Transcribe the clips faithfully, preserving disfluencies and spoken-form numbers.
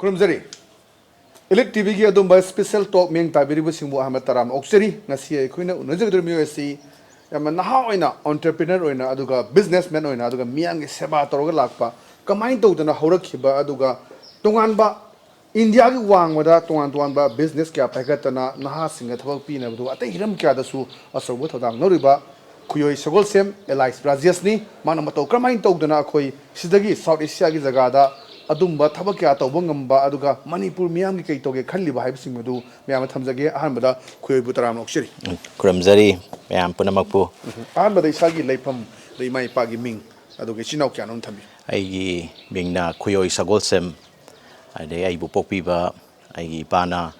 ꯈꯨꯔꯨꯝꯖꯔꯤ꯫ Elite ꯇꯤꯚꯤꯒꯤ ꯑꯗꯨꯝꯕ special talk ꯃꯤꯠꯌꯦꯡ ꯇꯥꯕꯤꯔꯤꯕꯁꯤꯡꯕꯨ ꯑꯍꯥꯟꯕ ꯇꯔꯥꯝꯅ ꯑꯣꯛꯆꯔꯤ꯫ ꯉꯁꯤ ꯑꯩꯈꯣꯏꯅ ꯎꯅꯖꯒꯗꯧꯔꯤꯕ ꯃꯤꯑꯣꯏ ꯑꯁꯤ ꯌꯥꯝꯅ ꯅꯍꯥ ꯑꯣꯏꯅ entrepreneur ꯑꯣꯏꯅ, ꯑꯗꯨꯒ businessman ꯑꯣꯏꯅ, ꯑꯗꯨꯒ ꯃꯤꯌꯥꯝꯒꯤ ꯁꯦꯕꯥ ꯇꯧꯔꯒ ꯂꯥꯛꯄ, ꯀꯃꯥꯏꯅ ꯇꯧꯗꯅ ꯍꯧꯔꯛꯈꯤꯕ, ꯑꯗꯨꯒ ꯇꯣꯉꯥꯟꯕ ꯏꯟꯗꯤꯌꯥꯒꯤ ꯋꯥꯡꯃꯗ ꯇꯣꯉꯥꯟ ꯇꯣꯉꯥꯟꯕ business ꯀꯌꯥ ꯄꯥꯏꯈꯠꯇꯅ ꯅꯍꯥꯁꯤꯡꯗ ꯊꯕꯛ ꯄꯤꯅꯕꯗꯨ, ꯑꯇꯩ ꯍꯤꯔꯝ ꯀꯌꯥꯗꯁꯨ ꯑꯆꯧꯕ ꯊꯧꯗꯥꯡ ꯂꯧꯔꯤꯕ ꯈꯨꯌꯣꯏ ꯁꯒꯣꯜꯁꯦꯝ ꯑꯦꯂꯥꯏꯁ ꯔꯥꯖꯦꯁꯅꯤ꯫ ꯃꯥꯅ ꯃꯇꯧ ꯀꯔꯝꯍꯥꯏꯅ ꯇꯧꯗꯅ ꯑꯩꯈꯣꯏ ꯁꯤꯗꯒꯤ South Asiaꯒꯤ ꯖꯒꯥꯗ ꯑꯗꯨꯝꯕ ꯊꯕꯛ ꯀꯌꯥ ꯇꯧꯕ ꯉꯝꯕ, ꯑꯗꯨꯒ ꯃꯅꯤꯄꯨꯔ ꯃꯤꯌꯥꯝꯒꯤ ꯀꯩ ꯇꯧꯒꯦ ꯈꯜꯂꯤꯕ ꯍꯥꯏꯕꯁꯤꯡ ꯑꯗꯨ ꯃꯌꯥꯝꯗ ꯊꯝꯖꯒꯦ꯫ ꯑꯍꯥꯟꯕꯗ ꯈꯨꯌꯣꯏꯕꯨ ꯇꯔꯥꯝꯅ ꯑꯣꯛꯆꯔꯤ꯫ ꯎꯝ, ꯈꯨꯔꯨꯝꯖꯔꯤ ꯃꯌꯥꯝ ꯄꯨꯝꯅꯃꯛꯄꯨ꯫ ꯑꯍꯥꯟꯕꯗ ꯏꯁꯥꯒꯤ ꯂꯩꯐꯝ, ꯑꯗꯩ ꯏꯃꯥ ꯏꯄꯥꯒꯤ ꯃꯤꯡ, ꯑꯗꯨꯒ ꯏꯆꯤꯟ ꯏꯅꯥꯎ ꯀꯌꯥꯅꯣꯝ ꯊꯝꯕꯤꯌꯨ꯫ ꯑꯩꯒꯤ ꯃꯤꯡꯅ ꯈꯨꯌꯣꯏ ꯁꯒꯣꯜꯁꯦꯝ, ꯑꯗꯩ ꯑꯩꯕꯨ ꯄꯣꯛꯄꯤꯕ ꯑꯩꯒꯤ ꯏꯄꯥꯅ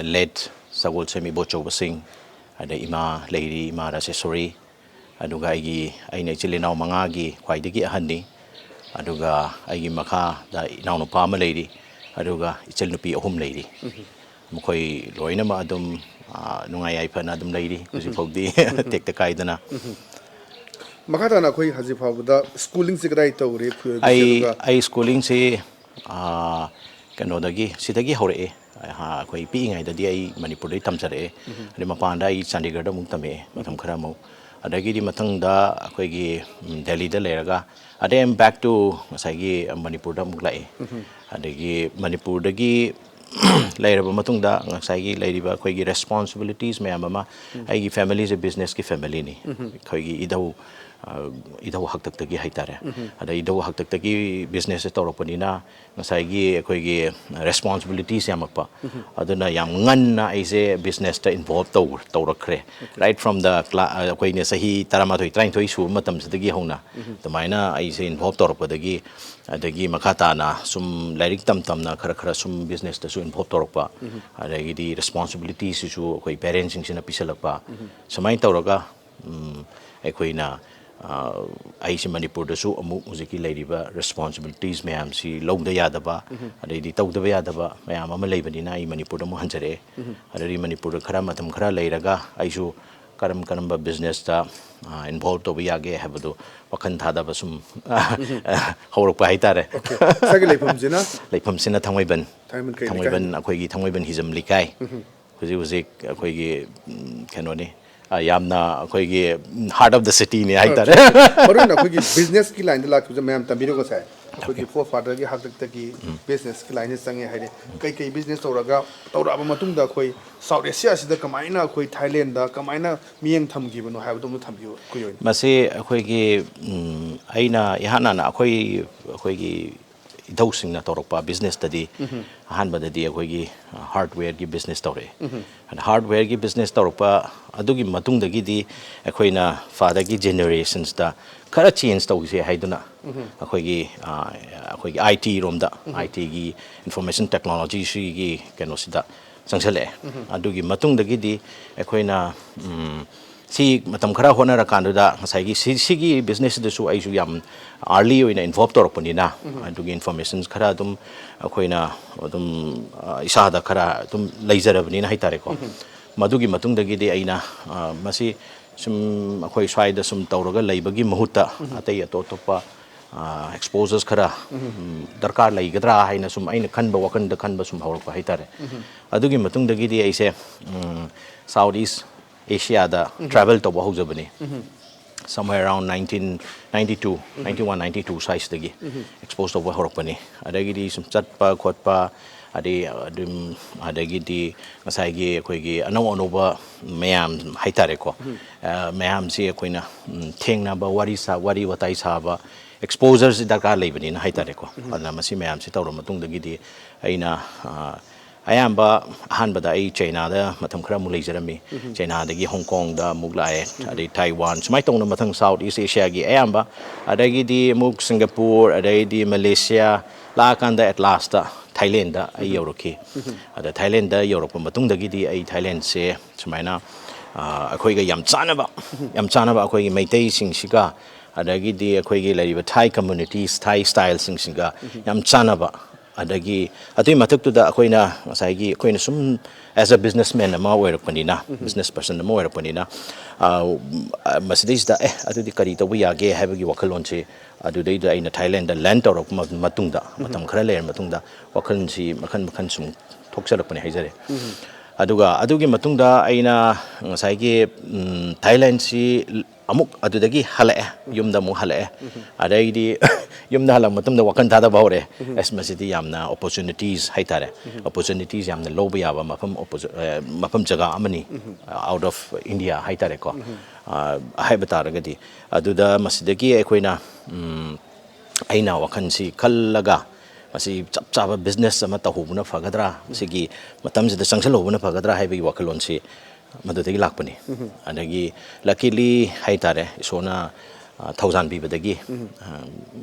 late ꯁꯒꯣꯜꯁꯦꯝ ꯏꯕꯣꯆꯧꯕ ꯁꯤꯡ, ꯑꯗꯩ ꯏꯃꯥ ꯂꯩꯔꯤ, ꯏꯃꯥ ꯔꯥꯖꯦꯁꯣꯔꯤ, ꯑꯗꯨꯒ ꯑꯩꯒꯤ, ꯑꯩꯅ ꯏꯆꯤꯜ ꯏꯅꯥꯎ ꯃꯉꯥꯒꯤ ꯈ꯭ꯋꯥꯏꯗꯒꯤ ꯑꯍꯟꯅꯤ꯫ ꯑꯗꯨꯒ ꯑꯩꯒꯤ ꯃꯈꯥꯗ ꯏꯅꯥꯎꯅꯨꯄꯥ ꯑꯃ ꯂꯩꯔꯤ, ꯑꯗꯨꯒ ꯏꯆꯜꯅꯨꯄꯤ ꯑꯍꯨꯝ ꯂꯩꯔꯤ꯫ ꯃꯈꯣꯏ ꯂꯣꯏꯅꯃꯛ ꯑꯗꯨꯝ, ꯑ, ꯅꯨꯡꯉꯥꯏ ꯌꯥꯏꯐꯅ ꯑꯗꯨꯝ ꯂꯩꯔꯤ ꯍꯧꯖꯤꯛ ꯐꯥꯎꯗꯤ꯫ ꯇꯦꯛꯇ ꯀꯥꯏꯗꯅ꯫ ꯃꯈꯥ ꯇꯥꯅ ꯑꯩꯈꯣꯏ ꯍꯧꯖꯤꯛ ꯐꯥꯎꯕꯗ schoolingꯁꯦ ꯀꯗꯥꯏ ꯇꯧꯔꯦ? ꯈꯨꯌꯣꯏꯒꯤꯁꯦ ꯑꯩ, ꯑꯗꯨꯒ ꯑꯩ schoolingꯁꯤ, ꯑ, ꯀꯩꯅꯣꯗꯒꯤ, ꯁꯤꯗꯒꯤ ꯍꯧꯔꯛꯑꯦ꯫ ꯑ, ꯑꯩꯈꯣꯏ ꯄꯤꯛꯏꯉꯩꯗꯗꯤ ꯑꯩ ꯃꯅꯤꯄꯨꯔꯗꯩ ꯇꯝꯖꯔꯛꯑꯦ꯫ ꯑꯗꯩ ꯃꯄꯥꯟꯗ ꯑꯩ ꯆꯥꯟꯗꯤꯒꯔꯗ ꯑꯃꯨꯛ ꯇꯝꯃꯛꯑꯦ ꯃꯇꯝ ꯈꯔ ꯑꯃꯨꯛ꯫ ꯑꯗꯒꯤꯗꯤ ꯃꯊꯪꯗ ꯑꯩꯈꯣꯏꯒꯤ, ꯎꯝ, ꯗꯦꯜꯂꯤꯗ ꯂꯩꯔꯒ, ꯑꯗꯩ I'm back to ꯉꯁꯥꯏꯒꯤ ꯃꯅꯤꯄꯨꯔꯗ ꯑꯃꯨꯛ ꯂꯥꯛꯑꯦ꯫ ꯑꯗꯒꯤ ꯃꯅꯤꯄꯨꯔꯗꯒꯤ ꯂꯩꯔꯕ ꯃꯇꯨꯡꯗ ꯉꯁꯥꯏꯒꯤ ꯂꯩꯔꯤꯕ ꯑꯩꯈꯣꯏꯒꯤ responsibilities ꯃꯌꯥꯝ ꯑꯃ, ꯑꯩꯒꯤ familyꯁꯦ businessꯀꯤ familyꯅꯤ꯫ ꯑꯩꯈꯣꯏꯒꯤ ꯏꯙꯧ, ꯑ, ꯏꯙꯧ ꯍꯥꯛꯇꯛꯇꯒꯤ ꯍꯥꯏꯇꯥꯔꯦ꯫ ꯑꯗ ꯏꯙꯧ ꯍꯥꯛꯇꯛꯇꯒꯤ businessꯁꯦ ꯇꯧꯔꯛꯄꯅꯤꯅ ꯉꯁꯥꯏꯒꯤ ꯑꯩꯈꯣꯏꯒꯤ responsibilities ꯌꯥꯝꯃꯛꯄ꯫ ꯑꯗꯨꯅ ꯌꯥꯝ ꯉꯟꯅ ꯑꯩꯁꯦ businessꯇ involve ꯇꯧ-, ꯇꯧꯔꯛꯈ꯭ꯔꯦ꯫ Right from the cla-, ꯑꯩꯈꯣꯏꯅ ꯆꯍꯤ ꯇꯔꯥꯃꯥꯊꯣꯏ, ꯇꯔꯥꯅꯤꯊꯣꯏ ꯁꯨꯕ ꯃꯇꯝꯁꯤꯗꯒꯤ ꯍꯧꯅ ꯑꯗꯨꯃꯥꯏꯅ ꯑꯩꯁꯦ involve ꯇꯧꯔꯛꯄꯗꯒꯤ, ꯑꯗꯒꯤ ꯃꯈꯥ ꯇꯥꯅ ꯁꯨꯝ ꯂꯥꯏꯔꯤꯛ ꯇꯝ ꯇꯝꯅ ꯈꯔ ꯈꯔ ꯁꯨꯝ businessꯇꯁꯨ involve ꯇꯧꯔꯛꯄ, ꯑꯗꯒꯤꯗꯤ responsibilityꯁꯤꯁꯨ ꯑꯩꯈꯣꯏ parentsꯁꯤꯡꯁꯤꯅ ꯄꯤꯁꯜꯂꯛꯄ, ꯁꯨꯃꯥꯏꯅ ꯇꯧꯔꯒ, ꯎꯝ, ꯑꯩꯈꯣꯏꯅ, ꯑ, ꯑꯩꯁꯦ ꯃꯅꯤꯄꯨꯔꯗꯁꯨ ꯑꯃꯨꯛ ꯍꯧꯖꯤꯛꯀꯤ ꯂꯩꯔꯤꯕ responsibilities ꯃꯌꯥꯝꯁꯤ ꯂꯧꯗ ꯌꯥꯗꯕ, ꯑꯗꯩꯗꯤ ꯇꯧꯗꯕ ꯌꯥꯗꯕ ꯃꯌꯥꯝ ꯑꯃ ꯂꯩꯕꯅꯤꯅ ꯑꯩ ꯃꯅꯤꯄꯨꯔꯗ ꯑꯃꯨꯛ ꯍꯟꯖꯔꯛꯑꯦ꯫ ꯑꯗꯒꯤ ꯃꯅꯤꯄꯨꯔꯗ ꯈꯔ ꯃꯇꯝ ꯈꯔ ꯂꯩꯔꯒ ꯑꯩꯁꯨ ꯀꯔꯝ ꯀꯔꯝꯕ ꯕꯤꯖꯤꯅꯦꯁꯇ ꯏꯟꯚꯣꯜꯕ ꯇꯧꯕ ꯌꯥꯒꯦ ꯍꯥꯏꯕꯗꯨ ꯋꯥꯈꯜ ꯊꯥꯗꯕ ꯁꯨꯝ ꯍꯧꯔꯛꯄ ꯍꯥꯏꯇꯥꯔꯦ꯫ ꯏꯁꯥꯒꯤ ꯂꯩꯐꯝꯁꯤꯅ ꯂꯩꯐꯝꯁꯤꯅ ꯊꯥꯡꯃꯩꯕꯟ ꯊꯥꯡꯃꯩꯕꯟ ꯀꯩ ꯂꯩꯀꯥꯏ? ꯊꯥꯡꯃꯩꯕꯟ ꯑꯩꯈꯣꯏꯒꯤ ꯊꯥꯡꯃꯩꯕꯟ ꯍꯤꯖꯝ ꯂꯩꯀꯥꯏ꯫ ꯍꯧꯖꯤꯛ ꯍꯧꯖꯤꯛ ꯑꯩꯈꯣꯏꯒꯤ ꯎꯝ, ꯀꯩꯅꯣꯅꯤ, ꯑ, ꯌꯥꯝꯅ ꯑꯩꯈꯣꯏꯒꯤ ꯍꯥꯔꯠ ꯑꯣꯐ ꯗ ꯁꯤꯇꯤꯅꯤ ꯍꯥꯏꯇꯥꯔꯦ꯫ ꯃꯔꯨ ꯑꯣꯏꯅ ꯑꯩꯈꯣꯏꯒꯤ ꯕꯤꯖꯤꯅꯦꯁꯀꯤ ꯂꯥꯏꯟꯗ ꯂꯥꯛꯈꯤꯕꯁꯦ ꯃꯌꯥꯝ ꯇꯝꯕꯤꯔꯤꯀꯣ ꯉꯁꯥꯏ꯫ ꯑꯩꯈꯣꯏꯒꯤ ꯐꯣꯔ ꯐꯥꯗꯔꯒꯤ ꯍꯥꯛꯇꯛꯇꯒꯤ ꯕꯤꯖꯤꯅꯦꯁꯀꯤ ꯂꯥꯏꯟꯁꯤꯗ ꯆꯪꯉꯦ ꯍꯥꯏꯗꯤ ꯀꯩꯀꯩ ꯕꯤꯖꯤꯅꯦꯁ ꯇꯧꯔꯒ ꯇꯧꯔꯛꯑꯕ ꯃꯇꯨꯡꯗ ꯑꯩꯈꯣꯏ ꯁꯥꯎꯠ ꯑꯦꯁꯤꯌꯥꯁꯤꯗ ꯀꯃꯥꯏꯅ ꯑꯩꯈꯣꯏ ꯊꯥꯏꯂꯦꯟꯗ ꯀꯃꯥꯏꯅ ꯃꯤꯠꯌꯦꯡ ꯊꯝꯈꯤꯕꯅꯣ ꯍꯥꯏꯕꯗꯣ ꯑꯝꯇ ꯊꯝꯕꯤꯌꯨ ꯑꯩꯈꯣꯏꯒꯤ ꯑꯣꯏꯅ꯫ ꯃꯁꯤ ꯑꯩꯈꯣꯏꯒꯤ ꯎꯝ, ꯑꯩꯅ ꯏꯍꯥꯟ ꯍꯥꯟꯅ ꯑꯩꯈꯣꯏ ꯑꯩꯈꯣꯏꯒꯤ ꯏꯙꯧꯁꯤꯡꯅ ꯇꯧꯔꯛꯄ ꯕꯤꯖꯤꯅꯦꯁꯇꯗꯤ ꯑꯍꯥꯟꯕꯗꯗꯤ ꯑꯩꯈꯣꯏꯒꯤ ꯍꯥꯔꯗꯋꯦꯌꯔꯒꯤ ꯕꯤꯖꯤꯅꯦꯁ ꯇꯧꯔꯛꯑꯦ꯫ ꯑꯗ ꯍꯥꯔꯗꯋꯦꯌꯔꯒꯤ ꯕꯤꯖꯤꯅꯦꯁ ꯇꯧꯔꯛꯄ ꯑꯗꯨꯒꯤ ꯃꯇꯨꯡꯗꯒꯤꯗꯤ ꯑꯩꯈꯣꯏꯅ ꯐꯥꯗꯔꯒꯤ ꯖꯦꯅꯦꯔꯦꯁꯟꯁꯇ ꯈꯔ ꯆꯦꯟꯖ ꯇꯧꯁꯦ ꯍꯥꯏꯗꯨꯅ ꯑꯩꯈꯣꯏꯒꯤ ꯑ, ꯑꯩꯈꯣꯏꯒꯤ ꯑꯥꯏ ꯇꯤ ꯔꯣꯝꯗ, ꯑꯥꯏ ꯇꯤꯒꯤ ꯏꯟꯐꯣꯔꯃꯦꯁꯟ ꯇꯦꯛꯅꯣꯂꯣꯖꯤꯁꯤꯒꯤ ꯀꯩꯅꯣꯁꯤꯗ ꯆꯪꯁꯜꯂꯛꯑꯦ꯫ ꯑꯗꯨꯒꯤ ꯃꯇꯨꯡꯗꯒꯤꯗꯤ ꯑꯩꯈꯣꯏꯅ ꯎꯝ, ꯁꯤ ꯃꯇꯝ ꯈꯔ ꯍꯣꯠꯅꯔꯀꯥꯟꯗꯨꯗ ꯉꯁꯥꯏꯒꯤ ꯁꯤ ꯁꯤꯒꯤ ꯕꯤꯖꯤꯅꯦꯁꯁꯤꯗꯁꯨ ꯑꯩꯁꯨ ꯌꯥꯝ ꯑꯥꯔꯂꯤ ꯑꯣꯏꯅ ꯏꯟꯚꯣꯜꯕ ꯇꯧꯔꯛꯄꯅꯤꯅ ꯑꯗꯨꯒꯤ ꯏꯟꯐꯣꯔꯃꯦꯁꯟꯁ ꯈꯔ ꯑꯗꯨꯝ ꯑꯩꯈꯣꯏꯅ ꯑꯗꯨꯝ ꯑ, ꯏꯁꯥꯗ ꯈꯔ ꯑꯗꯨꯝ ꯂꯩꯖꯔꯕꯅꯤꯅ ꯍꯥꯏꯇꯥꯔꯦꯀꯣ꯫ ꯃꯗꯨꯒꯤ ꯃꯇꯨꯡꯗꯒꯤꯗꯤ ꯑꯩꯅ ꯑ, ꯃꯁꯤ ꯁꯨꯝ ꯑꯩꯈꯣꯏ ꯁ꯭ꯋꯥꯏꯗ ꯁꯨꯝ ꯇꯧꯔꯒ ꯂꯩꯕꯒꯤ ꯃꯍꯨꯠꯇ ꯑꯇꯩ ꯑꯇꯣꯞ ꯑꯇꯣꯞꯄ ꯑꯦꯛꯁꯄꯣꯖꯔꯁ ꯈꯔ ꯎꯝ, ꯗꯔꯀꯥꯔ ꯂꯩꯒꯗ꯭ꯔꯥ ꯍꯥꯏꯅ ꯁꯨꯝ ꯑꯩꯅ ꯈꯟꯕ, ꯋꯥꯈꯜꯗ ꯈꯟꯕ ꯁꯨꯝ ꯍꯧꯔꯛꯄ ꯍꯥꯏꯇꯥꯔꯦ꯫ ꯑꯗꯨꯒꯤ ꯃꯇꯨꯡꯗꯒꯤꯗꯤ ꯑꯩꯁꯦ ꯁꯥꯎꯠ ꯏꯁ ꯑꯦꯁꯤꯌꯥꯗ ꯇ꯭ꯔꯥꯚꯦꯜ ꯇꯧꯕ ꯍꯧꯖꯕꯅꯤ꯫ Somewhere around nineteen ninety two, ninety one, ninety two ꯁ꯭ꯋꯥꯏꯁꯤꯗꯒꯤ ꯑꯦꯛꯁꯄꯣꯖ ꯇꯧꯕ ꯍꯧꯔꯛꯄꯅꯤ꯫ ꯑꯗꯒꯤꯗꯤ ꯁꯨꯝ ꯆꯠꯄ ꯈꯣꯠꯄ, ꯑꯗꯩ ꯑꯗꯨꯝ ꯑꯗꯒꯤꯗꯤ ꯉꯁꯥꯏꯒꯤ ꯑꯩꯈꯣꯏꯒꯤ ꯑꯅꯧ ꯑꯅꯧꯕ ꯃꯌꯥꯝ ꯍꯥꯏꯇꯥꯔꯦꯀꯣ꯫ ꯑ, ꯃꯌꯥꯝꯁꯤ ꯑꯩꯈꯣꯏꯅ ꯎꯝ, ꯊꯦꯡꯅꯕ, ꯋꯥꯔꯤ ꯁꯥ ꯋꯥꯔꯤ ꯋꯥꯇꯥꯏ ꯁꯥꯕ, ꯑꯦꯛꯁꯄꯣꯖꯔꯁꯤ ꯗꯔꯀꯥꯔ ꯂꯩꯕꯅꯤꯅ ꯍꯥꯏꯇꯥꯔꯦꯀꯣ꯫ ꯑꯗꯨꯅ ꯃꯁꯤ ꯃꯌꯥꯝꯁꯤ ꯇꯧꯔ ꯃꯇꯨꯡꯗꯒꯤꯗꯤ ꯑꯩꯅ ꯑ, ꯑꯌꯥꯝꯕ ꯑꯍꯥꯟꯕꯗ ꯑꯩ ꯆꯩꯅꯥꯗ ꯃꯇꯝ ꯈꯔ ꯑꯃꯨꯛ ꯂꯩꯖꯔꯝꯃꯤ꯫ ꯆꯩꯅꯥꯗꯒꯤ ꯍꯣꯡꯀꯣꯡꯗ ꯑꯃꯨꯛ ꯂꯥꯛꯑꯦ, ꯑꯗꯩ ꯇꯥꯏꯋꯥꯟ, ꯁꯨꯃꯥꯏꯅ ꯇꯧꯅ ꯃꯊꯪ ꯁꯥꯎꯠ ꯏꯁ ꯑꯦꯁꯤꯌꯥꯒꯤ ꯑꯌꯥꯝꯕ, ꯑꯗꯒꯤꯗꯤ ꯑꯃꯨꯛ ꯁꯤꯡꯒꯥꯄꯨꯔ, ꯑꯗꯩꯗꯤ ꯃꯂꯦꯁꯤꯌꯥ ꯂꯥꯛꯑꯀꯥꯟꯗ ꯑꯦꯠ ꯂꯥꯁꯇ ꯊꯥꯏꯂꯦꯟꯗ ꯑꯩ ꯌꯧꯔꯛꯈꯤ꯫ ꯑꯗ ꯊꯥꯏꯂꯦꯟꯗ ꯌꯧꯔꯛꯄ ꯃꯇꯨꯡꯗꯒꯤꯗꯤ ꯑꯩ ꯊꯥꯏꯂꯦꯟꯁꯦ ꯁꯨꯃꯥꯏꯅ ꯑ, ꯑꯩꯈꯣꯏꯒ ꯌꯥꯝ ꯆꯥꯟꯅꯕ, ꯌꯥꯝ ꯆꯥꯟꯅꯕ ꯑꯩꯈꯣꯏꯒꯤ ꯃꯩꯇꯩꯁꯤꯡꯁꯤꯒ, ꯑꯗꯒꯤꯗꯤ ꯑꯩꯈꯣꯏꯒꯤ ꯂꯩꯔꯤꯕ ꯊꯥꯏ ꯀꯝꯃ꯭ꯌꯨꯅꯤꯇꯤꯁ, ꯊꯥꯏ ꯁ꯭ꯇꯥꯏꯜꯁꯤꯡꯁꯤꯒ ꯌꯥꯝ ꯆꯥꯟꯅꯕ ꯑꯗꯒꯤ ꯑꯗꯨꯒꯤ ꯃꯊꯛꯇꯨꯗ ꯑꯩꯈꯣꯏꯅ ꯉꯁꯥꯏꯒꯤ ꯑꯩꯈꯣꯏꯅ ꯁꯨꯝ as a businessman ꯑꯃ ꯑꯣꯏꯔꯛꯄꯅꯤꯅ, business person ꯑꯃ ꯑꯣꯏꯔꯛꯄꯅꯤꯅ, ꯑ, ꯃꯁꯤꯗꯩꯁꯤꯗ ꯑꯦ ꯑꯗꯨꯗꯤ ꯀꯔꯤ ꯇꯧꯕ ꯌꯥꯒꯦ ꯍꯥꯏꯕꯒꯤ ꯋꯥꯈꯜꯂꯣꯟꯁꯤ ꯑꯗꯨꯗꯩꯗ ꯑꯩꯅ ꯊꯥꯏꯂꯦꯟꯗ ꯂꯦꯟ ꯇꯧꯔꯛꯄ ꯃꯇꯨꯡꯗ, ꯃꯇꯝ ꯈꯔ ꯂꯩꯔ ꯃꯇꯨꯡꯗ ꯋꯥꯈꯜꯁꯤ ꯃꯈꯟ ꯃꯈꯟ ꯁꯨꯝ ꯊꯣꯛꯆꯔꯛꯄꯅꯦ ꯍꯥꯏꯖꯔꯦ꯫ ꯑꯗꯨꯒ ꯑꯗꯨꯒꯤ ꯃꯇꯨꯡꯗ ꯑꯩꯅ ꯉꯁꯥꯏꯒꯤ, ꯎꯝ, ꯊꯥꯏꯂꯦꯟꯁꯤ ꯑꯃꯨꯛ ꯑꯗꯨꯗꯒꯤ ꯍꯜꯂꯛꯑꯦ, ꯌꯨꯝꯗ ꯑꯃꯨꯛ ꯍꯜꯂꯛꯑꯦ꯫ ꯑꯗꯩꯗꯤ ꯌꯨꯝꯗ ꯍꯜꯂꯛꯄ ꯃꯇꯨꯡꯗ ꯋꯥꯈꯜ ꯊꯥꯗꯕ ꯍꯧꯔꯦ꯫ ꯑꯁ, ꯃꯁꯤꯗꯤ ꯌꯥꯝꯅ opportunities ꯍꯥꯏꯇꯥꯔꯦ, opportunities ꯌꯥꯝꯅ ꯂꯧꯕ ꯌꯥꯕ ꯃꯐꯝ, opportu-, ꯑ, ꯃꯐꯝ ꯖꯒꯥ ꯑꯃꯅꯤ, out of India ꯍꯥꯏꯇꯥꯔꯦꯀꯣ꯫ ꯑ, ꯍꯥꯏꯕ ꯇꯥꯔꯒꯗꯤ ꯑꯗꯨꯗ ꯃꯁꯤꯗꯒꯤ ꯑꯩꯈꯣꯏꯅ, ꯎꯝ, ꯑꯩꯅ ꯋꯥꯈꯜꯁꯤ ꯈꯜꯂꯒ ꯃꯁꯤ ꯆꯞ ꯆꯥꯕ business ꯑꯃ ꯇꯧꯍꯧꯕꯅ ꯐꯒꯗ꯭ꯔꯥ, ꯃꯁꯤꯒꯤ ꯃꯇꯝꯁꯤꯗ ꯆꯪꯁꯤꯜꯍꯧꯕꯅ ꯐꯒꯗ꯭ꯔꯥ ꯍꯥꯏꯕꯒꯤ ꯋꯥꯈꯜꯂꯣꯟꯁꯤ ꯃꯗꯨꯗꯒꯤ ꯂꯥꯛꯄꯅꯤ꯫ ꯑꯗꯒꯤ luckily ꯍꯥꯏꯇꯥꯔꯦ, ꯏꯁꯣꯔꯅ, ꯑ, ꯊꯧꯖꯥꯟꯕꯤꯕꯗꯒꯤ, ꯑ,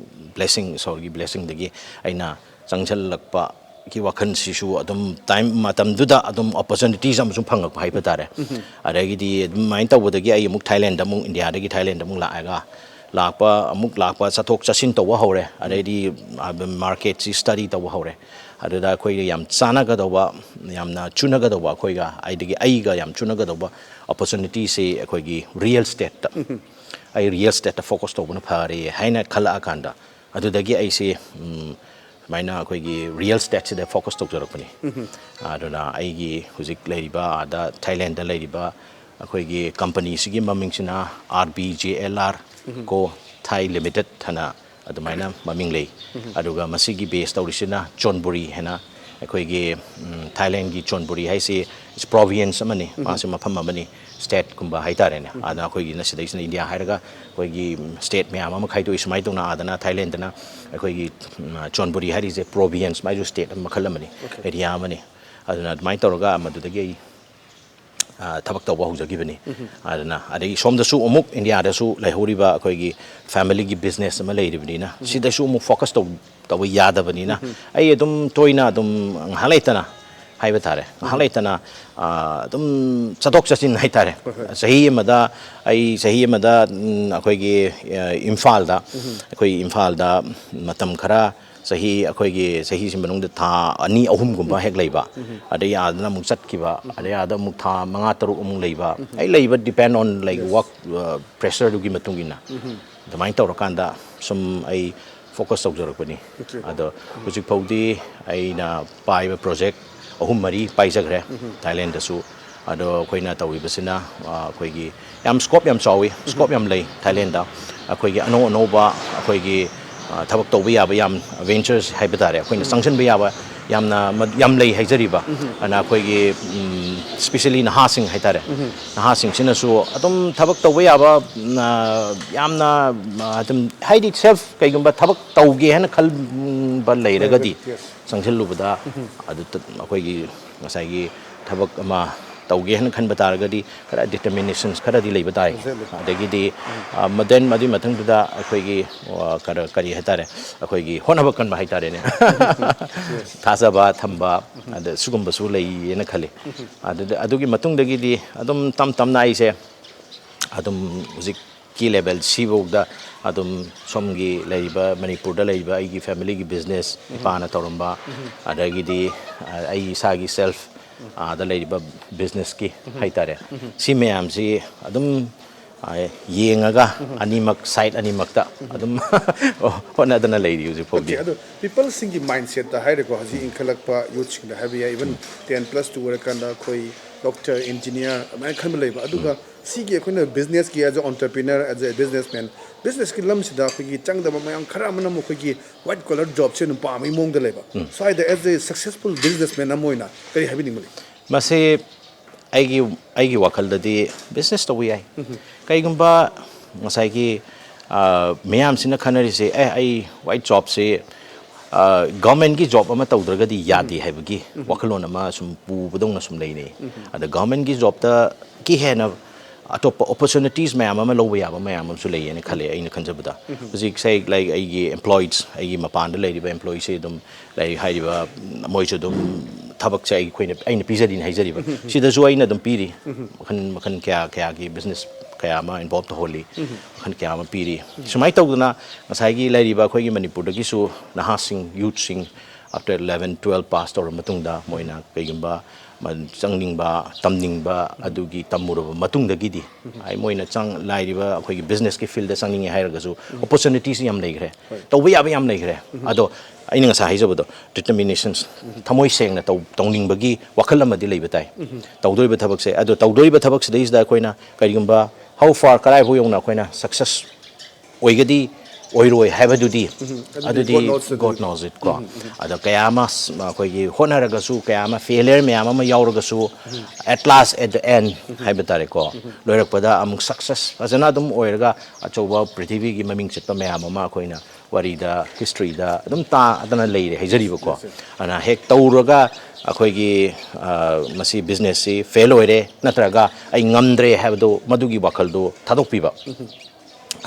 blessing, ꯏꯁꯣꯔꯒꯤ blessingꯗꯒꯤ ꯑꯩꯅ ꯆꯪꯁꯤꯜꯂꯛꯄꯒꯤ ꯋꯥꯈꯜꯁꯤꯁꯨ ꯑꯗꯨꯝ time ꯃꯇꯝꯗꯨꯗ ꯑꯗꯨꯝ opportunities ꯑꯃꯁꯨ ꯐꯪꯉꯛꯄ ꯍꯥꯏꯕ ꯇꯥꯔꯦ꯫ ꯑꯗꯒꯤꯗꯤ ꯑꯗꯨꯃꯥꯏꯅ ꯇꯧꯕꯗꯒꯤ ꯑꯩ ꯑꯃꯨꯛ ꯊꯥꯏꯂꯦꯟꯗ ꯑꯃꯨꯛ, ꯏꯟꯗꯤꯌꯥꯗꯒꯤ ꯊꯥꯏꯂꯦꯟꯗ ꯑꯃꯨꯛ ꯂꯥꯛꯑꯒ, ꯂꯥꯛꯄ, ꯑꯃꯨꯛ ꯂꯥꯛꯄ, ꯆꯠꯊꯣꯛ ꯆꯠꯁꯤꯟ ꯇꯧꯕ ꯍꯧꯔꯦ꯫ ꯑꯗꯩꯗꯤ, ꯑ, marketꯁꯤ study ꯇꯧꯕ ꯍꯧꯔꯦ꯫ ꯑꯗꯨꯗ ꯑꯩꯈꯣꯏꯒ ꯌꯥꯝ ꯆꯥꯟꯅꯒꯗꯧꯕ, ꯌꯥꯝꯅ ꯆꯨꯅꯒꯗꯧꯕ, ꯑꯩꯈꯣꯏꯒ, ꯑꯩꯒ ꯌꯥꯝ ꯆꯨꯅꯒꯗꯧꯕ opportunityꯁꯤ ꯑꯩꯈꯣꯏꯒꯤ real estateꯇ, ꯑꯩ real estateꯇ focus ꯇꯧꯕꯅ ꯐꯔꯦ ꯍꯥꯏꯅ ꯈꯜꯂꯛꯑꯀꯥꯟꯗ, ꯑꯗꯨꯗꯒꯤ ꯑꯩꯁꯤ, ꯎꯝ, ꯁꯨꯃꯥꯏꯅ ꯑꯩꯈꯣꯏꯒꯤ real estateꯁꯤꯗ focus ꯇꯧꯖꯔꯛꯄꯅꯤ꯫ ꯑꯗꯨꯅ ꯑꯩꯒꯤ ꯍꯧꯖꯤꯛ ꯂꯩꯔꯤꯕ ꯑꯥꯗ ꯊꯥꯏꯂꯦꯟꯗ ꯂꯩꯔꯤꯕ ꯑꯩꯈꯣꯏꯒꯤ companyꯁꯤꯒꯤ ꯃꯃꯤꯡꯁꯤꯅ R B J L R Co Thai Limited ꯍꯥꯏꯅ ꯑꯗꯨꯃꯥꯏꯅ ꯃꯃꯤꯡ ꯂꯩ꯫ ꯑꯗꯨꯒ ꯃꯁꯤꯒꯤ base ꯇꯧꯔꯤꯁꯤꯅ ꯆꯣꯟꯕꯨꯔꯤ ꯍꯥꯏꯅ ꯑꯩꯈꯣꯏꯒꯤ, ꯎꯝ, ꯊꯥꯏꯂꯦꯟꯒꯤ ꯆꯣꯟꯕꯨꯔꯤ ꯍꯥꯏꯁꯤ province ꯑꯃꯅꯤ, ꯃꯥꯁꯤ ꯃꯐꯝ ꯑꯃꯅꯤ, stateꯀꯨꯝꯕ ꯍꯥꯏꯇꯥꯔꯦꯅꯦ꯫ ꯑꯗ ꯑꯩꯈꯣꯏꯒꯤꯅ ꯁꯤꯗꯩꯁꯤꯅ ꯏꯟꯗꯤꯌꯥ ꯍꯥꯏꯔꯒ ꯑꯩꯈꯣꯏꯒꯤ state ꯃꯌꯥꯝ ꯑꯃ ꯈꯥꯏꯗꯣꯛꯏ꯫ ꯁꯨꯃꯥꯏꯅ ꯇꯧꯅ ꯑꯥꯗꯅ ꯊꯥꯏꯂꯦꯟꯗꯅ ꯑꯩꯈꯣꯏꯒꯤ, ꯎꯝ, ꯆꯣꯟꯕꯨꯔꯤ ꯍꯥꯏꯔꯤꯁꯦ province, ꯃꯥꯏꯁꯨ state ꯑꯃ, ꯃꯈꯜ ꯑꯃꯅꯤ, area ꯑꯃꯅꯤ꯫ ꯑꯗꯨꯅ ꯑꯗꯨꯃꯥꯏꯅ ꯇꯧꯔꯒ ꯃꯗꯨꯗꯒꯤ ꯑꯩ, ꯑ, ꯊꯕꯛ ꯇꯧꯕ ꯍꯧꯖꯈꯤꯕꯅꯤ꯫ ꯑꯗꯨꯅ ꯑꯗꯒꯤ ꯁꯣꯝꯗꯁꯨ ꯑꯃꯨꯛ ꯏꯟꯗꯤꯌꯥꯗꯁꯨ ꯂꯩꯍꯧꯔꯤꯕ ꯑꯩꯈꯣꯏꯒꯤ familyꯒꯤ business ꯑꯃ ꯂꯩꯔꯤꯕꯅꯤꯅ, ꯁꯤꯗꯁꯨ ꯑꯃꯨꯛ focus ꯇꯧ-, ꯇꯧꯕ ꯌꯥꯗꯕꯅꯤꯅ, ꯑꯩ ꯑꯗꯨꯝ ꯇꯣꯏꯅ ꯑꯗꯨꯝ ꯉꯥꯏꯍꯥꯛ ꯂꯩꯇꯅ ꯍꯥꯏꯕ ꯇꯥꯔꯦ, ꯉꯥꯏꯍꯥꯛ ꯂꯩꯇꯅ, ꯑ, ꯑꯗꯨꯝ ꯆꯠꯊꯣꯛ ꯆꯠꯁꯤꯟ ꯍꯥꯏꯇꯥꯔꯦ꯫ ꯆꯍꯤ ꯑꯃꯗ, ꯑꯩ ꯆꯍꯤ ꯑꯃꯗ, ꯎꯝ, ꯑꯩꯈꯣꯏꯒꯤ, ꯑ, ꯏꯝꯐꯥꯜꯗ, ꯑꯩꯈꯣꯏ ꯏꯝꯐꯥꯜꯗ ꯃꯇꯝ ꯈꯔ ꯆꯍꯤ, ꯑꯩꯈꯣꯏꯒꯤ ꯆꯍꯤꯁꯤ ꯃꯅꯨꯡꯗ ꯊꯥ ꯑꯅꯤ ꯑꯍꯨꯝꯒꯨꯝꯕ ꯍꯦꯛ ꯂꯩꯕ, ꯑꯗꯩ ꯑꯥꯗꯅ ꯑꯃꯨꯛ ꯆꯠꯈꯤꯕ, ꯑꯗꯩ ꯑꯥꯗ ꯑꯃꯨꯛ ꯊꯥ ꯃꯉꯥ ꯇꯔꯨꯛ ꯑꯃꯨꯛ ꯂꯩꯕ, ꯑꯩ ꯂꯩꯕ depend on, like, work pressure ꯗꯨꯒꯤ ꯃꯇꯨꯡ ꯏꯟꯅ ꯑꯗꯨꯃꯥꯏꯅ ꯇꯧꯔꯀꯥꯟꯗ ꯁꯨꯝ ꯑꯩ focus ꯇꯧꯖꯔꯛꯄꯅꯤ꯫ ꯑꯗꯣ ꯍꯧꯖꯤꯛ ꯐꯥꯎꯗꯤ ꯑꯩꯅ ꯄꯥꯏꯕ project ꯑꯍꯨꯝ ꯃꯔꯤ ꯄꯥꯏꯖꯈ꯭ꯔꯦ ꯊꯥꯏꯂꯦꯟꯗꯁꯨ꯫ ꯑꯗꯣ ꯑꯩꯈꯣꯏꯅ ꯇꯧꯔꯤꯕꯁꯤꯅ, ꯑ, ꯑꯩꯈꯣꯏꯒꯤ ꯌꯥꯝ scope ꯌꯥꯝ ꯆꯥꯎꯋꯤ, scope ꯌꯥꯝ ꯂꯩ ꯊꯥꯏꯂꯦꯟꯗ꯫ ꯑꯩꯈꯣꯏꯒꯤ ꯑꯅꯧ ꯑꯅꯧꯕ ꯑꯩꯈꯣꯏꯒꯤ, ꯑ, ꯊꯕꯛ ꯇꯧꯕ ꯌꯥꯕ ꯌꯥꯝ ventures ꯍꯥꯏꯕ ꯇꯥꯔꯦ, ꯑꯩꯈꯣꯏꯅ ꯆꯪꯁꯤꯟꯕ ꯌꯥꯕ ꯌꯥꯝꯅ ꯃ-, ꯌꯥꯝ ꯂꯩ ꯍꯥꯏꯖꯔꯤꯕ꯫ ꯑꯗꯨꯅ ꯑꯩꯈꯣꯏꯒꯤ, ꯎꯝ, especially ꯅꯍꯥꯁꯤꯡ ꯍꯥꯏꯇꯥꯔꯦ, ꯅꯍꯥꯁꯤꯡꯁꯤꯅꯁꯨ ꯑꯗꯨꯝ ꯊꯕꯛ ꯇꯧꯕ ꯌꯥꯕ, ꯎꯝ, ꯑ, ꯌꯥꯝꯅ, ꯑ, ꯑꯗꯨꯝ ꯍꯥꯏꯗꯤ self ꯀꯩꯒꯨꯝꯕ ꯊꯕꯛ ꯇꯧꯒꯦ ꯍꯥꯏꯅ ꯈꯟꯕ ꯂꯩꯔꯒꯗꯤ ꯆꯪꯁꯤꯜꯂꯨꯕꯗ ꯑꯗꯨ ꯇ-, ꯑꯩꯈꯣꯏꯒꯤ ꯉꯁꯥꯏꯒꯤ ꯊꯕꯛ ꯑꯃ ꯇꯧꯒꯦ ꯍꯥꯏꯅ ꯈꯟꯕ ꯇꯥꯔꯒꯗꯤ ꯈꯔ determinations ꯈꯔꯗꯤ ꯂꯩꯕ ꯇꯥꯏ꯫ ꯑꯗꯒꯤꯗꯤ, ꯑ, ꯃ-, then ꯑꯗꯨꯒꯤ ꯃꯊꯪꯗꯨꯗ ꯑꯩꯈꯣꯏꯒꯤ, ꯑ, ꯀꯔ-, ꯀꯔꯤ ꯍꯥꯏꯇꯥꯔꯦ, ꯑꯩꯈꯣꯏꯒꯤ ꯍꯣꯠꯅꯕ ꯀꯟꯕ ꯍꯥꯏꯇꯥꯔꯦꯅꯦ꯫ ꯊꯥꯖꯕ ꯊꯝꯕ, ꯑꯗ ꯁꯤꯒꯨꯝꯕꯁꯨ ꯂꯩꯌꯦꯅ ꯈꯜꯂꯤ꯫ ꯑꯗꯨꯗ, ꯑꯗꯨꯒꯤ ꯃꯇꯨꯡꯗꯒꯤꯗꯤ ꯑꯗꯨꯝ ꯇꯞ ꯇꯞꯅ ꯑꯩꯁꯦ ꯑꯗꯨꯝ ꯍꯧꯖꯤꯛꯀꯤ level ꯁꯤꯐꯥꯎꯗ ꯑꯗꯨꯝ ꯁꯣꯝꯒꯤ ꯂꯩꯔꯤꯕ, ꯃꯅꯤꯄꯨꯔꯗ ꯂꯩꯔꯤꯕ ꯑꯩꯒꯤ family ꯒꯤ business, ꯏꯄꯥꯅ ꯇꯧꯔꯝꯕ, ꯑꯗꯒꯤꯗꯤ, ꯑ, ꯑꯩ ꯏꯁꯥꯒꯤ self, ꯑꯥꯗ ꯂꯩꯔꯤꯕ business ꯀꯤ ꯍꯥꯏꯇꯥꯔꯦ, ꯁꯤ ꯃꯌꯥꯝꯁꯤ ꯑꯗꯨꯝ, ꯑ, ꯌꯦꯡꯉꯒ ꯑꯅꯤꯃꯛ, side ꯑꯅꯤꯃꯛꯇ ꯑꯗꯨꯝ ꯍꯣꯠꯅꯗꯅ ꯂꯩꯔꯤ ꯍꯧꯖꯤꯛ ꯐꯥꯎꯗꯤ꯫ Okay, ꯑꯗꯣ people ꯁꯤꯡꯒꯤ mindset ꯇ ꯍꯥꯏꯔꯦꯀꯣ, ꯍꯧꯖꯤꯛ ꯏꯟꯈꯠꯂꯛꯄ youth ꯁꯤꯡꯗ ꯍꯥꯏꯕ ꯌꯥꯏ, even ten plus two ꯑꯣꯏꯔꯀꯥꯟꯗ ꯑꯩꯈꯣꯏ doctor, engineer ꯑꯗꯨꯃꯥꯏꯅ ꯈꯟꯕ ꯂꯩꯕ, ꯑꯗꯨꯒ ꯁꯤꯒꯤ ꯑꯩꯈꯣꯏꯅ business ꯀꯤ as a entrepreneur, as a businessman, business ꯀꯤ ꯂꯝꯁꯤꯗ ꯑꯩꯈꯣꯏꯒꯤ ꯆꯪꯗꯕ ꯃꯌꯥꯝ ꯈꯔ ꯑꯃꯅ ꯑꯃꯨꯛ ꯑꯩꯈꯣꯏꯒꯤ white collar job ꯁꯦ ꯑꯗꯨꯝ ꯄꯥꯝꯕꯒꯤ ꯃꯑꯣꯡꯗ ꯂꯩꯕ꯫ ꯁ꯭ꯋꯥꯏꯗ as a successful businessman ꯑꯃ ꯑꯣꯏꯅ ꯀꯔꯤ ꯍꯥꯏꯕꯤꯅꯤꯡꯕ ꯂꯩ? ꯃꯁꯤ ꯑꯩꯒꯤ, ꯑꯩꯒꯤ ꯋꯥꯈꯜꯗꯗꯤ business ꯇꯧꯕ ꯌꯥꯏ꯫ ꯀꯩꯒꯨꯝꯕ ꯉꯁꯥꯏꯒꯤ, ꯑ, ꯃꯤꯌꯥꯝꯁꯤꯅ ꯈꯟꯅꯔꯤꯁꯦ, "ꯑꯦ, ꯑꯩ white job ꯁꯤ, ꯑ, government ꯀꯤ job ꯑꯃ ꯇꯧꯗ꯭ꯔꯒꯗꯤ ꯌꯥꯗꯦ" ꯍꯥꯏꯕꯒꯤ ꯋꯥꯈꯜꯂꯣꯟ ꯑꯃ ꯁꯨꯝ ꯄꯨꯕꯗꯧꯅ ꯁꯨꯝ ꯂꯩꯅꯩ꯫ ꯑꯗ government ꯀꯤ job ꯇ ꯀꯤ ꯍꯦꯟꯅ ꯑꯇꯣꯞꯄ opportunities ꯃꯌꯥꯝ ꯑꯃ ꯂꯧꯕ ꯌꯥꯕ ꯃꯌꯥꯝ ꯑꯃꯁꯨ ꯂꯩꯌꯦꯅ ꯈꯜꯂꯦ, ꯑꯩꯅ ꯈꯟꯖꯕꯗ꯫ ꯍꯧꯖꯤꯛ say, like, ꯑꯩꯒꯤ employees, ꯑꯩꯒꯤ ꯃꯄꯥꯟꯗ ꯂꯩꯔꯤꯕ employees ꯁꯤ ꯑꯗꯨꯝ, like, ꯍꯥꯏꯔꯤꯕ, ꯃꯣꯏꯁꯨ ꯑꯗꯨꯝ ꯊꯕꯛꯁꯦ ꯑꯩꯈꯣꯏꯅ, ꯑꯩꯅ ꯄꯤꯖꯔꯤꯅ ꯍꯥꯏꯖꯔꯤꯕ꯫ ꯁꯤꯗꯁꯨ ꯑꯩꯅ ꯑꯗꯨꯝ ꯄꯤꯔꯤ꯫ ꯃꯈꯜ, ꯃꯈꯜ ꯀꯌꯥ ꯀꯌꯥꯒꯤ business ꯀꯌꯥ ꯑꯃ ꯏꯟꯚꯣꯜꯕ ꯇꯧꯍꯜꯂꯤ, ꯋꯥꯈꯜ ꯀꯌꯥ ꯑꯃ ꯄꯤꯔꯤ꯫ ꯁꯨꯃꯥꯏꯅ ꯇꯧꯗꯅ ꯉꯁꯥꯏꯒꯤ ꯂꯩꯔꯤꯕ ꯑꯩꯈꯣꯏꯒꯤ ꯃꯅꯤꯄꯨꯔꯗꯒꯤꯁꯨ ꯅꯍꯥꯁꯤꯡ, ꯌꯨꯠꯁꯤꯡ, after eleven twelve pass ꯇꯧꯔꯕ ꯃꯇꯨꯡꯗ ꯃꯣꯏꯅ ꯀꯩꯒꯨꯝꯕ ꯆꯪꯅꯤꯡꯕ, ꯇꯝꯅꯤꯡꯕ, ꯑꯗꯨꯒꯤ ꯇꯝꯃꯨꯔꯕ ꯃꯇꯨꯡꯗꯒꯤꯗꯤ ꯑꯩ ꯃꯣꯏꯅ ꯆꯪ ꯂꯥꯏꯔꯤꯕ ꯑꯩꯈꯣꯏꯒꯤ ꯕꯤꯖꯤꯅꯦꯁꯀꯤ ꯐꯤꯜꯗ ꯆꯪꯅꯤꯡꯉꯦ ꯍꯥꯏꯔꯒꯁꯨ ꯑꯣꯄꯣꯔꯆꯨꯅꯤꯇꯤꯁ ꯌꯥꯝ ꯂꯩꯈ꯭ꯔꯦ, ꯇꯧꯕ ꯌꯥꯕ ꯌꯥꯝ ꯂꯩꯈ꯭ꯔꯦ꯫ ꯑꯗꯣ ꯑꯩꯅ ꯉꯁꯥꯏ ꯍꯥꯏꯖꯕꯗꯣ, ꯗꯤꯇꯔꯃꯤꯅꯦꯁꯟ, ꯊꯃꯣꯏ ꯁꯦꯡꯅ ꯇꯧ ꯇꯧꯅꯤꯡꯕꯒꯤ ꯋꯥꯈꯜ ꯑꯃꯗꯤ ꯂꯩꯕ ꯇꯥꯏ꯫ ꯇꯧꯗꯣꯔꯤꯕ ꯊꯕꯛꯁꯦ, ꯑꯗꯣ ꯇꯧꯗꯣꯔꯤꯕ ꯊꯕꯛꯁꯤꯗꯩꯁꯤꯗ ꯑꯩꯈꯣꯏꯅ ꯀꯔꯤꯒꯨꯝꯕ how far, ꯀꯗꯥꯏꯐꯥꯎ ꯌꯧꯅ ꯑꯩꯈꯣꯏꯅ ꯁꯛꯁꯦꯁ ꯑꯣꯏꯒꯗꯤ ꯑꯣꯏꯔꯣꯏ ꯍꯥꯏꯕꯗꯨꯗꯤ, ꯑꯗꯨꯗꯤ ꯑꯗꯨꯗꯤ God knows it. God knows it ꯀꯣ꯫ ꯑꯗꯣ ꯀꯌꯥ ꯑꯃ ꯑꯩꯈꯣꯏꯒꯤ ꯍꯣꯠꯅꯔꯒꯁꯨ, ꯀꯌꯥ ꯑꯃ ꯐꯦꯂꯤꯌꯔ ꯃꯌꯥꯝ ꯑꯃ ꯌꯥꯎꯔꯒꯁꯨ, at last, at the end ꯍꯥꯏꯕ ꯇꯥꯔꯦꯀꯣ, ꯂꯣꯏꯔꯛꯄꯗ ꯑꯃꯨꯛ ꯁꯛꯁꯦꯁ ꯐꯖꯅ ꯑꯗꯨꯝ ꯑꯣꯏꯔꯒ ꯑꯆꯧꯕ ꯄ꯭ꯔꯤꯊꯤꯕꯤꯒꯤ ꯃꯃꯤꯡ ꯆꯠꯄ ꯃꯌꯥꯝ ꯑꯃ ꯑꯩꯈꯣꯏꯅ ꯋꯥꯔꯤꯗ, ꯍꯤꯁꯇ꯭ꯔꯤꯗ ꯑꯗꯨꯝ ꯇꯥꯗꯅ ꯂꯩꯔꯦ ꯍꯥꯏꯖꯔꯤꯕꯀꯣ꯫ ꯑꯗꯨꯅ ꯍꯦꯛ ꯇꯧꯔꯒ ꯑꯩꯈꯣꯏꯒꯤ, ꯑ, ꯃꯁꯤ ꯕꯤꯖꯤꯅꯦꯁꯁꯤ ꯐꯦꯜ ꯑꯣꯏꯔꯦ ꯅꯠꯇ꯭ꯔꯒ ꯑꯩ ꯉꯝꯗ꯭ꯔꯦ ꯍꯥꯏꯕꯗꯣ, ꯃꯗꯨꯒꯤ ꯋꯥꯈꯜꯗꯣ ꯊꯥꯗꯣꯛꯄꯤꯕ꯫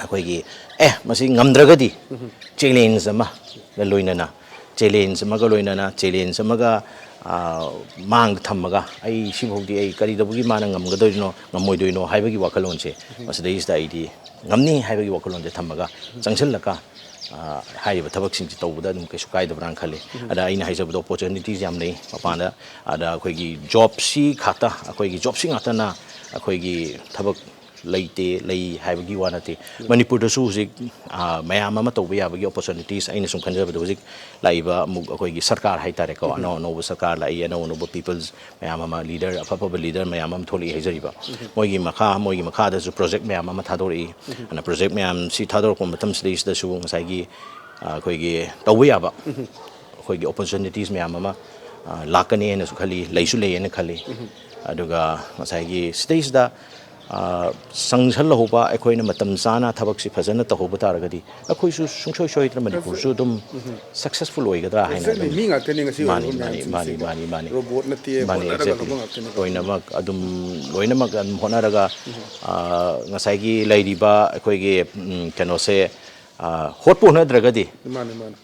ꯑꯩꯈꯣꯏꯒꯤ, ꯑꯦ, ꯃꯁꯤ ꯉꯝꯗ꯭ꯔꯒꯗꯤ ꯆꯦꯂꯦꯟꯖ ꯑꯃꯒ ꯂꯣꯏꯅꯅ, ꯆꯦꯂꯦꯟꯖ ꯑꯃꯒ ꯂꯣꯏꯅꯅ, ꯆꯦꯂꯦꯟꯖ ꯑꯃꯒ, ꯑ, ꯃꯥꯡꯗ ꯊꯝꯃꯒ, ꯑꯩ ꯁꯤꯐꯥꯎꯗꯤ ꯑꯩ ꯀꯔꯤꯗꯧꯕꯒꯤ ꯃꯥꯅ ꯉꯝꯒꯗꯣꯏꯅꯣ, ꯉꯝꯃꯣꯏꯗꯣꯏꯅꯣ ꯍꯥꯏꯕꯒꯤ ꯋꯥꯈꯜꯂꯣꯟꯁꯦ ꯃꯁꯤꯗꯩꯁꯤꯗ ꯑꯩꯗꯤ ꯉꯝꯅꯤ ꯍꯥꯏꯕꯒꯤ ꯋꯥꯈꯜꯂꯣꯟꯁꯦ ꯊꯝꯃꯒ ꯆꯪꯁꯤꯜꯂꯒ, ꯑ, ꯍꯥꯏꯔꯤꯕ ꯊꯕꯛꯁꯤꯡꯁꯤ ꯇꯧꯕꯗ ꯑꯗꯨꯝ ꯀꯩꯁꯨ ꯀꯥꯏꯗꯕ꯭ꯔꯥꯅ ꯈꯜꯂꯤ꯫ ꯑꯗ ꯑꯩꯅ ꯍꯥꯏꯖꯕꯗꯣ ꯑꯣꯄꯣꯔꯆꯨꯅꯤꯇꯤꯁ ꯌꯥꯝ ꯂꯩ ꯃꯄꯥꯟꯗ꯫ ꯑꯗ ꯑꯩꯈꯣꯏꯒꯤ ꯖꯣꯕꯁꯤ ꯈꯛꯇ, ꯑꯩꯈꯣꯏꯒꯤ ꯖꯣꯕꯁꯤ ꯉꯥꯛꯇꯅ ꯑꯩꯈꯣꯏꯒꯤ ꯊꯕꯛ ꯂꯩꯇꯦ, ꯂꯩ ꯍꯥꯏꯕꯒꯤ ꯋꯥ ꯅꯠꯇꯦ꯫ ꯃꯅꯤꯄꯨꯔꯗꯁꯨ ꯍꯧꯖꯤꯛ, ꯑ, ꯃꯌꯥꯝ ꯑꯃ ꯇꯧꯕ ꯌꯥꯕꯒꯤ ꯑꯣꯄꯣꯔꯆꯨꯅꯤꯇꯤꯁ, ꯑꯩꯅ ꯁꯨꯝ ꯈꯟꯖꯕꯗ ꯍꯧꯖꯤꯛ ꯂꯥꯛꯏꯕ ꯑꯃꯨꯛ ꯑꯩꯈꯣꯏꯒꯤ ꯁꯔꯀꯥꯔ ꯍꯥꯏꯇꯥꯔꯦꯀꯣ, ꯑꯅꯧ ꯑꯅꯧꯕ ꯁꯔꯀꯥꯔ ꯂꯥꯛꯏ, ꯑꯅꯧ ꯑꯅꯧꯕ ꯄꯤꯄꯜꯁ ꯃꯌꯥꯝ ꯑꯃ, ꯂꯤꯗꯔ, ꯑꯐ ꯑꯐꯕ ꯂꯤꯗꯔ ꯃꯌꯥꯝ ꯑꯃ ꯊꯣꯛꯂꯛꯏ ꯍꯥꯏꯖꯔꯤꯕ꯫ ꯃꯣꯏꯒꯤ ꯃꯈꯥ, ꯃꯣꯏꯒꯤ ꯃꯈꯥꯗꯁꯨ ꯄ꯭ꯔꯣꯖꯦꯛ ꯃꯌꯥꯝ ꯑꯃ ꯊꯥꯗꯣꯔꯛꯏ꯫ ꯑꯗꯨꯅ ꯄ꯭ꯔꯣꯖꯦꯛ ꯃꯌꯥꯝꯁꯤ ꯊꯥꯗꯣꯔꯛꯄ ꯃꯇꯝꯁꯤꯗꯩꯁꯤꯗꯁꯨ ꯉꯁꯥꯏꯒꯤ, ꯑ, ꯑꯩꯈꯣꯏꯒꯤ ꯇꯧꯕ ꯌꯥꯕ ꯑꯩꯈꯣꯏꯒꯤ ꯑꯣꯄꯣꯔꯆꯨꯅꯤꯇꯤꯁ ꯃꯌꯥꯝ ꯑꯃ, ꯑ, ꯂꯥꯛꯀꯅꯤ ꯍꯥꯏꯅꯁꯨ ꯈꯜꯂꯤ, ꯂꯩꯁꯨ ꯂꯩ ꯍꯥꯏꯅ ꯈꯜꯂꯤ꯫ ꯑꯗꯨꯒ ꯉꯁꯥꯏꯒꯤ ꯁꯤꯗꯩꯁꯤꯗ, ꯑ, ꯆꯪꯁꯜꯍꯧꯕ, ꯑꯩꯈꯣꯏꯅ ꯃꯇꯝ ꯆꯥꯅ ꯊꯕꯛꯁꯤ ꯐꯖꯅ ꯇꯧꯍꯧꯕ ꯇꯥꯔꯒꯗꯤ ꯑꯩꯈꯣꯏꯁꯨ ꯁꯨꯡꯁꯣꯏ ꯁꯣꯏꯗꯅ ꯃꯅꯤꯄꯨꯔꯁꯨ ꯑꯗꯨꯝ ꯁꯛꯁꯦꯁꯐꯨꯜ ꯑꯣꯏꯒꯗ꯭ꯔꯥ ꯍꯥꯏꯅ ꯑꯗꯨꯝ, ꯃꯤ ꯉꯥꯛꯇꯅꯤ ꯉꯁꯤ ꯃꯥꯅꯤ, ꯑꯣꯏꯔꯤꯕ ꯃꯥꯅꯤ, ꯃꯌꯥꯝꯁꯤꯡꯁꯤꯀꯣ꯫ ꯃꯥꯅꯤ, ꯃꯥꯅꯤ, ꯃꯥꯅꯤ꯫ ꯔꯣꯕꯣꯠ ꯅꯠꯇꯦ, ꯃꯥꯅꯤ, ꯍꯣꯠꯅꯔꯒ exactly꯫ ꯂꯧꯕ ꯉꯥꯛꯇꯅꯤꯀꯣ꯫ ꯂꯣꯏꯅꯃꯛ ꯑꯗꯨꯝ, ꯂꯣꯏꯅꯃꯛ ꯑꯗꯨꯝ ꯍꯣꯠꯅꯔꯒ, ꯑ, ꯉꯁꯥꯏꯒꯤ ꯂꯩꯔꯤꯕ ꯑꯩꯈꯣꯏꯒꯤ, ꯎꯝ, ꯀꯩꯅꯣꯁꯦ, ꯑ, ꯍꯣꯠꯄꯨ ꯍꯣꯠꯅꯗ꯭ꯔꯒꯗꯤ, ꯃꯥꯅꯤ, ꯃꯥꯅꯤ꯫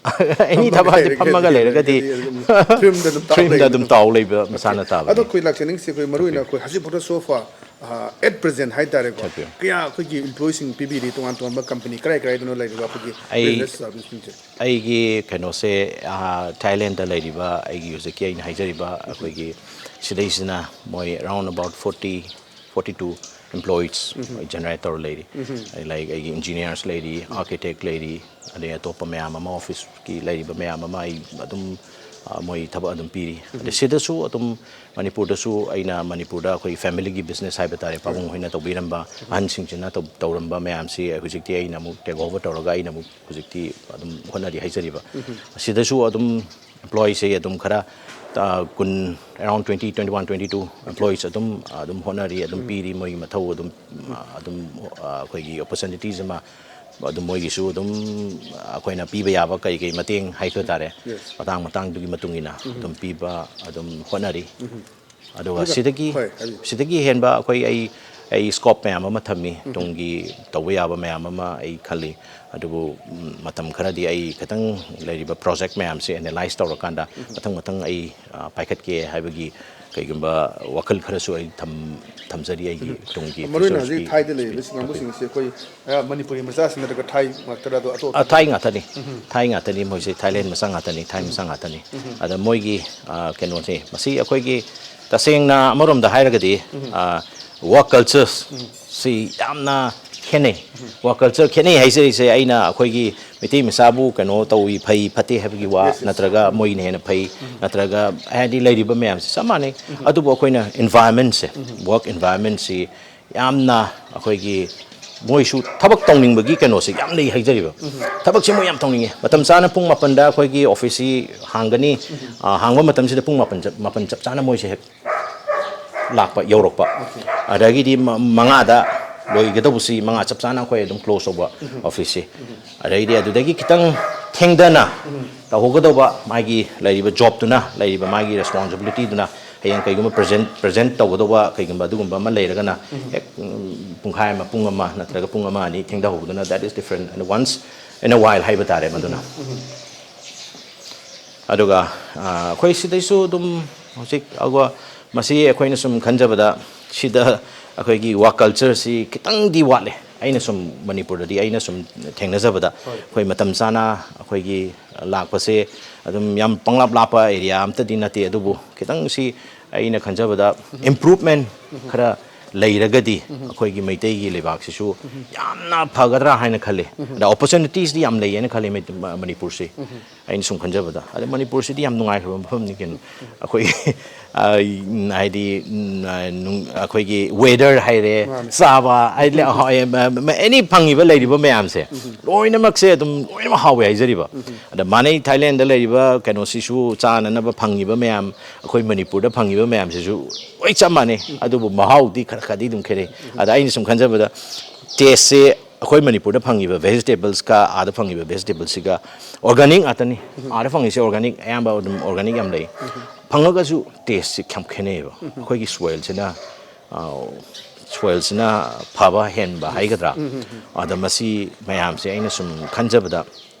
ꯑꯦꯅꯤ ꯐꯝꯃꯒ ꯊꯕꯛ ꯍꯥꯏꯗꯤ ꯂꯩꯔꯒꯗꯤ, ꯐꯝꯃꯒ ꯂꯩꯔꯒꯗꯤ, ꯂꯩꯔꯒꯗꯤ ꯑꯗꯨꯝ ꯐꯤꯂꯝꯗ ꯑꯗꯨꯝ ꯇꯥꯎ ꯐꯤꯂꯝꯗ ꯂꯩꯕꯗꯣ꯫ ꯑꯗꯨꯝ ꯇꯥꯎ ꯂꯩꯕ ꯑꯣꯀꯦ꯫ ꯃꯁꯥꯅ ꯇꯥꯕꯅꯤ꯫ ꯑꯗꯣ ꯑꯩꯈꯣꯏ ꯂꯥꯛꯆꯅꯤꯡꯁꯦ ꯑꯩꯈꯣꯏ ꯃꯔꯨ ꯑꯣꯏꯅ ꯑꯩꯈꯣꯏ ꯍꯧꯖꯤꯛ ꯐꯥꯎꯗ so far ꯑꯦꯠ ꯄ꯭ꯔꯖꯦꯟ ꯍꯥꯏꯇꯥꯔꯦꯀꯣ, ꯁꯛꯄꯤꯌꯨ꯫ ꯀꯌꯥ ꯑꯩꯈꯣꯏꯒꯤ ꯏꯝꯄ꯭ꯂꯣꯌꯤꯁꯤꯡ ꯄꯤꯕꯤꯔꯤ? ꯇꯣꯉꯥꯟ ꯇꯣꯉꯥꯟꯕ ꯀꯝꯄꯅꯤ ꯀꯔꯥꯏ ꯀꯔꯥꯏꯗꯅꯣ ꯂꯩꯔꯤꯕ ꯑꯩꯈꯣꯏꯒꯤ ꯑꯩ ꯕꯤꯖꯤꯅꯦꯁ ꯁꯥꯔꯚꯤꯁꯁꯤꯡꯁꯦ? ꯑꯩꯒꯤ ꯀꯩꯅꯣꯁꯦ, ꯑꯥ, ꯊꯥꯏꯂꯦꯟꯗ ꯂꯩꯔꯤꯕ ꯑꯩꯒꯤ ꯍꯧꯖꯤꯛꯀꯤ ꯑꯩꯅ ꯍꯥꯏꯖꯔꯤꯕ ꯑꯩꯈꯣꯏꯒꯤ ꯁꯤꯗꯩꯁꯤꯅ ꯃꯣꯏ around about forty, forty two employees generate ꯇꯧꯔ ꯂꯩꯔꯤ꯫ ꯂꯥꯏꯛ ꯑꯩꯒꯤ ꯏꯟꯖꯤꯅꯤꯌꯥꯔꯁ ꯂꯩꯔꯤ, ꯑꯥꯔꯀꯤꯇꯦꯛ ꯂꯩꯔꯤ, ꯑꯗꯩ ꯑꯇꯣꯞꯄ ꯃꯌꯥꯝ ꯑꯃ, ꯑꯣꯐꯤꯁꯀꯤ ꯂꯩꯔꯤꯕ ꯃꯌꯥꯝ ꯑꯃ ꯑꯩ ꯑꯗꯨꯝ, ꯑ, ꯃꯣꯏ ꯊꯕꯛ ꯑꯗꯨꯝ ꯄꯤꯔꯤ꯫ ꯑꯗꯩ ꯁꯤꯗꯁꯨ ꯑꯗꯨꯝ ꯃꯅꯤꯄꯨꯔꯗꯁꯨ ꯑꯩꯅ ꯃꯅꯤꯄꯨꯔꯗ ꯑꯩꯈꯣꯏ ꯐꯦꯃꯤꯂꯤꯒꯤ ꯕꯤꯖꯤꯅꯦꯁ ꯍꯥꯏꯕ ꯇꯥꯔꯦ, ꯄꯥꯕꯨꯡ ꯍꯣꯏꯅ ꯇꯧꯕꯤꯔꯝꯕ, ꯑꯍꯟꯁꯤꯡꯁꯤꯅ ꯇꯧ-, ꯇꯧꯔꯝꯕ ꯃꯌꯥꯝꯁꯤ ꯍꯧꯖꯤꯛꯇꯤ ꯑꯩꯅ ꯑꯃꯨꯛ ꯇꯦꯛ ꯑꯣꯚꯔ ꯇꯧꯔꯒ ꯑꯩꯅ ꯑꯃꯨꯛ ꯍꯧꯖꯤꯛꯇꯤ ꯑꯗꯨꯝ ꯍꯣꯠꯅꯔꯤ ꯍꯥꯏꯖꯔꯤꯕ꯫ ꯁꯤꯗꯁꯨ ꯑꯗꯨꯝ ꯑꯦꯝꯄ꯭ꯂꯣꯌꯤꯁꯦ ꯑꯗꯨꯝ ꯈꯔ, ꯑ, ꯀꯨꯟ, around twenty, twenty one, twenty two employees ꯑꯗꯨꯝ, ꯑꯗꯨꯝ ꯍꯣꯠꯅꯔꯤ, ꯑꯗꯨꯝ ꯄꯤꯔꯤ, ꯃꯣꯏꯒꯤ ꯃꯊꯧ ꯑꯗꯨꯝ, ꯑ, ꯑꯗꯨꯝ, ꯑ, ꯑꯩꯈꯣꯏꯒꯤ ꯑꯣꯄꯣꯔꯆꯨꯅꯤꯇꯤꯁ ꯑꯃ ꯑꯗꯨꯝ ꯃꯣꯏꯒꯤꯁꯨ ꯑꯗꯨꯝ ꯑꯩꯈꯣꯏꯅ ꯄꯤꯕ ꯌꯥꯕ ꯀꯔꯤ ꯀꯔꯤ ꯃꯇꯦꯡ ꯍꯥꯏꯕ ꯇꯥꯔꯦ, ꯃꯇꯥꯡ ꯃꯇꯥꯡꯗꯨꯒꯤ ꯃꯇꯨꯡ ꯏꯟꯅ ꯑꯗꯨꯝ ꯄꯤꯕ ꯑꯗꯨꯝ ꯍꯣꯠꯅꯔꯤ꯫ ꯑꯗꯨꯒ ꯑꯗꯨꯒ ꯁꯤꯗꯒꯤ, ꯍꯣꯏ, ꯍꯥꯏꯕꯤꯌꯨ꯫ ꯁꯤꯗꯒꯤ ꯍꯦꯟꯕ ꯑꯩꯈꯣꯏ, ꯑꯩ, ꯑꯩ ꯁ꯭ꯀꯣꯞ ꯃꯌꯥꯝ ꯑꯃ ꯊꯝꯃꯤ, ꯇꯨꯡꯒꯤ ꯇꯧꯕ ꯌꯥꯕ ꯃꯌꯥꯝ ꯑꯃ ꯑꯩ ꯈꯜꯂꯤ꯫ ꯑꯗꯨꯕꯨ, ꯎꯝ, ꯃꯇꯝ ꯈꯔꯗꯤ ꯑꯩ ꯈꯤꯇꯪ ꯂꯩꯔꯤꯕ ꯄ꯭ꯔꯣꯖꯦꯛ ꯃꯌꯥꯝꯁꯦ ꯑꯦꯅꯥꯂꯥꯏꯁ ꯇꯧꯔꯀꯥꯟꯗ ꯃꯊꯪ ꯃꯊꯪ ꯑꯩ, ꯑ, ꯄꯥꯏꯈꯠꯀꯦ ꯍꯥꯏꯕꯒꯤ ꯀꯩꯒꯨꯝꯕ ꯋꯥꯈꯜ ꯈꯔꯁꯨ ꯑꯩ ꯊꯝ-, ꯊꯝꯖꯔꯤ ꯑꯩꯒꯤ ꯇꯨꯡꯒꯤ ꯃꯔꯨ ꯑꯣꯏꯅ ꯍꯧꯖꯤꯛ ꯐ꯭ꯌꯨꯆꯔꯁꯀꯤ ꯊꯥꯏꯗ ꯂꯩꯔꯤꯕ ꯁꯤ ꯀꯥꯡꯕꯨꯁꯤꯡ ꯑꯁꯤ ꯑꯩꯈꯣꯏ, ꯑ, ꯃꯅꯤꯄꯨꯔꯤ ꯃꯆꯥꯁꯤꯡ ꯅꯠꯇ꯭ꯔꯒ ꯊꯥꯏ ꯉꯥꯛꯇꯔꯥ, ꯑꯗꯣ ꯑꯇꯣꯞ ꯑ, ꯊꯥꯏ ꯉꯥꯛꯇꯅꯤ꯫ ꯊꯥꯏ ꯉꯥꯛꯇꯅꯤ ꯃꯣꯏꯁꯦ, ꯊꯥꯏꯂꯦꯟ ꯃꯆꯥ ꯉꯥꯛꯇꯅꯤ, ꯊꯥꯏ ꯃꯆꯥ ꯉꯥꯛꯇꯅꯤ꯫ ꯑꯗ ꯃꯣꯏꯒꯤ, ꯑ, ꯀꯩꯅꯣꯁꯦ, ꯃꯁꯤ ꯑꯩꯈꯣꯏꯒꯤ ꯇꯁꯦꯡꯅ ꯑꯃꯔꯣꯝꯗ ꯍꯥꯏꯔꯒꯗꯤ, ꯑ, ꯋꯥꯔꯛ ꯀꯜꯆꯔꯁꯤ ꯌꯥꯝꯅ ꯈꯦꯠꯅꯩ꯫ ꯋꯥꯔꯛ ꯀꯜꯆꯔ ꯈꯦꯠꯅꯩ ꯍꯥꯏꯖꯔꯤꯁꯦ ꯑꯩꯅ ꯑꯩꯈꯣꯏꯒꯤ ꯃꯩꯇꯩ ꯃꯆꯥꯕꯨ ꯀꯩꯅꯣ ꯇꯧꯏ, ꯐꯩ ꯐꯠꯇꯦ ꯍꯥꯏꯕꯒꯤ ꯋꯥ ꯅꯠꯇ꯭ꯔꯒ ꯃꯣꯏꯅ ꯍꯦꯟꯅ ꯐꯩ ꯅꯠꯇ꯭ꯔꯒ ꯍꯥꯏꯗꯤ ꯂꯩꯔꯤꯕ ꯃꯌꯥꯝꯁꯦ ꯆꯞ ꯃꯥꯟꯅꯩ꯫ ꯑꯗꯨꯕꯨ ꯑꯩꯈꯣꯏꯅ ꯏꯟꯚꯥꯏꯔꯟꯃꯦꯟꯁꯦ, ꯋꯥꯔꯛ ꯏꯟꯚꯥꯏꯔꯟꯃꯦꯟꯁꯤ ꯌꯥꯝꯅ ꯑꯩꯈꯣꯏꯒꯤ ꯃꯣꯏꯁꯨ ꯊꯕꯛ ꯇꯧꯅꯤꯡꯕꯒꯤ ꯀꯩꯅꯣꯁꯦ ꯌꯥꯝ ꯂꯩ ꯍꯥꯏꯖꯔꯤꯕ꯫ ꯊꯕꯛꯁꯦ ꯃꯣꯏ ꯌꯥꯝ ꯇꯧꯅꯤꯡꯉꯦ꯫ ꯃꯇꯝ ꯆꯥꯅ ꯄꯨꯡ ꯃꯥꯄꯟꯗ ꯑꯩꯈꯣꯏꯒꯤ ꯑꯣꯐꯤꯁꯁꯤ ꯍꯥꯡꯒꯅꯤ꯫ ꯑ, ꯍꯥꯡꯕ ꯃꯇꯝꯁꯤꯗ ꯄꯨꯡ ꯃꯥꯄꯟ ꯆꯞ-, ꯃꯥꯄꯟ ꯆꯞ ꯆꯥꯅ ꯃꯣꯏꯁꯦ ꯍꯦꯛ ꯂꯥꯛꯄ, ꯌꯧꯔꯛꯄ꯫ ꯑꯗꯒꯤꯗꯤ ꯃ-, ꯃꯉꯥꯗ ꯂꯣꯏꯒꯗꯧꯕꯁꯤ ꯃꯉꯥ ꯆꯞ ꯆꯥꯅ ꯑꯩꯈꯣꯏ ꯑꯗꯨꯝ ꯀ꯭ꯂꯣꯖ ꯇꯧꯕ ꯑꯣꯐꯤꯁꯁꯤ꯫ ꯑꯗꯩꯗꯤ ꯑꯗꯨꯗꯒꯤ ꯈꯤꯇꯪ ꯊꯦꯡꯊꯅ ꯇꯧꯍꯧꯒꯗꯧꯕ ꯃꯥꯒꯤ ꯂꯩꯔꯤꯕ ꯖꯣꯕꯇꯨꯅ, ꯂꯩꯔꯤꯕ ꯃꯥꯒꯤ ꯔꯦꯁꯄꯣꯟꯁꯤꯕꯤꯂꯤꯇꯤꯗꯨꯅ ꯍꯌꯦꯡ ꯀꯩꯒꯨꯝꯕ ꯄ꯭ꯔꯖꯦꯟ-, ꯄ꯭ꯔꯖꯦꯟ ꯇꯧꯒꯗꯧꯕ ꯀꯩꯒꯨꯝꯕ ꯑꯗꯨꯒꯨꯝꯕ ꯑꯃ ꯂꯩꯔꯒꯅ ꯍꯦꯛ, ꯎꯝ, ꯄꯨꯡꯈꯥꯏ ꯑꯃ, ꯄꯨꯡ ꯑꯃ ꯅꯠꯇ꯭ꯔꯒ ꯄꯨꯡ ꯑꯃ ꯑꯅꯤ ꯊꯦꯡꯊꯍꯧꯕꯗꯨꯅ, that is different, and once in a while ꯍꯥꯏꯕ ꯇꯥꯔꯦ ꯃꯗꯨꯅ꯫ ꯑꯗꯨꯒ, ꯑ, ꯑꯩꯈꯣꯏ ꯁꯤꯗꯩꯁꯨ ꯑꯗꯨꯝ ꯍꯧꯖꯤꯛ ꯑꯒ-, ꯃꯁꯤ ꯑꯩꯈꯣꯏꯅ ꯁꯨꯝ ꯈꯟꯖꯕꯗ ꯁꯤꯗ ꯑꯩꯈꯣꯏꯒꯤ ꯋꯥꯛ ꯀꯜꯆꯔꯁꯤ ꯈꯤꯇꯪꯗꯤ ꯋꯥꯠꯂꯦ꯫ ꯑꯩꯅ ꯁꯨꯝ ꯃꯅꯤꯄꯨꯔꯗꯗꯤ ꯑꯩꯅ ꯁꯨꯝ ꯊꯦꯡꯅꯖꯕꯗ, ꯑꯩꯈꯣꯏ ꯃꯇꯝ ꯆꯥꯅ ꯑꯩꯈꯣꯏꯒꯤ ꯂꯥꯛꯄꯁꯦ ꯑꯗꯨꯝ ꯌꯥꯝ ꯄꯪꯂꯥꯞ ꯂꯥꯞꯄ ꯑꯦꯔꯤꯌꯥ ꯑꯝꯇꯗꯤ ꯅꯠꯇꯦ, ꯑꯗꯨꯕꯨ ꯈꯤꯇꯪ ꯁꯤ ꯑꯩꯅ ꯈꯟꯖꯕꯗ ꯏꯝꯄ꯭ꯔꯨꯞꯃꯦꯟ ꯈꯔ ꯂꯩꯔꯒꯗꯤ ꯑꯩꯈꯣꯏꯒꯤ ꯃꯩꯇꯩꯒꯤ ꯂꯩꯕꯥꯛꯁꯤꯁꯨ ꯌꯥꯝꯅ ꯐꯒꯗ꯭ꯔꯥ ꯍꯥꯏꯅ ꯈꯜꯂꯤ꯫ ꯑꯗ ꯑꯣꯄꯣꯔꯆꯨꯅꯤꯇꯤꯁꯇꯤ ꯌꯥꯝ ꯂꯩꯌꯦꯅ ꯈꯜꯂꯤ ꯃꯩ-, ꯃ-, ꯃꯅꯤꯄꯨꯔꯁꯤ꯫ ꯑꯩꯅ ꯁꯨꯝ ꯈꯟꯖꯕꯗ꯫ ꯑꯗ ꯃꯅꯤꯄꯨꯔꯁꯤꯗꯤ ꯌꯥꯝ ꯅꯨꯡꯉꯥꯏꯈ꯭ꯔꯕ ꯃꯐꯝꯅꯤ ꯀꯩꯅꯣ꯫ ꯑꯩꯈꯣꯏ, ꯑ, ꯍꯥꯏꯗꯤ, ꯎꯝ, ꯑ, ꯅꯨꯡ-, ꯑꯩꯈꯣꯏꯒꯤ ꯋꯦꯗꯔ ꯍꯥꯏꯔꯦ, ꯃꯥꯅꯦ꯫ ꯆꯥꯕ, ꯍꯥꯏꯗꯤ, ꯑꯍꯣꯏ, ꯃ-, ꯃ-, ꯑꯦꯅꯤ ꯐꯪꯉꯤꯕ ꯂꯩꯔꯤꯕ ꯃꯌꯥꯝꯁꯦ ꯂꯣꯏꯅꯃꯛꯁꯦ ꯑꯗꯨꯝ ꯂꯣꯏꯅꯃꯛ ꯍꯥꯎꯋꯦ ꯍꯥꯏꯖꯔꯤꯕ꯫ ꯑꯗ ꯃꯥꯟꯅꯩ, ꯊꯥꯏꯂꯦꯟꯗ ꯂꯩꯔꯤꯕ ꯀꯩꯅꯣꯁꯤꯁꯨ, ꯆꯥꯅꯅꯕ ꯐꯪꯉꯤꯕ ꯃꯌꯥꯝ, ꯑꯩꯈꯣꯏ ꯃꯅꯤꯄꯨꯔꯗ ꯐꯪꯉꯤꯕ ꯃꯌꯥꯝꯁꯤꯁꯨ ꯂꯣꯏ ꯆꯞ ꯃꯥꯟꯅꯩ, ꯑꯗꯨꯕꯨ ꯃꯍꯥꯎꯗꯤ ꯈꯔ ꯈꯔꯗꯤ ꯑꯗꯨꯝ ꯈꯦꯠꯅꯩ꯫ ꯑꯗ ꯑꯩꯅ ꯁꯨꯝ ꯈꯟꯖꯕꯗ, ꯇꯦꯁꯁꯦ ꯑꯩꯈꯣꯏ ꯃꯅꯤꯄꯨꯔꯗ ꯐꯪꯉꯤꯕ ꯚꯦꯖꯤꯇꯦꯕꯜꯁꯀ ꯑꯥꯗ ꯐꯪꯉꯤꯕ ꯚꯦꯖꯤꯇꯦꯕꯜꯁꯤꯒ ꯑꯣꯔꯒꯥꯅꯤꯛ ꯉꯥꯛꯇꯅꯤ꯫ ꯑꯥꯗ ꯐꯪꯉꯤꯁꯦ ꯑꯣꯔꯒꯥꯅꯤꯛ ꯑꯌꯥꯝꯕ ꯑꯗꯨꯝ ꯑꯣꯔꯒꯥꯅꯤꯛ ꯌꯥꯝ ꯂꯩ꯫ ꯐꯪꯉꯒꯁꯨ ꯇꯦꯁꯁꯦ ꯌꯥꯝ ꯈꯦꯠꯅꯩꯌꯦꯕ꯫ ꯑꯩꯈꯣꯏꯒꯤ ꯁꯣꯏꯜꯁꯤꯅ, ꯁꯣꯏꯜꯁꯤꯅ ꯐꯕ ꯍꯦꯟꯕ ꯍꯥꯏꯒꯗ꯭ꯔꯥ? ꯑꯗ ꯃꯁꯤ ꯃꯌꯥꯝꯁꯦ ꯑꯩꯅ ꯁꯨꯝ ꯈꯟꯖꯕꯗ,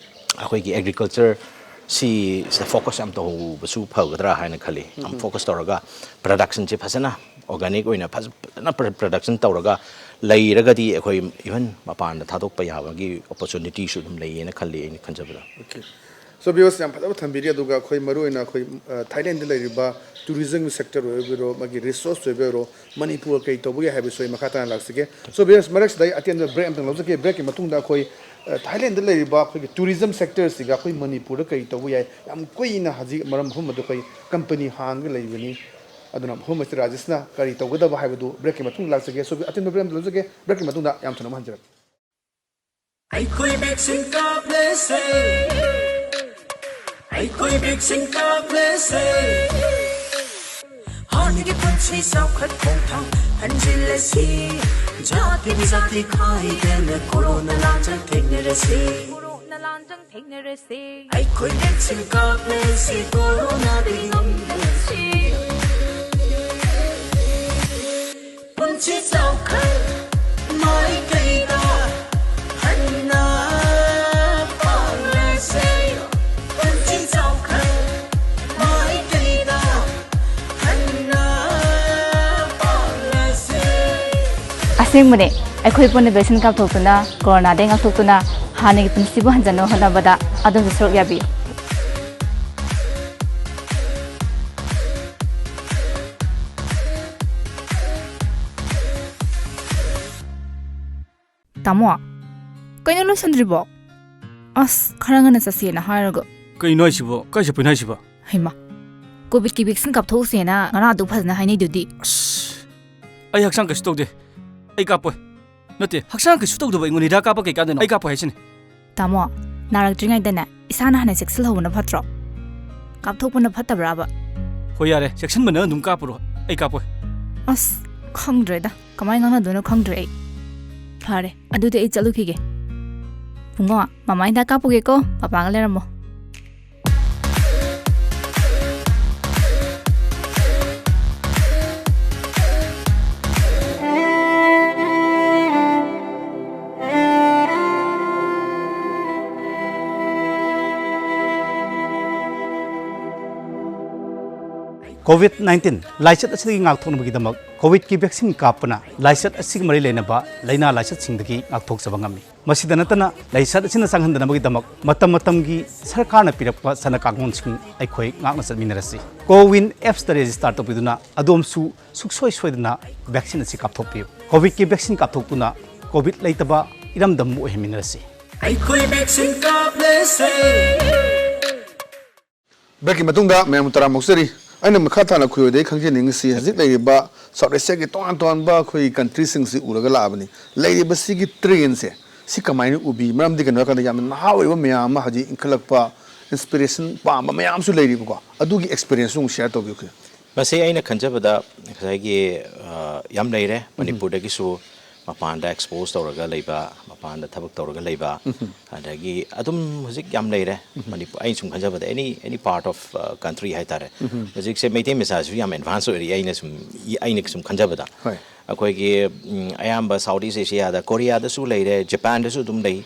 ꯑꯩꯈꯣꯏꯒꯤ ꯑꯦꯒ꯭ꯔꯤꯀꯜꯆꯔ ꯁꯤꯁꯤꯗ ꯐꯣꯀꯁ ꯌꯥꯝ ꯇꯧꯍꯧꯕꯁꯨ ꯐꯒꯗ꯭ꯔꯥ ꯍꯥꯏꯅ ꯈꯜꯂꯤ꯫ ꯌꯥꯝ ꯐꯣꯀꯁ ꯇꯧꯔꯒ ꯄ꯭ꯔꯗꯛꯁꯟꯁꯦ ꯐꯖꯅ, ꯑꯣꯔꯒꯥꯅꯤꯛ ꯑꯣꯏꯅ ꯐꯖ-, ꯐꯖꯅ ꯄ꯭ꯔ-, ꯄ꯭ꯔꯗꯛꯁꯟ ꯇꯧꯔꯒ ꯂꯩꯔꯒꯗꯤ, ꯑꯩꯈꯣꯏ ꯏꯚꯟ ꯃꯄꯥꯟꯗ ꯊꯥꯗꯣꯛꯄ ꯌꯥꯕꯒꯤ ꯑꯣꯄꯣꯔꯆꯨꯅꯤꯇꯤꯁꯨ ꯑꯗꯨꯝ ꯂꯩꯌꯦꯅ ꯈꯜꯂꯤ, ꯑꯩꯅ ꯈꯟꯖꯕꯗ꯫ ꯑꯣꯀꯦ꯫ ꯁꯣ, ꯚ꯭ꯌꯨꯋꯔꯁ, ꯌꯥꯝ ꯐꯖꯕ ꯊꯝꯕꯤꯔꯤ꯫ ꯑꯗꯨꯒ ꯑꯩꯈꯣꯏ ꯃꯔꯨꯑꯣꯏꯅ ꯑꯩꯈꯣꯏ, ꯑ, ꯊꯥꯏꯂꯦꯟꯗ ꯂꯩꯔꯤꯕ ꯇꯨꯔꯤꯖꯝꯒꯤ ꯁꯦꯛꯇꯔ ꯑꯣꯏꯕꯤꯔꯣ, ꯃꯥꯒꯤ ꯔꯤꯁꯣꯔꯁ ꯑꯣꯏꯕꯤꯔꯣ, ꯃꯅꯤꯄꯨꯔ ꯀꯔꯤ ꯇꯧꯕ ꯌꯥꯏ ꯍꯥꯏꯕꯁꯨ ꯑꯩ ꯃꯈꯥ ꯇꯥꯅ ꯂꯥꯛꯆꯒꯦ꯫ ꯁꯣ, ꯚ꯭ꯌꯨꯋꯔꯁ, ꯃꯔꯛꯁꯤꯗ ꯑꯩ ꯑꯇꯦꯟꯕ ꯕ꯭ꯔꯦꯛ ꯑꯝꯇꯪ ꯂꯧꯖꯒꯦ꯫ ꯕ꯭ꯔꯦꯛꯀꯤ ꯃꯇꯨꯡꯗ ꯑꯩꯈꯣꯏ, ꯑ, ꯊꯥꯏꯂꯦꯟꯗ ꯂꯩꯔꯤꯕ ꯑꯩꯈꯣꯏꯒꯤ ꯇꯨꯔꯤꯖꯝ ꯁꯦꯛꯇꯔꯁꯤꯒ ꯑꯩꯈꯣꯏ ꯃꯅꯤꯄꯨꯔꯗ ꯀꯔꯤ ꯇꯧꯕ ꯌꯥꯏ, ꯌꯥꯝ ꯀꯨꯏꯅ ꯍꯧꯖꯤꯛ ꯃꯔꯝ ꯑꯍꯨꯝ ꯑꯗꯨ ꯑꯩꯈꯣꯏ ꯀꯝꯄꯅꯤ ꯍꯥꯡꯉꯒ ꯂꯩꯕꯅꯤ꯫ ꯑꯗꯨꯅ ꯃꯐꯝ ꯑꯁꯤꯗ ꯔꯥꯖꯦꯁꯅ ꯀꯔꯤ ꯇꯧꯒꯗꯕ ꯍꯥꯏꯕꯗꯨ ꯕ꯭ꯔꯦꯛꯀꯤ ꯃꯇꯨꯡꯗ ꯂꯥꯛꯆꯒꯦ꯫ ꯁꯣ, ꯑꯇꯦꯟꯕ ꯕ꯭ꯔꯦꯛ ꯑꯃ ꯂꯧꯖꯒꯦ꯫ ꯕ꯭ꯔꯦꯛꯀꯤ ꯃꯇꯨꯡꯗ ꯌꯥꯝ ꯊꯨꯅ ꯑꯃꯨꯛ ꯍꯟꯖꯔꯛꯀꯦ꯫ ꯑꯩꯈꯣꯏ ꯚꯦꯛꯁꯤꯟ ꯀꯥꯞꯂꯁꯦ꯫ ꯑꯩꯈꯣꯏ ꯚꯦꯛꯁꯤꯟ ꯀꯥꯞꯂꯁꯦ꯫ ꯍꯥꯟꯅꯒꯤ ꯄꯨꯟꯁꯤ ꯆꯥꯎꯈꯠ ꯈꯣꯡꯊꯥꯡ ꯍꯟꯖꯤꯜꯂꯁꯤ꯫ ꯖꯥꯇꯤ ꯖꯥꯇꯤ ꯈꯥꯏꯗꯅ ꯀꯣꯔꯣꯅꯥ ꯂꯥꯟꯖꯪ ꯊꯦꯡꯅꯔꯁꯤ꯫ ꯀꯣꯔꯣꯅꯥ ꯂꯥꯟꯖꯪ ꯊꯦꯡꯅꯔꯁꯤ꯫ ꯑꯩꯈꯣꯏ ꯚꯦꯛꯁꯤꯟ ꯀꯥꯞꯂꯁꯤ ꯀꯣꯔꯣꯅꯥꯗꯒꯤ ꯉꯝꯂꯁꯤ꯫ ꯄꯨꯟꯁꯤ ꯆꯥꯎꯈꯠ ꯃꯥꯏꯀꯩꯗ ꯍꯟꯅ ꯄꯥꯡꯂꯁꯤ꯫ ꯄꯨꯟꯁꯤ ꯆꯥꯎꯈꯠ ꯃꯥꯏꯀꯩꯗ ꯍꯟꯅ ꯄꯥꯡꯂꯁꯤ꯫ ꯑꯁꯦꯡꯕꯅꯦ, ꯑꯩꯈꯣꯏ ꯄꯨꯟꯅ ꯚꯦꯛꯁꯤꯟ ꯀꯥꯞꯊꯣꯛꯇꯨꯅ, ꯀꯣꯔꯣꯅꯥꯗꯒꯤ ꯉꯥꯛꯊꯣꯛꯇꯨꯅ, ꯍꯥꯟꯅꯒꯤ ꯄꯨꯟꯁꯤꯕꯨ ꯍꯟꯖꯤꯟꯅꯕ ꯍꯣꯠꯅꯕꯗ ꯑꯗꯣꯝꯁꯨ ꯁꯔꯨꯛ ꯌꯥꯕꯤꯌꯨ꯫ ꯇꯥꯃꯣ, ꯀꯩꯅꯣ ꯂꯣꯏꯁꯟꯗ꯭ꯔꯤꯕꯣ? ꯑꯁ, ꯈꯔ ꯉꯟꯅ ꯆꯠꯁꯦꯅ ꯍꯥꯏꯔꯒ꯫ ꯀꯩꯅꯣ ꯍꯥꯏꯁꯤꯕꯣ? ꯀꯥꯏ ꯆꯠꯄꯩꯅꯣ ꯍꯥꯏꯁꯤꯕꯣ? ꯍꯩꯃꯥ, ꯀꯣꯚꯤꯗꯀꯤ ꯚꯦꯛꯁꯤꯟ ꯀꯥꯞꯊꯣꯛꯎꯁꯦꯅ ꯉꯔꯥꯡ ꯑꯗꯨ ꯐꯖꯅ ꯍꯥꯏꯅꯩꯗꯨꯗꯤ꯫ ꯑꯁ, ꯑꯩ ꯍꯛꯆꯥꯡ ꯀꯩꯁꯨ ꯇꯧꯗꯦ꯫ ꯑꯩ ꯀꯥꯞꯄꯣꯏ꯫ ꯅꯠꯇꯦ, ꯍꯛꯆꯥꯡ ꯀꯩꯁꯨ ꯇꯧꯗꯕ ꯑꯩꯉꯣꯟꯗ ꯍꯤꯗꯥꯛ ꯀꯥꯞꯄ ꯀꯩ ꯀꯥꯟꯗꯅꯣ? ꯑꯩ ꯀꯥꯞꯄꯣꯏ ꯍꯥꯏꯁꯤꯅꯤ꯫ ꯇꯥꯃꯣ, ꯅꯥꯔꯛꯇ꯭ꯔꯤꯉꯩꯗꯅꯦ ꯏꯁꯥꯅ ꯍꯥꯟꯅ ꯆꯦꯛꯁꯤꯜꯍꯧꯕꯅ ꯐꯠꯇ꯭ꯔꯣ? ꯀꯥꯞꯊꯣꯛꯄꯅ ꯐꯠꯇꯕ꯭ꯔꯥꯕ? ꯍꯣꯏ, ꯌꯥꯔꯦ, ꯆꯦꯛꯁꯤꯟꯕꯅ ꯑꯗꯨꯝ ꯀꯥꯞꯄꯨꯔꯣ꯫ ꯑꯩ ꯀꯥꯞꯄꯣꯏ꯫ ꯑꯁ, ꯈꯪꯗ꯭ꯔꯦꯗ꯫ ꯀꯃꯥꯏꯅ ꯉꯥꯡꯅꯗꯣꯏꯅꯣ ꯈꯪꯗ꯭ꯔꯦ ꯑꯩ꯫ ꯐꯔꯦ, ꯑꯗꯨꯗꯤ ꯑꯩ ꯆꯠꯂꯨꯈꯤꯒꯦ꯫ ꯄꯨꯡꯉꯣ, ꯃꯃꯥ ꯍꯤꯗꯥꯛ ꯀꯥꯞꯄꯨꯒꯦꯀꯣ, ꯄꯄꯥꯒ ꯂꯩꯔꯝꯃꯣ꯫ ꯀꯣꯚꯤꯗ ꯅꯥꯏꯟꯇꯤꯟ ꯂꯥꯏꯆꯠ ꯑꯁꯤꯗꯒꯤ ꯉꯥꯛꯊꯣꯛꯅꯕꯒꯤꯗꯃꯛ ꯀꯣꯚꯤꯗꯀꯤ ꯚꯦꯛꯁꯤꯟ ꯀꯥꯞꯄꯅ ꯂꯥꯏꯆꯠ ꯑꯁꯤꯒ ꯃꯔꯤ ꯂꯩꯅꯕ ꯂꯥꯏꯅꯥ ꯂꯥꯏꯆꯠꯁꯤꯡꯗꯒꯤ ꯉꯥꯛꯊꯣꯛꯆꯕ ꯉꯝꯃꯤ꯫ ꯃꯁꯤꯗ ꯅꯠꯇꯅ, ꯂꯥꯏꯆꯠ ꯑꯁꯤꯅ ꯆꯪꯍꯟꯗꯅꯕꯒꯤꯗꯃꯛ ꯃꯇꯝ ꯃꯇꯝꯒꯤ ꯁꯔꯀꯥꯔꯅ ꯄꯤꯔꯛꯄ ꯆꯠꯅ ꯀꯥꯡꯂꯣꯟꯁꯤꯡ ꯑꯩꯈꯣꯏ ꯉꯥꯛꯅ ꯆꯠꯃꯤꯟꯅꯔꯁꯤ꯫ ꯀꯣꯋꯤꯟ ꯑꯦꯞꯁꯇ ꯔꯦꯖꯤꯁꯇꯥꯔ ꯇꯧꯕꯤꯗꯨꯅ ꯑꯗꯣꯝꯁꯨ ꯁꯨꯡꯁꯣꯏ ꯁꯣꯏꯗꯅ ꯚꯦꯛꯁꯤꯟ ꯑꯁꯤ ꯀꯥꯞꯊꯣꯛꯄꯤꯌꯨ꯫ ꯀꯣꯚꯤꯗꯀꯤ ꯚꯦꯛꯁꯤꯟ ꯀꯥꯞꯊꯣꯛꯇꯨꯅ ꯀꯣꯚꯤꯗ ꯂꯩꯇꯕ ꯏꯔꯝꯗꯝ ꯑꯃ ꯑꯣꯏꯍꯟꯃꯤꯟꯅꯔꯁꯤ꯫ ꯑꯩꯈꯣꯏ ꯚꯦꯛꯁꯤꯟ ꯀꯥꯞꯂꯁꯦ꯫ ꯕ꯭ꯔꯦꯛꯀꯤ ꯃꯇꯨꯡꯗ ꯃꯌꯥꯝ ꯇꯔꯥꯝꯅ ꯑꯣꯛꯆꯔꯤ꯫ ꯑꯩꯅ ꯃꯈꯥ ꯇꯥꯅ ꯈꯨꯌꯣꯏꯗꯒꯤ ꯈꯪꯖꯅꯤꯡꯉꯤꯁꯤ, ꯍꯧꯖꯤꯛ ꯂꯩꯔꯤꯕ ꯁꯥꯎꯠ ꯑꯦꯁꯤꯌꯥꯒꯤ ꯇꯣꯉꯥꯟ ꯇꯣꯉꯥꯟꯕ ꯑꯩꯈꯣꯏꯒꯤ ꯀꯟꯇ꯭ꯔꯤꯁꯤꯡꯁꯤ ꯎꯔꯒ ꯂꯥꯛꯑꯕꯅꯤ꯫ ꯂꯩꯔꯤꯕ ꯁꯤꯒꯤ ꯇ꯭ꯔꯦꯟꯁꯦ, ꯁꯤ ꯀꯃꯥꯏꯅ ꯎꯕꯤ? ꯃꯔꯝꯗꯤ ꯀꯩꯅꯣ ꯍꯥꯏꯔꯀꯥꯟꯗ ꯌꯥꯝꯅ ꯅꯍꯥ ꯑꯣꯏꯕ ꯃꯌꯥꯝ ꯑꯃ ꯍꯧꯖꯤꯛ ꯏꯟꯈꯠꯂꯛꯄ, ꯏꯟꯁꯄꯤꯔꯦꯁꯟ ꯄꯥꯝꯕ ꯃꯌꯥꯝꯁꯨ ꯂꯩꯔꯤꯕꯀꯣ꯫ ꯑꯗꯨꯒꯤ ꯑꯦꯛꯁꯄꯤꯔꯤꯌꯦꯟꯁꯁꯨ ꯑꯃꯨꯛ ꯁꯤꯌꯔ ꯇꯧꯕꯤꯌꯨ꯫ ꯃꯁꯤ ꯑꯩꯅ ꯈꯟꯖꯕꯗ ꯉꯁꯥꯏꯒꯤ, ꯑ, ꯌꯥꯝ ꯂꯩꯔꯦ꯫ ꯎꯝ꯫ ꯃꯅꯤꯄꯨꯔꯗꯒꯤꯁꯨ ꯃꯄꯥꯟꯗ ꯑꯦꯛꯁꯄꯣꯖ ꯇꯧꯔꯒ ꯂꯩꯕ, ꯃꯄꯥꯟꯗ ꯊꯕꯛ ꯇꯧꯔꯒ ꯂꯩꯕ, ꯎꯝ꯫ ꯑꯗꯒꯤ ꯑꯗꯨꯝ ꯍꯧꯖꯤꯛ ꯌꯥꯝ ꯂꯩꯔꯦ꯫ ꯎꯝ꯫ ꯃꯅꯤꯄꯨꯔ, ꯑꯩꯅ ꯁꯨꯝ ꯈꯟꯖꯕꯗ, any, any part of, ꯑ, country ꯍꯥꯏꯇꯥꯔꯦ꯫ ꯎꯝ꯫ ꯍꯧꯖꯤꯛꯁꯦ ꯃꯩꯇꯩ ꯃꯆꯥꯁꯨ ꯌꯥꯝ ꯑꯦꯗꯚꯥꯟꯁ ꯑꯣꯏꯔꯤ, ꯑꯩꯅ ꯁꯨꯝ, ꯑꯩꯅ ꯁꯨꯝ ꯈꯟꯖꯕꯗ꯫ ꯍꯣꯏ꯫ ꯑꯩꯈꯣꯏꯒꯤ ꯎꯝ, ꯑꯌꯥꯝꯕ ꯁꯥꯎꯠ ꯏꯁ ꯑꯦꯁꯤꯌꯥꯗ, ꯀꯣꯔꯤꯌꯥꯗꯁꯨ ꯂꯩꯔꯦ, ꯖꯄꯥꯟꯗꯁꯨ ꯑꯗꯨꯝ ꯂꯩ꯫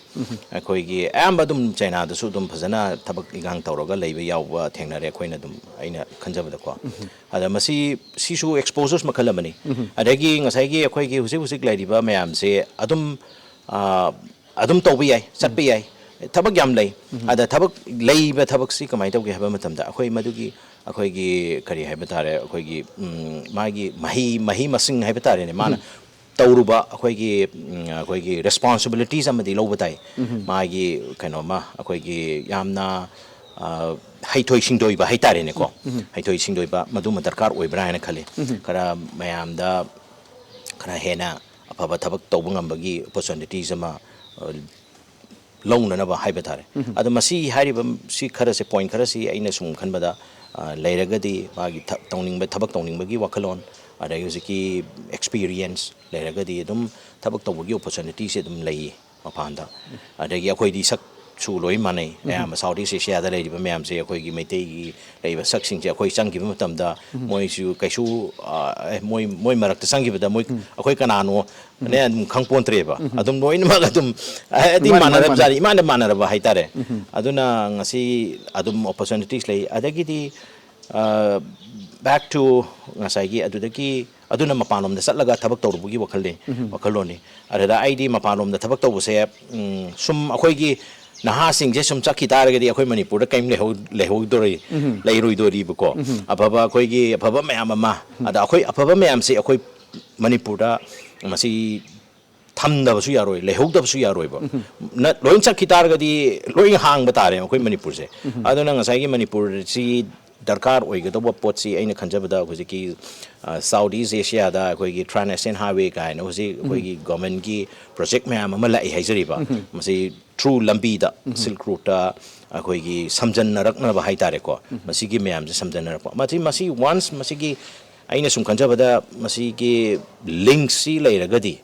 ꯑꯩꯈꯣꯏꯒꯤ ꯑꯌꯥꯝꯕ ꯑꯗꯨꯝ ꯆꯩꯅꯥꯗꯁꯨ ꯑꯗꯨꯝ ꯐꯖꯅ ꯊꯕꯛ ꯏꯟꯈꯥꯡ ꯇꯧꯔꯒ ꯂꯩꯕ ꯌꯥꯎꯕ ꯊꯦꯡꯅꯔꯦ ꯑꯩꯈꯣꯏꯅ ꯑꯗꯨꯝ, ꯑꯩꯅ ꯈꯟꯖꯕꯗꯀꯣ꯫ ꯑꯗ ꯃꯁꯤ, ꯁꯤꯁꯨ ꯑꯦꯛꯁꯄꯣꯖꯔꯁ ꯃꯈꯜ ꯑꯃꯅꯤ꯫ ꯑꯗꯒꯤ ꯉꯁꯥꯏꯒꯤ ꯑꯩꯈꯣꯏꯒꯤ ꯍꯧꯖꯤꯛ ꯍꯧꯖꯤꯛ ꯂꯩꯔꯤꯕ ꯃꯌꯥꯝꯁꯦ ꯑꯗꯨꯝ ꯑ, ꯑꯗꯨꯝ ꯇꯧꯕ ꯌꯥꯏ, ꯆꯠꯄ ꯌꯥꯏ꯫ ꯊꯕꯛ ꯌꯥꯝ ꯂꯩ꯫ ꯑꯗ ꯊꯕꯛ ꯂꯩꯕ ꯊꯕꯛꯁꯤ ꯀꯃꯥꯏꯅ ꯇꯧꯒꯦ ꯍꯥꯏꯕ ꯃꯇꯝꯗ, ꯑꯩꯈꯣꯏ ꯃꯗꯨꯒꯤ, ꯑꯩꯈꯣꯏꯒꯤ ꯀꯔꯤ ꯍꯥꯏꯕ ꯇꯥꯔꯦ, ꯑꯩꯈꯣꯏꯒꯤ ꯎꯝ, ꯃꯥꯒꯤ ꯃꯍꯩ, ꯃꯍꯩ ꯃꯁꯤꯡ ꯍꯥꯏꯕ ꯇꯥꯔꯦꯅꯦ, ꯃꯥꯅ ꯇꯧꯔꯨꯕ ꯑꯩꯈꯣꯏꯒꯤ ꯎꯝ, ꯑꯩꯈꯣꯏꯒꯤ ꯔꯦꯁꯄꯣꯟꯁꯤꯕꯤꯂꯤꯇꯤꯁ ꯑꯃꯗꯤ ꯂꯧꯕ ꯇꯥꯏ꯫ ꯃꯥꯒꯤ ꯀꯩꯅꯣꯃ ꯑꯩꯈꯣꯏꯒꯤ ꯌꯥꯝꯅ ꯑ, ꯍꯩꯊꯣꯏ ꯁꯤꯡꯊꯣꯏꯕ ꯍꯥꯏꯇꯥꯔꯦꯅꯦꯀꯣ꯫ ꯍꯩꯊꯣꯏ ꯁꯤꯡꯊꯣꯏꯕ ꯃꯗꯨꯃ ꯗꯔꯀꯥꯔ ꯑꯣꯏꯕ꯭ꯔꯥ ꯍꯥꯏꯅ ꯈꯜꯂꯤ꯫ ꯈꯔ ꯃꯌꯥꯝꯗ ꯈꯔ ꯍꯦꯟꯅ ꯑꯐꯕ ꯊꯕꯛ ꯇꯧꯕ ꯉꯝꯕꯒꯤ ꯑꯣꯄꯣꯔꯆꯨꯅꯤꯇꯤꯁ ꯑꯃ ꯑ, ꯂꯧꯅꯅꯕ ꯍꯥꯏꯕ ꯇꯥꯔꯦ꯫ ꯑꯗꯣ ꯃꯁꯤ ꯍꯥꯏꯔꯤꯕ ꯁꯤ ꯈꯔꯁꯦ, ꯄꯣꯏꯟ ꯈꯔꯁꯤ ꯑꯩꯅ ꯁꯨꯝ ꯈꯟꯕꯗ ꯑ, ꯂꯩꯔꯒꯗꯤ ꯃꯥꯒꯤ ꯊ-, ꯇꯧꯅꯤꯡꯕ, ꯊꯕꯛ ꯇꯧꯅꯤꯡꯕꯒꯤ ꯋꯥꯈꯜꯂꯣꯟ, ꯑꯗꯒꯤ ꯍꯧꯖꯤꯛꯀꯤ ꯑꯦꯛꯁꯄꯤꯔꯤꯌꯦꯟꯁ ꯂꯩꯔꯒꯗꯤ ꯑꯗꯨꯝ ꯊꯕꯛ ꯇꯧꯕꯒꯤ ꯑꯣꯄꯣꯔꯆꯨꯅꯤꯇꯤꯁꯦ ꯑꯗꯨꯝ ꯂꯩꯌꯦ ꯃꯄꯥꯟꯗ꯫ ꯑꯗꯒꯤ ꯑꯩꯈꯣꯏꯗꯤ ꯁꯛꯁꯨ ꯂꯣꯏ ꯃꯥꯟꯅꯩ꯫ ꯑꯌꯥꯝꯕ ꯁꯥꯎꯠ ꯏꯁ ꯑꯦꯁꯤꯌꯥꯗ ꯂꯩꯔꯤꯕ ꯃꯌꯥꯝꯁꯦ ꯑꯩꯈꯣꯏꯒꯤ ꯃꯩꯇꯩꯒꯤ ꯂꯩꯔꯤꯕ ꯁꯛꯁꯤꯡꯁꯦ ꯑꯩꯈꯣꯏ ꯆꯪꯈꯤꯕ ꯃꯇꯝꯗ ꯃꯣꯏꯁꯨ ꯀꯩꯁꯨ, ꯑ, ꯑꯦ, ꯃꯣꯏ, ꯃꯣꯏ ꯃꯔꯛꯇ ꯆꯪꯈꯤꯕꯗ ꯃꯣꯏ, ꯑꯩꯈꯣꯏ ꯀꯅꯥꯅꯣ ꯅꯦ ꯑꯗꯨꯝ ꯈꯪꯄꯣꯟꯇ꯭ꯔꯦꯕ꯫ ꯑꯗꯨꯝ ꯂꯣꯏꯅꯃꯛ ꯑꯗꯨꯝ ꯍꯥꯏꯗꯤ ꯃꯥꯅꯤ, ꯃꯥꯅꯤ, ꯃꯥꯟꯅꯔꯕ ꯃꯥꯅꯤ꯫ ꯖꯥꯠꯅꯤ, ꯏꯃꯥꯟꯗ ꯃꯥꯟꯅꯔꯕ ꯍꯥꯏꯇꯥꯔꯦ꯫ ꯑꯗꯨꯅ ꯉꯁꯤ ꯑꯗꯨꯝ ꯑꯣꯄꯣꯔꯆꯨꯅꯤꯇꯤꯁ ꯂꯩ꯫ ꯑꯗꯒꯤꯗꯤ, ꯑ, back to ꯉꯁꯥꯏꯒꯤ ꯑꯗꯨꯗꯒꯤ, ꯑꯗꯨꯅ ꯃꯄꯥꯟꯂꯣꯝꯗ ꯆꯠꯂꯒ ꯊꯕꯛ ꯇꯧꯔꯨꯕꯒꯤ ꯋꯥꯈꯜꯅꯤ, ꯋꯥꯈꯜꯂꯣꯟꯅꯤ꯫ ꯑꯗꯨꯗ ꯑꯩꯗꯤ ꯃꯄꯥꯟꯂꯣꯝꯗ ꯊꯕꯛ ꯇꯧꯕꯁꯦ, ꯎꯝ, ꯁꯨꯝ ꯑꯩꯈꯣꯏꯒꯤ ꯅꯍꯥꯁꯤꯡꯁꯦ ꯁꯨꯝ ꯆꯠꯈꯤ ꯇꯥꯔꯒꯗꯤ ꯑꯩꯈꯣꯏ ꯃꯅꯤꯄꯨꯔꯗ ꯀꯔꯤꯝ ꯂꯩꯍꯧ-, ꯂꯩꯍꯧꯗꯣꯔꯤ, ꯂꯩꯔꯣꯏꯗꯣꯔꯤꯕꯀꯣ꯫ ꯑꯐꯕ ꯑꯩꯈꯣꯏꯒꯤ ꯑꯐꯕ ꯃꯌꯥꯝ ꯑꯃ, ꯑꯗ ꯑꯩꯈꯣꯏ ꯑꯐꯕ ꯃꯌꯥꯝꯁꯦ ꯑꯩꯈꯣꯏ ꯃꯅꯤꯄꯨꯔꯗ ꯃꯁꯤ ꯊꯝꯗꯕꯁꯨ ꯌꯥꯔꯣꯏ, ꯂꯩꯍꯧꯗꯕꯁꯨ ꯌꯥꯔꯣꯏꯕ꯫ ꯅ-, ꯂꯣꯏ ꯆꯠꯈꯤ ꯇꯥꯔꯒꯗꯤ ꯂꯣꯏ ꯍꯥꯡꯕ ꯇꯥꯔꯦ ꯑꯩꯈꯣꯏ ꯃꯅꯤꯄꯨꯔꯁꯦ꯫ ꯑꯗꯨꯅ ꯉꯁꯥꯏꯒꯤ ꯃꯅꯤꯄꯨꯔꯁꯤ ꯗꯔꯀꯥꯔ ꯑꯣꯏꯒꯗꯧꯕ ꯄꯣꯠꯁꯤ ꯑꯩꯅ ꯈꯟꯖꯕꯗ ꯍꯧꯖꯤꯛꯀꯤ, ꯑ, ꯁꯥꯎꯠ ꯏꯁ ꯑꯦꯁꯤꯌꯥꯗ ꯑꯩꯈꯣꯏꯒꯤ ꯇ꯭ꯔꯥꯟ ꯑꯦꯁꯤꯌꯥꯟ ꯍꯥꯏꯋꯦ ꯀꯥꯏꯅ ꯍꯧꯖꯤꯛ ꯑꯩꯈꯣꯏꯒꯤ ꯒꯣꯔꯃꯦꯟꯒꯤ ꯄ꯭ꯔꯣꯖꯦꯛ ꯃꯌꯥꯝ ꯑꯃ ꯂꯥꯛꯏ ꯍꯥꯏꯖꯔꯤꯕ꯫ ꯃꯁꯤ ꯊ꯭ꯔꯨ ꯂꯝꯕꯤꯗ, ꯁꯤꯜꯛ ꯔꯨꯠꯇ ꯑꯩꯈꯣꯏꯒꯤ ꯁꯝꯖꯟꯅꯔꯛꯅꯕ ꯍꯥꯏꯇꯥꯔꯦꯀꯣ꯫ ꯃꯁꯤꯒꯤ ꯃꯌꯥꯝꯁꯦ ꯁꯝꯖꯟꯅꯔꯛꯄ꯫ ꯃꯁꯤ, ꯃꯁꯤ ꯋꯥꯟꯁ ꯃꯁꯤꯒꯤ, ꯑꯩꯅ ꯁꯨꯝ ꯈꯟꯖꯕꯗ ꯃꯁꯤꯒꯤ ꯂꯤꯡꯁꯤ ꯂꯩꯔꯒꯗꯤ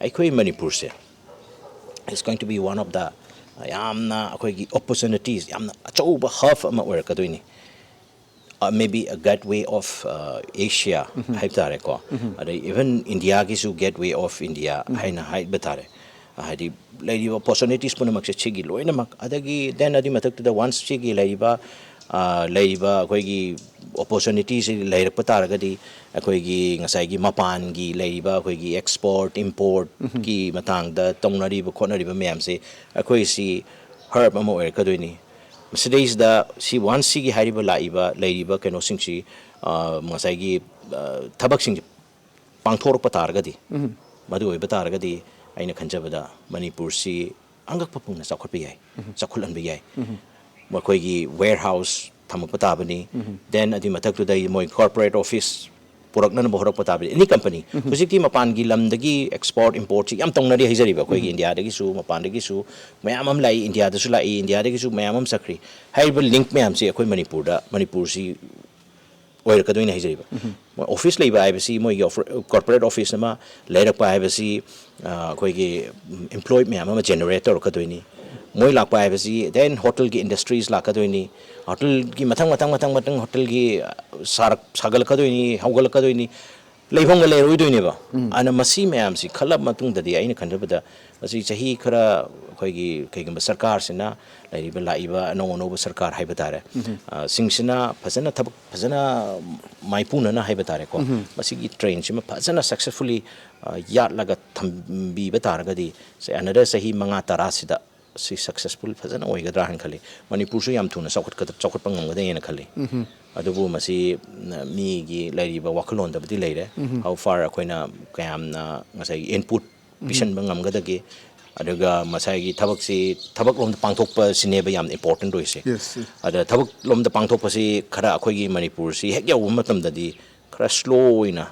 ꯑꯩꯈꯣꯏ ꯃꯅꯤꯄꯨꯔꯁꯦ is going to be one of the ꯌꯥꯝꯅ ꯑꯩꯈꯣꯏꯒꯤ ꯑꯣꯄꯣꯔꯆꯨꯅꯤꯇꯤꯁ, ꯌꯥꯝꯅ ꯑꯆꯧꯕ ꯍꯕ ꯑꯃ ꯑꯣꯏꯔꯛꯀꯗꯣꯏꯅꯤ꯫ Maybe a gateway of Asia ꯍꯥꯏꯕ ꯇꯥꯔꯦꯀꯣ, ꯑꯗꯩ even Indiaꯒꯤꯁꯨ gateway of India ꯍꯥꯏꯅ ꯍꯥꯏꯕ ꯇꯥꯔꯦ꯫ ꯍꯥꯏꯗꯤ ꯂꯩꯔꯤꯕ opportunities ꯄꯨꯝꯅꯃꯛꯁꯦ ꯁꯤꯒꯤ ꯂꯣꯏꯅꯃꯛ, ꯑꯗꯒꯤ then ꯑꯗꯨꯒꯤ ꯃꯊꯛꯇꯨꯗ once ꯁꯤꯒꯤ ꯂꯩꯔꯤꯕ ꯂꯩꯔꯤꯕ ꯑꯩꯈꯣꯏꯒꯤ opportunityꯁꯤ ꯂꯩꯔꯛꯄ ꯇꯥꯔꯒꯗꯤ, ꯑꯩꯈꯣꯏꯒꯤ ꯉꯁꯥꯏꯒꯤ ꯃꯄꯥꯟꯒꯤ ꯂꯩꯔꯤꯕ ꯑꯩꯈꯣꯏꯒꯤ export importꯀꯤ ꯃꯇꯥꯡꯗ ꯇꯧꯅꯔꯤꯕ ꯈꯣꯠꯅꯔꯤꯕ ꯃꯌꯥꯝꯁꯦ ꯑꯩꯈꯣꯏꯁꯤ hub ꯑꯃ ꯑꯣꯏꯔꯛꯀꯗꯣꯏꯅꯤ꯫ ꯃꯁꯤꯗꯩꯁꯤꯗ ꯁꯤ once ꯁꯤꯒꯤ ꯍꯥꯏꯔꯤꯕ ꯂꯥꯛꯏꯕ ꯂꯩꯔꯤꯕ ꯀꯩꯅꯣꯁꯤꯡꯁꯤ, ꯉꯁꯥꯏꯒꯤ ꯊꯕꯛꯁꯤꯡꯁꯤ ꯄꯥꯡꯊꯣꯔꯛꯄ ꯇꯥꯔꯒꯗꯤ, ꯃꯗꯨ ꯑꯣꯏꯕ ꯇꯥꯔꯒꯗꯤ ꯑꯩꯅ ꯈꯟꯖꯕꯗ ꯃꯅꯤꯄꯨꯔꯁꯤ ꯑꯉꯛꯄ ꯐꯪꯅ ꯆꯥꯎꯈꯠꯄ ꯌꯥꯏ, ꯆꯥꯎꯈꯠꯍꯟꯕ ꯌꯥꯏ꯫ ꯃꯈꯣꯏꯒꯤ warehouse ꯊꯝꯃꯛꯄ ꯇꯥꯕꯅꯤ꯫ Then ꯑꯗꯨꯒꯤ ꯃꯊꯛꯇꯨꯗ ꯃꯣꯏ corporate office ꯄꯨꯔꯛꯅꯅꯕ ꯍꯣꯠꯅꯔꯛꯄ ꯇꯥꯕꯅꯤ, any company꯫ ꯍꯧꯖꯤꯛꯇꯤ ꯃꯄꯥꯟꯒꯤ ꯂꯝꯗꯒꯤ export importꯁꯤ ꯌꯥꯝ ꯇꯧꯅꯔꯤ ꯍꯥꯏꯖꯔꯤꯕ, ꯑꯩꯈꯣꯏꯒꯤ Indiaꯗꯒꯤꯁꯨ ꯃꯄꯥꯟꯗꯒꯤꯁꯨ ꯃꯌꯥꯝ ꯑꯃ ꯂꯥꯛꯏ, Indiaꯗꯁꯨ ꯂꯥꯛꯏ, Indiaꯗꯒꯤꯁꯨ ꯃꯌꯥꯝ ꯑꯃ ꯆꯠꯈ꯭ꯔꯤ꯫ ꯍꯥꯏꯔꯤꯕ link ꯃꯌꯥꯝꯁꯤ ꯑꯩꯈꯣꯏ ꯃꯅꯤꯄꯨꯔꯗ, ꯃꯅꯤꯄꯨꯔꯁꯤ ꯑꯣꯏꯔꯛꯀꯗꯣꯏꯅꯤ ꯍꯥꯏꯖꯔꯤꯕ꯫ ꯃꯣꯏ office ꯂꯩꯕ ꯍꯥꯏꯕꯁꯤ, ꯃꯣꯏꯒꯤ corporate office ꯑꯃ ꯂꯩꯔꯛꯄ ꯍꯥꯏꯕꯁꯤ, ꯑꯩꯈꯣꯏꯒꯤ employ ꯃꯌꯥꯝ ꯑꯃ generate ꯇꯧꯔꯛꯀꯗꯣꯏꯅꯤ꯫ ꯃꯣꯏ ꯂꯥꯛꯄ ꯍꯥꯏꯕꯁꯤ then hotelꯒꯤ industries ꯂꯥꯛꯀꯗꯣꯏꯅꯤ꯫ Hotelꯒꯤ ꯃꯊꯪ ꯃꯊꯪ ꯃꯊꯪ ꯃꯊꯪ hotelꯒꯤ ꯁꯥꯔꯛ ꯁꯥꯒꯠꯂꯛꯀꯗꯣꯏꯅꯤ, ꯍꯧꯒꯠꯂꯛꯀꯗꯣꯏꯅꯤ꯫ ꯂꯩꯐꯝꯒ ꯂꯩꯔꯣꯏꯗꯣꯏꯅꯦꯕ꯫ ꯑꯗꯨꯅ ꯃꯁꯤ ꯃꯌꯥꯝꯁꯤ ꯈꯜꯂꯕ ꯃꯇꯨꯡꯗꯗꯤ ꯑꯩꯅ ꯈꯟꯖꯕꯗ ꯃꯁꯤ ꯆꯍꯤ ꯈꯔ ꯑꯩꯈꯣꯏꯒꯤ ꯀꯩꯒꯨꯝꯕ ꯁꯔꯀꯥꯔꯁꯤꯅ, ꯂꯩꯔꯤꯕ ꯂꯥꯛꯏꯕ ꯑꯅꯧ ꯑꯅꯧꯕ ꯁꯔꯀꯥꯔ ꯍꯥꯏꯕ ꯇꯥꯔꯦ, ꯁꯤꯡꯁꯤꯅ ꯐꯖꯅ ꯊꯕꯛ ꯐꯖꯅ ꯃꯥꯏꯄꯨꯅꯅ ꯍꯥꯏꯕ ꯇꯥꯔꯦꯀꯣ, ꯃꯁꯤꯒꯤ trainꯁꯤꯃ ꯐꯖꯅ successfully ꯌꯥꯠꯂꯒ ꯊꯝꯕꯤꯕ ꯇꯥꯔꯒꯗꯤ, say another ꯆꯍꯤ ꯃꯉꯥ ꯇꯔꯥꯁꯤꯗ ꯁꯤ successful ꯐꯖꯅ ꯑꯣꯏꯒꯗ꯭ꯔꯥ ꯍꯥꯏꯅ ꯈꯜꯂꯤ꯫ ꯃꯅꯤꯄꯨꯔꯁꯨ ꯌꯥꯝ ꯊꯨꯅ ꯆꯥꯎꯈꯠꯀꯗ-, ꯆꯥꯎꯈꯠꯄ ꯉꯝꯒꯗ꯭ꯔꯥ ꯍꯥꯏꯅ ꯈꯜꯂꯤ꯫ ꯑꯗꯨꯕꯨ ꯃꯁꯤ, ꯃꯤꯒꯤ ꯂꯩꯔꯤꯕ ꯋꯥꯈꯜꯂꯣꯟꯗꯕꯨꯗꯤ ꯂꯩꯔꯦ꯫ How far ꯑꯩꯈꯣꯏꯅ ꯀꯌꯥꯝꯅ ꯉꯁꯥꯏꯒꯤ input ꯄꯤꯁꯟꯕ ꯉꯝꯒꯗꯒꯦ, ꯑꯗꯨꯒ ꯉꯁꯥꯏꯒꯤ ꯊꯕꯛꯁꯤ ꯊꯕꯛꯂꯣꯝꯗ ꯄꯥꯡꯊꯣꯛꯄꯁꯤꯅꯦꯕ ꯌꯥꯝꯅ important ꯑꯣꯏꯁꯦ꯫ Yes, yes. ꯑꯗ ꯊꯕꯛꯂꯣꯝꯗ ꯄꯥꯡꯊꯣꯛꯄꯁꯤ ꯈꯔ ꯑꯩꯈꯣꯏꯒꯤ ꯃꯅꯤꯄꯨꯔꯁꯤ ꯍꯦꯛ ꯌꯧꯕ ꯃꯇꯝꯗꯗꯤ ꯈꯔ slow ꯑꯣꯏꯅ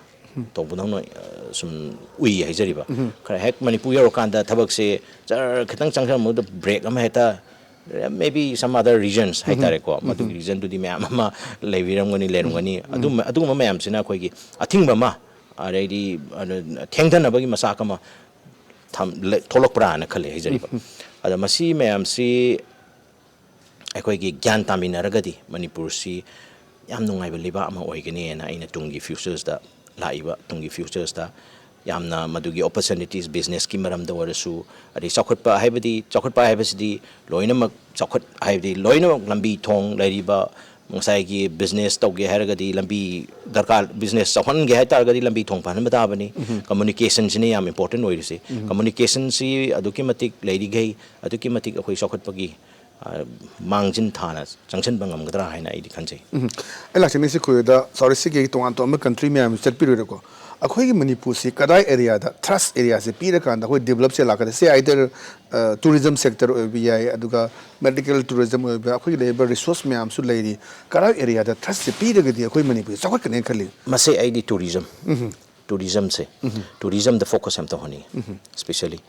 ꯇꯧꯕꯗꯧꯅ, ꯑ, ꯁꯨꯝ ꯎꯏ ꯍꯥꯏꯖꯔꯤꯕ꯫ ꯈꯔ ꯍꯦꯛ ꯃꯅꯤꯄꯨꯔ ꯌꯧꯔꯀꯥꯟꯗ ꯊꯕꯛꯁꯦ ꯖꯔ ꯈꯤꯇꯪ ꯆꯪꯁꯤꯜꯂꯝꯕꯗ break ꯑꯃ ꯍꯦꯛꯇ, maybe some other reasons ꯍꯥꯏꯇꯥꯔꯦꯀꯣ, ꯃꯗꯨꯒꯤ reasonꯗꯨꯗꯤ ꯃꯌꯥꯝ ꯑꯃ ꯂꯩꯕꯤꯔꯝꯒꯅꯤ, ꯂꯩꯔꯝꯒꯅꯤ꯫ ꯑꯗꯨꯝ, ꯑꯗꯨꯒꯨꯝꯕ ꯃꯌꯥꯝꯁꯤꯅ ꯑꯩꯈꯣꯏꯒꯤ ꯑꯊꯤꯡꯕ ꯑꯃ, ꯑꯗꯩꯗꯤ, ꯑꯗ, ꯊꯦꯡꯊꯅꯕꯒꯤ ꯃꯆꯥꯛ ꯑꯃ ꯊꯝ-, ꯂꯩ-, ꯊꯣꯛꯂꯛꯄ꯭ꯔꯥꯅ ꯈꯜꯂꯦ ꯍꯥꯏꯖꯔꯤꯕ꯫ ꯑꯗ ꯃꯁꯤ ꯃꯌꯥꯝꯁꯤ ꯑꯩꯈꯣꯏꯒꯤ ꯒ꯭ꯌꯥꯟ ꯇꯥꯃꯤꯟꯅꯔꯒꯗꯤ ꯃꯅꯤꯄꯨꯔꯁꯤ ꯌꯥꯝ ꯅꯨꯡꯉꯥꯏꯕ ꯂꯩꯕꯥꯛ ꯑꯃ ꯑꯣꯏꯒꯅꯤꯅ ꯑꯩꯅ ꯇꯨꯡꯒꯤ ꯐ꯭ꯌꯨꯆꯔꯁꯇ, ꯂꯥꯛꯏꯕ ꯇꯨꯡꯒꯤ ꯐ꯭ꯌꯨꯆꯔꯁꯇ ꯌꯥꯝꯅ ꯃꯗꯨꯒꯤ ꯑꯣꯄꯣꯔꯆꯨꯅꯤꯇꯤꯁ, ꯕꯤꯖꯤꯅꯦꯁꯀꯤ ꯃꯔꯝꯗ ꯑꯣꯏꯔꯁꯨ, ꯑꯗꯩ ꯆꯥꯎꯈꯠꯄ ꯍꯥꯏꯕꯗꯤ, ꯆꯥꯎꯈꯠꯄ ꯍꯥꯏꯕꯁꯤꯗꯤ ꯂꯣꯏꯅꯃꯛ ꯆꯥꯎꯈꯠ ꯍꯥꯏꯕꯗꯤ ꯂꯣꯏꯅꯃꯛ ꯂꯝꯕꯤ ꯊꯣꯡ ꯂꯩꯔꯤꯕ, ꯉꯁꯥꯏꯒꯤ ꯕꯤꯖꯤꯅꯦꯁ ꯇꯧꯒꯦ ꯍꯥꯏꯔꯒꯗꯤ ꯂꯝꯕꯤ ꯗꯔꯀꯥꯔ, ꯕꯤꯖꯤꯅꯦꯁ ꯆꯥꯎꯍꯟꯒꯦ ꯍꯥꯏ ꯇꯥꯔꯒꯗꯤ ꯂꯝꯕꯤ ꯊꯣꯡ ꯐꯍꯟꯕ ꯇꯥꯕꯅꯤ꯫ ꯀꯝꯃꯨꯅꯤꯀꯦꯁꯟꯁꯤꯅ ꯌꯥꯝ ꯏꯝꯄꯣꯔꯇꯦꯟ ꯑꯣꯏꯔꯤꯁꯤ꯫ ꯀꯝꯃꯨꯅꯤꯀꯦꯁꯟꯁꯤ ꯑꯗꯨꯛꯀꯤ ꯃꯇꯤꯛ ꯂꯩꯔꯤꯈꯩ ꯑꯗꯨꯛꯀꯤ ꯃꯇꯤꯛ ꯑꯩꯈꯣꯏ ꯆꯥꯎꯈꯠꯄꯒꯤ, ꯑ, ꯃꯥꯡꯖꯤꯟ ꯊꯥꯅ ꯆꯪꯁꯤꯟꯕ ꯉꯝꯒꯗ꯭ꯔꯥ ꯍꯥꯏꯅ ꯑꯩꯗꯤ ꯈꯟꯖꯩ꯫ ꯎꯝ꯫ ꯑꯩ ꯂꯥꯛꯆꯅꯤꯡꯉꯤꯁꯤ ꯈꯨꯗ ꯁꯥꯎꯠ ꯏꯁ ꯑꯦꯁꯤꯌꯥꯒꯤ ꯇꯣꯉꯥꯟ ꯇꯣꯉꯥꯟꯕ ꯀꯟꯇ꯭ꯔꯤ ꯃꯌꯥꯝ ꯆꯠꯄꯤꯔꯨꯔꯦꯀꯣ꯫ ꯑꯩꯈꯣꯏꯒꯤ ꯃꯅꯤꯄꯨꯔꯁꯤ ꯀꯗꯥꯏ ꯑꯦꯔꯤꯌꯥꯗ, ꯊ꯭ꯔꯁ ꯑꯦꯔꯤꯌꯥꯁꯦ ꯄꯤꯔꯀꯥꯟꯗ ꯑꯩꯈꯣꯏ ꯗꯤꯕꯂꯞꯁꯦ ꯂꯥꯛꯀꯗ, ꯁꯦ ꯑꯥꯏꯗꯔ ꯇꯨꯔꯤꯖꯝ ꯁꯦꯛꯇꯔ ꯑꯣꯏꯕ ꯌꯥꯏ, ꯑꯗꯨꯒ ꯃꯦꯗꯤꯀꯦꯜ ꯇꯨꯔꯤꯖꯝ ꯑꯣꯏꯕ, ꯑꯩꯈꯣꯏꯒꯤ ꯂꯩꯔꯤꯕ ꯔꯤꯁꯣꯔꯁ ꯃꯌꯥꯝꯁꯨ ꯂꯩꯔꯤ꯫ ꯀꯗꯥꯏ ꯑꯦꯔꯤꯌꯥꯗ ꯊ꯭ꯔꯁꯁꯦ ꯄꯤꯔꯒꯗꯤ ꯑꯩꯈꯣꯏ ꯃꯅꯤꯄꯨꯔꯁꯦ ꯆꯥꯎꯈꯠꯀꯅꯦꯅ ꯈꯜꯂꯤ? ꯃꯁꯤ ꯑꯩꯗꯤ ꯇꯨꯔꯤꯖꯝ, ꯇꯨꯔꯤꯖꯝꯁꯦ, ꯇꯨꯔꯤꯖꯝꯗ ꯐꯣꯀꯁ ꯌꯥꯝ ꯇꯧꯍꯟꯅꯤꯡꯉꯤ꯫ ꯏꯁꯄꯤꯁꯦꯜꯂꯤ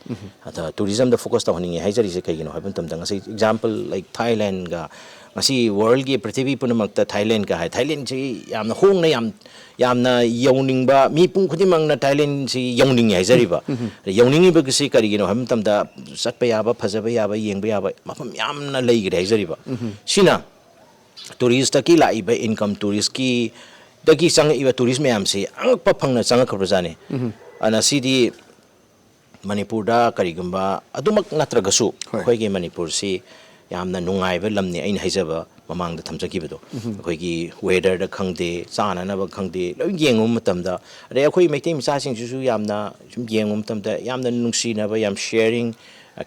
ꯑꯗ ꯇꯨꯔꯤꯖꯝꯗ ꯐꯣꯀꯁ ꯇꯧꯍꯟꯅꯤꯡꯉꯤ ꯍꯥꯏꯖꯔꯤꯁꯦ ꯀꯩꯒꯤꯅꯣ ꯍꯥꯏꯕ ꯃꯇꯝꯗ, ꯉꯁꯤ ꯑꯦꯛꯖꯥꯝꯄꯜ, ꯂꯥꯏꯛ, ꯊꯥꯏꯂꯦꯟꯒ, ꯉꯁꯤ ꯋꯥꯔꯜꯒꯤ ꯄ꯭ꯔꯤꯊꯤꯕꯤ ꯄꯨꯝꯅꯃꯛꯇ ꯊꯥꯏꯂꯦꯟꯒ ꯍꯥꯏ, ꯊꯥꯏꯂꯦꯟꯁꯤ ꯌꯥꯝꯅ ꯍꯣꯡꯅ, ꯌꯥꯝ, ꯌꯥꯝꯅ ꯌꯧꯅꯤꯡꯕ, ꯃꯤꯄꯨꯝ ꯈꯨꯗꯤꯡꯃꯛꯅ ꯊꯥꯏꯂꯦꯟꯁꯤ ꯌꯧꯅꯤꯡꯉꯤ ꯍꯥꯏꯖꯔꯤꯕ꯫ ꯌꯧꯅꯤꯡꯉꯤꯕꯒꯤꯁꯤ ꯀꯔꯤꯒꯤꯅꯣ ꯍꯥꯏꯕ ꯃꯇꯝꯗ, ꯆꯠꯄ ꯌꯥꯕ, ꯐꯖꯕ ꯌꯥꯕ, ꯌꯦꯡꯕ ꯌꯥꯕ ꯃꯐꯝ ꯌꯥꯝꯅ ꯂꯩꯈ꯭ꯔꯦ ꯍꯥꯏꯖꯔꯤꯕ꯫ ꯁꯤꯅ ꯇꯨꯔꯤꯁꯇꯒꯤ ꯂꯥꯛꯏꯕ ꯏꯟꯀꯝ, ꯇꯨꯔꯤꯁꯀꯤ, ꯗꯒꯤ ꯆꯪꯉꯛꯏꯕ ꯇꯨꯔꯤꯁ ꯃꯌꯥꯝꯁꯤ ꯑꯉꯛꯄ ꯐꯪꯅ ꯆꯪꯉꯛꯈ꯭ꯔꯕꯖꯥꯠꯅꯤ꯫ ꯑꯗꯨꯅ ꯁꯤꯗꯤ ꯃꯅꯤꯄꯨꯔꯗ ꯀꯔꯤꯒꯨꯝꯕ ꯑꯗꯨꯃꯛ ꯅꯠꯇ꯭ꯔꯒꯁꯨ, ꯍꯣꯏ꯫ ꯑꯩꯈꯣꯏꯒꯤ ꯃꯅꯤꯄꯨꯔꯁꯤ ꯌꯥꯝꯅ ꯅꯨꯡꯉꯥꯏꯕ ꯂꯝꯅꯤ꯫ ꯑꯩꯅ ꯍꯥꯏꯖꯕ ꯃꯃꯥꯡꯗ ꯊꯝꯖꯈꯤꯕꯗꯣ, ꯑꯩꯈꯣꯏꯒꯤ ꯋꯦꯗꯔꯗ ꯈꯪꯗꯦ, ꯆꯥꯅꯅꯕ ꯈꯪꯗꯦ, ꯂꯣꯏ ꯌꯦꯡꯉꯨꯕ ꯃꯇꯝꯗ, ꯑꯗꯩ ꯑꯩꯈꯣꯏ ꯃꯩꯇꯩ ꯃꯆꯥꯁꯤꯡꯁꯤꯁꯨ ꯌꯥꯝꯅ ꯁꯨꯝ ꯌꯦꯡꯉꯨꯕ ꯃꯇꯝꯗ ꯌꯥꯝꯅ ꯅꯨꯡꯁꯤꯅꯕ, ꯌꯥꯝ ꯁꯤꯌꯔꯤꯡ,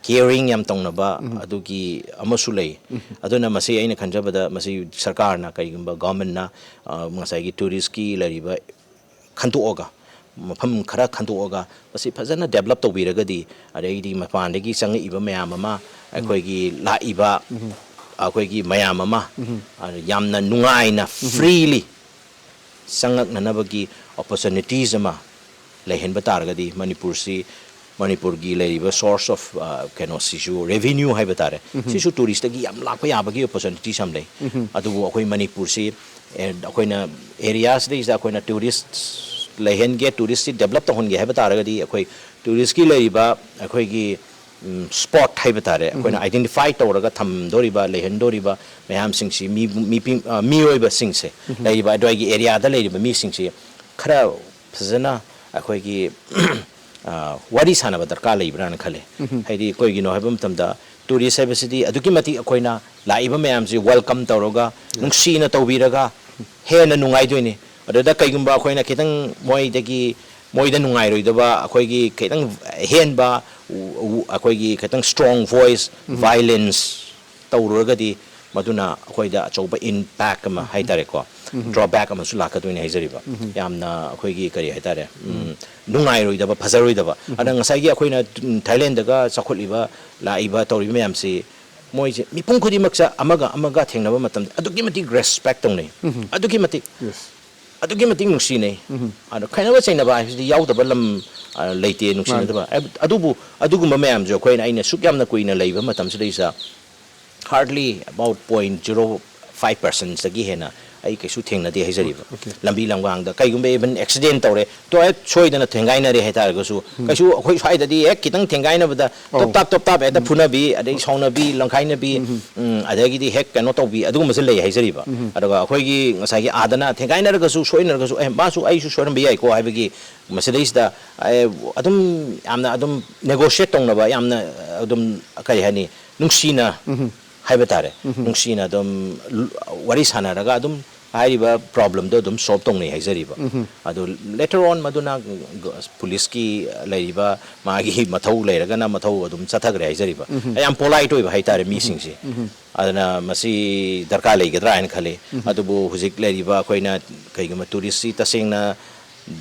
ꯀꯤꯌꯔꯤꯡ ꯌꯥꯝ ꯇꯧꯅꯕ ꯑꯗꯨꯒꯤ ꯑꯃꯁꯨ ꯂꯩ꯫ ꯑꯗꯨꯅ ꯃꯁꯤ ꯑꯩꯅ ꯈꯟꯖꯕꯗ, ꯃꯁꯤ ꯁꯔꯀꯥꯔꯅ, ꯀꯔꯤꯒꯨꯝꯕ ꯒꯚꯔꯟꯃꯦꯟꯠꯅ, ꯑ, ꯉꯁꯥꯏꯒꯤ ꯇꯨꯔꯤꯁꯀꯤ ꯂꯩꯔꯤꯕ ꯈꯟꯗꯣꯛꯑꯒ, ꯃꯐꯝ ꯈꯔ ꯈꯟꯗꯣꯛꯑꯒ ꯃꯁꯤ ꯐꯖꯅ ꯗꯦꯕꯂꯞ ꯇꯧꯕꯤꯔꯒꯗꯤ, ꯑꯗꯩꯗꯤ ꯃꯄꯥꯟꯗꯒꯤ ꯆꯪꯉꯛꯏꯕ ꯃꯌꯥꯝ ꯑꯃ, ꯑꯩꯈꯣꯏꯒꯤ ꯂꯥꯛꯏꯕ, ꯑꯩꯈꯣꯏꯒꯤ ꯃꯌꯥꯝ ꯑꯃ, ꯑ, ꯌꯥꯝꯅ ꯅꯨꯡꯉꯥꯏꯅ, ꯐ꯭ꯔꯤꯂꯤ ꯆꯪꯉꯛꯅꯅꯕꯒꯤ ꯑꯣꯄꯣꯔꯆꯨꯅꯤꯇꯤꯁ ꯑꯃ ꯂꯩꯍꯟꯕ ꯇꯥꯔꯒꯗꯤ, ꯃꯅꯤꯄꯨꯔꯁꯤ, ꯃꯅꯤꯄꯨꯔꯒꯤ ꯂꯩꯔꯤꯕ ꯁꯣꯔꯁ ꯑꯣꯐ, ꯑ, ꯀꯩꯅꯣꯁꯤꯁꯨ, ꯔꯦꯚꯤꯅ꯭ꯌꯨ ꯍꯥꯏꯕ ꯇꯥꯔꯦ, ꯁꯤꯁꯨ ꯇꯨꯔꯤꯁꯇꯒꯤ ꯌꯥꯝ ꯂꯥꯛꯄ ꯌꯥꯕꯒꯤ ꯑꯣꯄꯣꯔꯆꯨꯅꯤꯇꯤꯁ ꯌꯥꯝ ꯂꯩ꯫ ꯑꯗꯨꯕꯨ ꯑꯩꯈꯣꯏ ꯃꯅꯤꯄꯨꯔꯁꯤ, ꯑꯦ, ꯑꯩꯈꯣꯏꯅ ꯑꯦꯔꯤꯌꯥꯁꯤꯗꯩꯁꯤꯗ ꯑꯩꯈꯣꯏꯅ ꯇꯨꯔꯤꯁ ꯂꯩꯍꯟꯒꯦ, ꯇꯨꯔꯤꯁꯁꯤ ꯗꯦꯕꯂꯞ ꯇꯧꯍꯟꯒꯦ ꯍꯥꯏꯕ ꯇꯥꯔꯒꯗꯤ, ꯑꯩꯈꯣꯏ ꯇꯨꯔꯤꯁꯀꯤ ꯂꯩꯔꯤꯕ ꯑꯩꯈꯣꯏꯒꯤ ꯁ꯭ꯄꯣꯠ ꯍꯥꯏꯕ ꯇꯥꯔꯦ, ꯑꯩꯈꯣꯏꯅ ꯑꯥꯏꯗꯦꯟꯇꯤꯐꯥꯏ ꯇꯧꯔꯒ ꯊꯝꯗꯣꯔꯤꯕ, ꯂꯩꯍꯟꯗꯣꯔꯤꯕ ꯃꯌꯥꯝꯁꯤꯡꯁꯤ, ꯃꯤ, ꯃꯤꯄꯤ-, ꯑ, ꯃꯤꯑꯣꯏꯕꯁꯤꯡꯁꯦ, ꯂꯩꯔꯤꯕ ꯑꯗꯨꯋꯥꯏꯒꯤ ꯑꯦꯔꯤꯌꯥꯗ ꯂꯩꯔꯤꯕ ꯃꯤꯁꯤꯡꯁꯤ ꯈꯔ ꯐꯖꯅ ꯑꯩꯈꯣꯏꯒꯤ, ꯑ, ꯋꯥꯔꯤ ꯁꯥꯟꯅꯕ ꯗꯔꯀꯥꯔ ꯂꯩꯕ꯭ꯔꯥꯅ ꯈꯜꯂꯦ꯫ ꯍꯥꯏꯗꯤ ꯀꯩꯒꯤꯅꯣ ꯍꯥꯏꯕ ꯃꯇꯝꯗ, ꯇꯨꯔꯤꯁ ꯍꯥꯏꯕꯁꯤꯗꯤ ꯑꯗꯨꯛꯀꯤ ꯃꯇꯤꯛ ꯑꯩꯈꯣꯏꯅ ꯂꯥꯛꯏꯕ ꯃꯌꯥꯝꯁꯤ ꯋꯦꯜꯀꯝ ꯇꯧꯔꯒ, ꯅꯨꯡꯁꯤꯅ ꯇꯧꯕꯤꯔꯒ ꯍꯦꯟꯅ ꯅꯨꯡꯉꯥꯏꯗꯣꯏꯅꯤ꯫ ꯑꯗꯨꯗ ꯀꯩꯒꯨꯝꯕ ꯑꯩꯈꯣꯏꯅ ꯈꯤꯇꯪ ꯃꯣꯏꯗꯒꯤ, ꯃꯣꯏꯗ ꯅꯨꯡꯉꯥꯏꯔꯣꯏꯗꯕ, ꯑꯩꯈꯣꯏꯒꯤ ꯈꯤꯇꯪ ꯑꯍꯦꯟꯕ, ꯎ-, ꯎ-, ꯑꯩꯈꯣꯏꯒꯤ ꯈꯤꯇꯪ ꯁ꯭ꯇꯔꯣꯡ ꯚꯣꯏꯁ, ꯚꯥꯏꯂꯦꯟꯁ ꯇꯧꯔꯨꯔꯒꯗꯤ, ꯃꯗꯨꯅ ꯑꯩꯈꯣꯏꯗ ꯑꯆꯧꯕ ꯏꯝꯄꯦꯛ ꯑꯃ ꯍꯥꯏ ꯇꯥꯔꯦꯀꯣ, ꯗ꯭ꯔꯣꯕꯦꯛ ꯑꯃꯁꯨ ꯂꯥꯛꯀꯗꯣꯏꯅꯤ ꯍꯥꯏꯖꯔꯤꯕ꯫ ꯌꯥꯝꯅ ꯑꯩꯈꯣꯏꯒꯤ ꯀꯔꯤ ꯍꯥꯏ ꯇꯥꯔꯦ, ꯎꯝ, ꯅꯨꯡꯉꯥꯏꯔꯣꯏꯗꯕ, ꯐꯖꯔꯣꯏꯗꯕ꯫ ꯑꯗ ꯉꯁꯥꯏꯒꯤ ꯑꯩꯈꯣꯏꯅ, ꯎꯝ, ꯊꯥꯏꯂꯦꯟꯗꯒ ꯆꯥꯎꯈꯠꯂꯤꯕ, ꯂꯥꯛꯏꯕ, ꯇꯧꯔꯤꯕ ꯃꯌꯥꯝꯁꯤ, ꯃꯣꯏꯁꯦ ꯃꯤꯄꯨꯝ ꯈꯨꯗꯤꯡꯃꯛꯁꯦ ꯑꯃꯒ ꯑꯃꯒ ꯊꯦꯡꯅꯕ ꯃꯇꯝꯗ ꯑꯗꯨꯛꯀꯤ ꯃꯇꯤꯛ ꯔꯦꯁꯄꯦꯛ ꯇꯧꯅꯩ, ꯑꯗꯨꯛꯀꯤ ꯃꯇꯤꯛ, ꯑꯗꯨꯛꯀꯤ ꯃꯇꯤꯛ ꯅꯨꯡꯁꯤꯅꯩ꯫ ꯑꯗꯣ ꯈꯥꯏꯅꯕ ꯆꯩꯅꯕ ꯍꯥꯏꯕꯁꯤꯗꯤ ꯌꯥꯎꯗꯕ ꯂꯝ, ꯑ, ꯂꯩꯇꯦ, ꯅꯨꯡꯁꯤꯅꯗꯕ꯫ ꯑꯗꯨꯕꯨ ꯑꯗꯨꯒꯨꯝꯕ ꯃꯌꯥꯝꯁꯨ ꯑꯩꯈꯣꯏꯅ, ꯑꯩꯅ ꯁꯨꯛ ꯌꯥꯝꯅ ꯀꯨꯏꯅ ꯂꯩꯕ ꯃꯇꯝꯁꯤꯗꯩꯁꯤꯗ, hardly about point zero five percentꯗꯒꯤ ꯍꯦꯟꯅ ꯑꯩ ꯀꯩꯁꯨ ꯊꯦꯡꯅꯗꯦ ꯍꯥꯏꯖꯔꯤꯕ꯫ ꯂꯝꯕꯤ ꯂꯝꯒꯥꯡꯗ ꯀꯩꯒꯨꯝꯕ even accident ꯇꯧꯔꯦ, ꯇꯣꯏ ꯁꯣꯏꯗꯅ ꯊꯦꯡꯒꯥꯏꯅꯔꯦ ꯍꯥꯏꯇꯥꯔꯒꯁꯨ, ꯀꯩꯁꯨ ꯑꯩꯈꯣꯏ ꯁ꯭ꯋꯥꯏꯗꯗꯤ ꯍꯦꯛ ꯈꯤꯇꯪ ꯊꯦꯡꯒꯥꯏꯅꯕꯗ ꯇꯣꯞ ꯇꯥꯞ ꯇꯣꯞ ꯇꯥꯞ ꯍꯦꯛꯇ ꯐꯨꯅꯕꯤ, ꯑꯗꯩ ꯁꯥꯎꯅꯕꯤ, ꯂꯪꯈꯥꯏꯅꯕꯤ, ꯎꯝ, ꯑꯗꯒꯤꯗꯤ ꯍꯦꯛ ꯀꯩꯅꯣ ꯇꯧꯕꯤ, ꯑꯗꯨꯒꯨꯝꯕꯁꯨ ꯂꯩ ꯍꯥꯏꯖꯔꯤꯕ꯫ ꯑꯗꯨꯒ ꯑꯩꯈꯣꯏꯒꯤ ꯉꯁꯥꯏꯒꯤ ꯑꯥꯗꯅ ꯊꯦꯡꯒꯥꯏꯅꯔꯒꯁꯨ, ꯁꯣꯏꯅꯔꯒꯁꯨ, "ꯑꯦ, ꯃꯥꯁꯨ ꯑꯩꯁꯨ ꯁꯣꯏꯔꯝꯕ ꯌꯥꯏꯀꯣ" ꯍꯥꯏꯕꯒꯤ ꯃꯁꯤꯗꯩꯁꯤꯗ, ꯑꯦ, ꯑꯗꯨꯝ ꯌꯥꯝꯅ ꯑꯗꯨꯝ negotiate ꯇꯧꯅꯕ, ꯌꯥꯝꯅ ꯑꯗꯨꯝ, ꯀꯔꯤ ꯍꯥꯏꯅꯤ, ꯅꯨꯡꯁꯤꯅ ꯍꯥꯏꯕ ꯇꯥꯔꯦ, ꯅꯨꯡꯁꯤꯅ ꯑꯗꯨꯝ ꯋꯥꯔꯤ ꯁꯥꯟꯅꯔꯒ ꯑꯗꯨꯝ ꯍꯥꯏꯔꯤꯕ problemꯗꯣ ꯑꯗꯨꯝ solve ꯇꯧꯅꯩ ꯍꯥꯏꯖꯔꯤꯕ꯫ ꯑꯗꯣ later on ꯃꯗꯨꯅ ꯄꯨꯂꯤꯁꯀꯤ ꯂꯩꯔꯤꯕ ꯃꯥꯒꯤ ꯃꯊꯧ ꯂꯩꯔꯒꯅ ꯃꯊꯧ ꯑꯗꯨꯝ ꯆꯠꯊꯈ꯭ꯔꯦ ꯍꯥꯏꯖꯔꯤꯕ꯫ ꯌꯥꯝ polite ꯑꯣꯏꯕ ꯍꯥꯏꯇꯥꯔꯦ ꯃꯤꯁꯤꯡꯁꯦ꯫ ꯑꯗꯨꯅ ꯃꯁꯤ ꯗꯔꯀꯥꯔ ꯂꯩꯒꯗ꯭ꯔꯥ ꯍꯥꯏꯅ ꯈꯜꯂꯤ꯫ ꯑꯗꯨꯕꯨ ꯍꯧꯖꯤꯛ ꯂꯩꯔꯤꯕ ꯑꯩꯈꯣꯏꯅ ꯀꯩꯒꯨꯝꯕ ꯇꯨꯔꯤꯁꯁꯤ ꯇꯁꯦꯡꯅ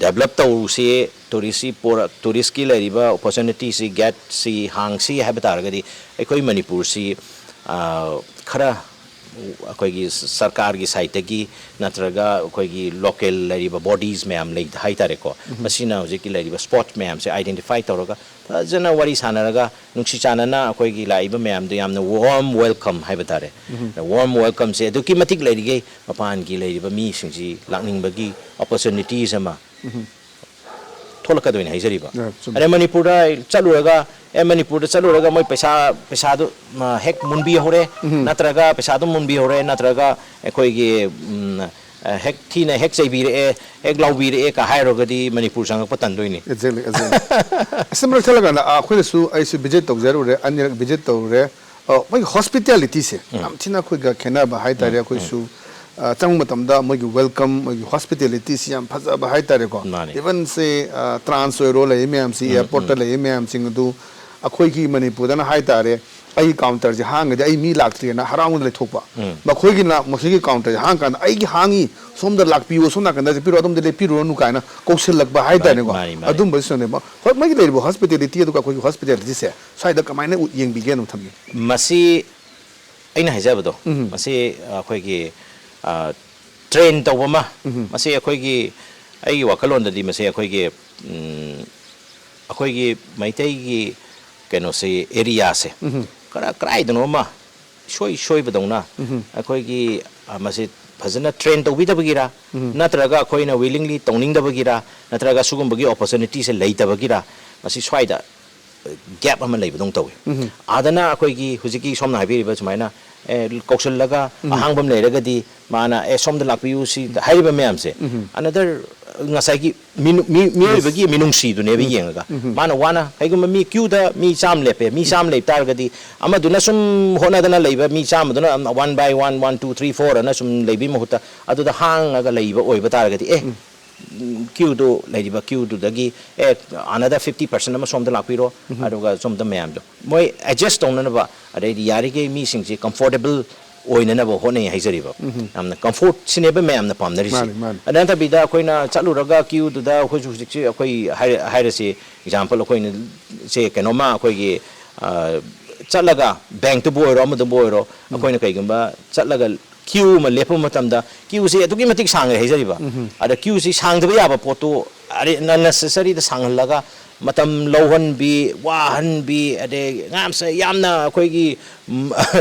develop ꯇꯧꯁꯤ, ꯇꯨꯔꯤꯁꯁꯤ ꯄꯣꯔꯛ-, ꯇꯨꯔꯤꯁꯀꯤ ꯂꯩꯔꯤꯕ opportunityꯁꯤ, ꯒꯦꯠꯁꯤ ꯍꯥꯡꯁꯤ ꯍꯥꯏꯕ ꯇꯥꯔꯒꯗꯤ, ꯑꯩꯈꯣꯏ ꯃꯅꯤꯄꯨꯔꯁꯤ, ꯑ, ꯈꯔ ꯑꯩꯈꯣꯏꯒꯤ ꯁꯔꯀꯥꯔꯒꯤ sideꯇꯒꯤ ꯅꯠꯇ꯭ꯔꯒ ꯑꯩꯈꯣꯏꯒꯤ local ꯂꯩꯔꯤꯕ bodies ꯃꯌꯥꯝ ꯂꯩ ꯍꯥꯏ ꯇꯥꯔꯦꯀꯣ, ꯃꯁꯤꯅ ꯍꯧꯖꯤꯛꯀꯤ ꯂꯩꯔꯤꯕ spot ꯃꯌꯥꯝꯁꯦ identify ꯇꯧꯔꯒ ꯐꯖꯅ ꯋꯥꯔꯤ ꯁꯥꯟꯅꯔꯒ ꯅꯨꯡꯁꯤ ꯆꯥꯟꯅꯅ ꯑꯩꯈꯣꯏꯒꯤ ꯂꯥꯛꯏꯕ ꯃꯌꯥꯝꯗꯣ ꯌꯥꯝꯅ warm welcome ꯍꯥꯏꯕ ꯇꯥꯔꯦ꯫ Warm welcomeꯁꯦ ꯑꯗꯨꯛꯀꯤ ꯃꯇꯤꯛ ꯂꯩꯔꯤꯈꯩ ꯃꯄꯥꯟꯒꯤ ꯂꯩꯔꯤꯕ ꯃꯤꯁꯤꯡꯁꯤ ꯂꯥꯛꯅꯤꯡꯕꯒꯤ opportunities ꯑꯃ ꯊꯣꯛꯂꯛꯀꯗꯣꯏꯅꯤ ꯍꯥꯏꯖꯔꯤꯕ꯫ Yeah, ꯆꯨꯝꯃꯤ. ꯑꯗꯩ ꯃꯅꯤꯄꯨꯔꯗ ꯆꯠꯂꯨꯔꯒ, ꯑꯦ, ꯃꯅꯤꯄꯨꯔꯗ ꯆꯠꯂꯨꯔꯒ ꯃꯣꯏ ꯄꯩꯁꯥ, ꯄꯩꯁꯥꯗꯨ, ꯃ, ꯍꯦꯛ ꯃꯨꯟꯕꯤꯍꯧꯔꯦ, ꯅꯠꯇ꯭ꯔꯒ ꯄꯩꯁꯥꯗꯨ ꯃꯨꯟꯕꯤꯍꯧꯔꯦ, ꯅꯠꯇ꯭ꯔꯒ ꯑꯩꯈꯣꯏꯒꯤ, ꯎꯝ, ꯑ, ꯍꯦꯛ ꯊꯤꯅ ꯍꯦꯛ ꯆꯩꯕꯤꯔꯛꯑꯦ, ꯍꯦꯛ ꯂꯥꯎꯕꯤꯔꯛꯑꯦ ꯀ ꯍꯥꯏꯔꯨꯔꯒꯗꯤ ꯃꯅꯤꯄꯨꯔ ꯆꯪꯉꯛꯄ ꯇꯟꯗꯣꯏꯅꯤ꯫ Exactly, exactly. ꯑꯁ, ꯃꯔꯛ ꯊꯠꯂꯀꯥꯟꯗ, ꯑ, ꯑꯩꯈꯣꯏꯅꯁꯨ, ꯑꯩꯁꯨ visit ꯇꯧꯖꯔꯨꯔꯦ, ꯑꯅꯤꯔꯛ visit ꯇꯧꯔꯨꯔꯦ꯫ ꯑ, ꯃꯣꯏꯒꯤ hospitality ꯁꯦ ꯌꯥꯝ ꯊꯤꯅ ꯑꯩꯈꯣꯏꯒ ꯈꯦꯠꯅꯕ ꯍꯥꯏꯇꯥꯔꯦ꯫ ꯑꯩꯈꯣꯏꯁꯨ, ꯑ, ꯆꯪꯕ ꯃꯇꯝꯗ ꯃꯣꯏꯒꯤ welcome, ꯃꯣꯏꯒꯤ hospitality ꯁꯤ ꯌꯥꯝ ꯐꯖꯕ ꯍꯥꯏꯇꯥꯔꯦꯀꯣ꯫ ꯃꯥꯅꯤ. Even ꯁꯦ, ꯑ, trans ꯑꯣꯏꯔꯣ, ꯂꯩꯔꯤ ꯃꯌꯥꯝꯁꯤ, airport ꯇ ꯂꯩꯔꯤ ꯃꯌꯥꯝꯁꯤꯡ ꯑꯗꯨ ꯑꯩꯈꯣꯏꯒꯤ ꯃꯅꯤꯄꯨꯔꯗꯅ ꯍꯥꯏꯇꯥꯔꯦ, ꯑꯩꯒꯤ counter ꯁꯦ ꯍꯥꯡꯉꯗꯤ ꯑꯩ ꯃꯤ ꯂꯥꯛꯇ꯭ꯔꯤꯅ ꯍꯔꯥꯎꯅ ꯂꯩꯊꯣꯛꯄ꯫ ꯃꯈꯣꯏꯒꯤꯅ ꯃꯁꯤꯒꯤ counter ꯁꯦ ꯍꯥꯡꯉꯀꯥꯟꯗ ꯑꯩꯒꯤ ꯍꯥꯡꯉꯤ, ꯁꯣꯝꯗ ꯂꯥꯛꯄꯤꯌꯨ, ꯁꯣꯝ ꯅꯥꯀꯟꯗ ꯆꯠꯄꯤꯔꯣ, ꯑꯗꯣꯝꯗ ꯂꯦꯞꯄꯤꯔꯨꯔꯅꯨ ꯀꯥꯏꯅ ꯀꯧꯁꯤꯜꯂꯛꯄ ꯍꯥꯏꯇꯥꯔꯦꯀꯣ꯫ ꯃꯥꯅꯤ, ꯃꯥꯅꯤ. ꯑꯗꯨꯝꯕꯁꯤꯅꯅꯦꯕ꯫ ꯍꯣꯏ, ꯃꯣꯏꯒꯤ ꯂꯩꯔꯤꯕ hospitality ꯑꯗꯨꯒ ꯑꯩꯈꯣꯏꯒꯤ hospitality ꯁꯦ ꯁ꯭ꯋꯥꯏꯗ ꯀꯃꯥꯏꯅ ꯎꯠ-, ꯌꯦꯡꯕꯤꯒꯦ ꯑꯗꯨꯝ ꯊꯝꯕꯤꯌꯨ꯫ ꯃꯁꯤ ꯑꯩꯅ ꯍꯥꯏꯖꯕꯗꯣ, ꯃꯁꯤ ꯑꯩꯈꯣꯏꯒꯤ, ꯑ, train ꯇꯧꯕ ꯑꯃ, ꯃꯁꯤ ꯑꯩꯈꯣꯏꯒꯤ, ꯑꯩꯒꯤ ꯋꯥꯈꯜꯂꯣꯟꯗꯗꯤ ꯃꯁꯤ ꯑꯩꯈꯣꯏꯒꯤ, ꯎꯝ, ꯑꯩꯈꯣꯏꯒꯤ ꯃꯩꯇꯩꯒꯤ ꯀꯩꯅꯣꯁꯤ, area ꯁꯦ ꯈꯔ ꯀꯗꯥꯏꯗꯅꯣ ꯑꯃ ꯏꯁꯣꯏ ꯁꯣꯏꯕꯗꯧꯅ ꯑꯩꯈꯣꯏꯒꯤ, ꯑ, ꯃꯁꯤ ꯐꯖꯅ train ꯇꯧꯕꯤꯗꯕꯒꯤꯔ, ꯅꯠꯇ꯭ꯔꯒ ꯑꯩꯈꯣꯏꯅ willingly ꯇꯧꯅꯤꯡꯗꯕꯒꯤꯔ, ꯅꯠꯇ꯭ꯔꯒ ꯁꯤꯒꯨꯝꯕꯒꯤ opportunity ꯁꯦ ꯂꯩꯇꯕꯒꯤꯔ, ꯃꯁꯤ ꯁ꯭ꯋꯥꯏꯗ gap ꯑꯃ ꯂꯩꯕꯗꯧꯅ ꯇꯧꯏ꯫ ꯑꯗꯅ ꯑꯩꯈꯣꯏꯒꯤ ꯍꯧꯖꯤꯛꯀꯤ ꯁꯣꯝꯅ ꯍꯥꯏꯕꯤꯔꯤꯕ ꯁꯨꯃꯥꯏꯅ, ꯑꯦ, ꯀꯧꯁꯤꯜꯂꯒ ꯑꯍꯥꯡꯕ ꯑꯃ ꯂꯩꯔꯒꯗꯤ ꯃꯥꯅ, "ꯑꯦ, ꯁꯣꯝꯗ ꯂꯥꯛꯄꯤꯌꯨ", ꯁꯤ ꯍꯥꯏꯔꯤꯕ ꯃꯌꯥꯝꯁꯦ, another ꯉꯁꯥꯏꯒꯤ ꯃꯤꯅꯨ-, ꯃꯤ-, ꯃꯤꯑꯣꯏꯕꯒꯤ ꯃꯤꯅꯨꯡꯁꯤꯗꯨꯅꯦꯕ ꯌꯦꯡꯉꯒ꯫ ꯃꯥꯅ ꯋꯥꯅ, ꯀꯩꯒꯨꯝꯕ ꯃꯤ queue ꯗ ꯃꯤ ꯆꯥꯝꯃ ꯂꯦꯞꯄꯦ, ꯃꯤ ꯆꯥꯝꯃ ꯂꯦꯞ ꯇꯥꯔꯒꯗꯤ ꯑꯃꯗꯨꯅ ꯁꯨꯝ ꯍꯣꯠꯅꯗꯅ ꯂꯩꯕ ꯃꯤ ꯆꯥꯝꯃꯗꯨꯅ one by one, one, two, three, four ꯑꯅ ꯁꯨꯝ ꯂꯩꯕꯒꯤ ꯃꯍꯨꯠꯇ ꯑꯗꯨꯗ ꯍꯥꯡꯉꯒ ꯂꯩꯕ ꯑꯣꯏꯕ ꯇꯥꯔꯒꯗꯤ, ꯑꯦ, queue ꯗꯨ ꯂꯩꯔꯤꯕ queue ꯗꯨꯗꯒꯤ, ꯑꯦ, another fifty percent ꯑꯃ ꯁꯣꯝꯗ ꯂꯥꯛꯄꯤꯔꯣ, ꯑꯗꯨꯒ ꯁꯣꯝꯗ ꯃꯌꯥꯝꯗꯣ ꯃꯣꯏ adjust ꯇꯧꯅꯅꯕ, ꯑꯗꯩꯗꯤ ꯌꯥꯔꯤꯈꯩ ꯃꯤꯁꯤꯡꯁꯤ comfortable ꯑꯣꯏꯅꯅꯕ ꯍꯣꯠꯅꯩ ꯍꯥꯏꯖꯔꯤꯕ꯫ ꯌꯥꯝꯅ comfort ꯁꯤꯅꯦꯕ ꯃꯌꯥꯝꯅ ꯄꯥꯝꯅꯔꯤꯁꯤ꯫ ꯃꯥꯅꯤ, ꯃꯥꯅꯤ. ꯑꯗꯨ ꯅꯠꯇꯕꯤꯗ ꯑꯩꯈꯣꯏꯅ ꯆꯠꯂꯨꯔꯒ queue ꯗꯨꯗ ꯑꯩꯈꯣꯏꯁꯨ ꯍꯧꯖꯤꯛꯁꯤ ꯑꯩꯈꯣꯏ ꯍꯥꯏꯔ-, ꯍꯥꯏꯔꯁꯤ, example, ꯑꯩꯈꯣꯏꯅ ꯁꯦ ꯀꯩꯅꯣꯝꯃ ꯑꯩꯈꯣꯏꯒꯤ, ꯑ, ꯆꯠꯂꯒ bank ꯇꯕꯨ ꯑꯣꯏꯔꯣ, ꯑꯃꯗꯕꯨ ꯑꯣꯏꯔꯣ, ꯑꯩꯈꯣꯏꯅ ꯀꯩꯒꯨꯝꯕ ꯆꯠꯂꯒ queue ꯑꯃ ꯂꯦꯞꯄ ꯃꯇꯝꯗ queue ꯁꯦ ꯑꯗꯨꯛꯀꯤ ꯃꯇꯤꯛ ꯁꯥꯡꯉꯦ ꯍꯥꯏꯖꯔꯤꯕ꯫ ꯑꯗ queue ꯁꯤ ꯁꯥꯡꯗꯕ ꯌꯥꯕ ꯄꯣꯠꯇꯨ ꯑꯔꯦ-, unnecessary ꯗ ꯁꯥꯡꯍꯜꯂꯒ ꯃꯇꯝ ꯂꯧꯍꯟꯕꯤ, ꯋꯥꯍꯟꯕꯤ, ꯑꯗꯩ ꯌꯥꯝꯁ-, ꯌꯥꯝꯅ ꯑꯩꯈꯣꯏꯒꯤ, ꯎꯝ,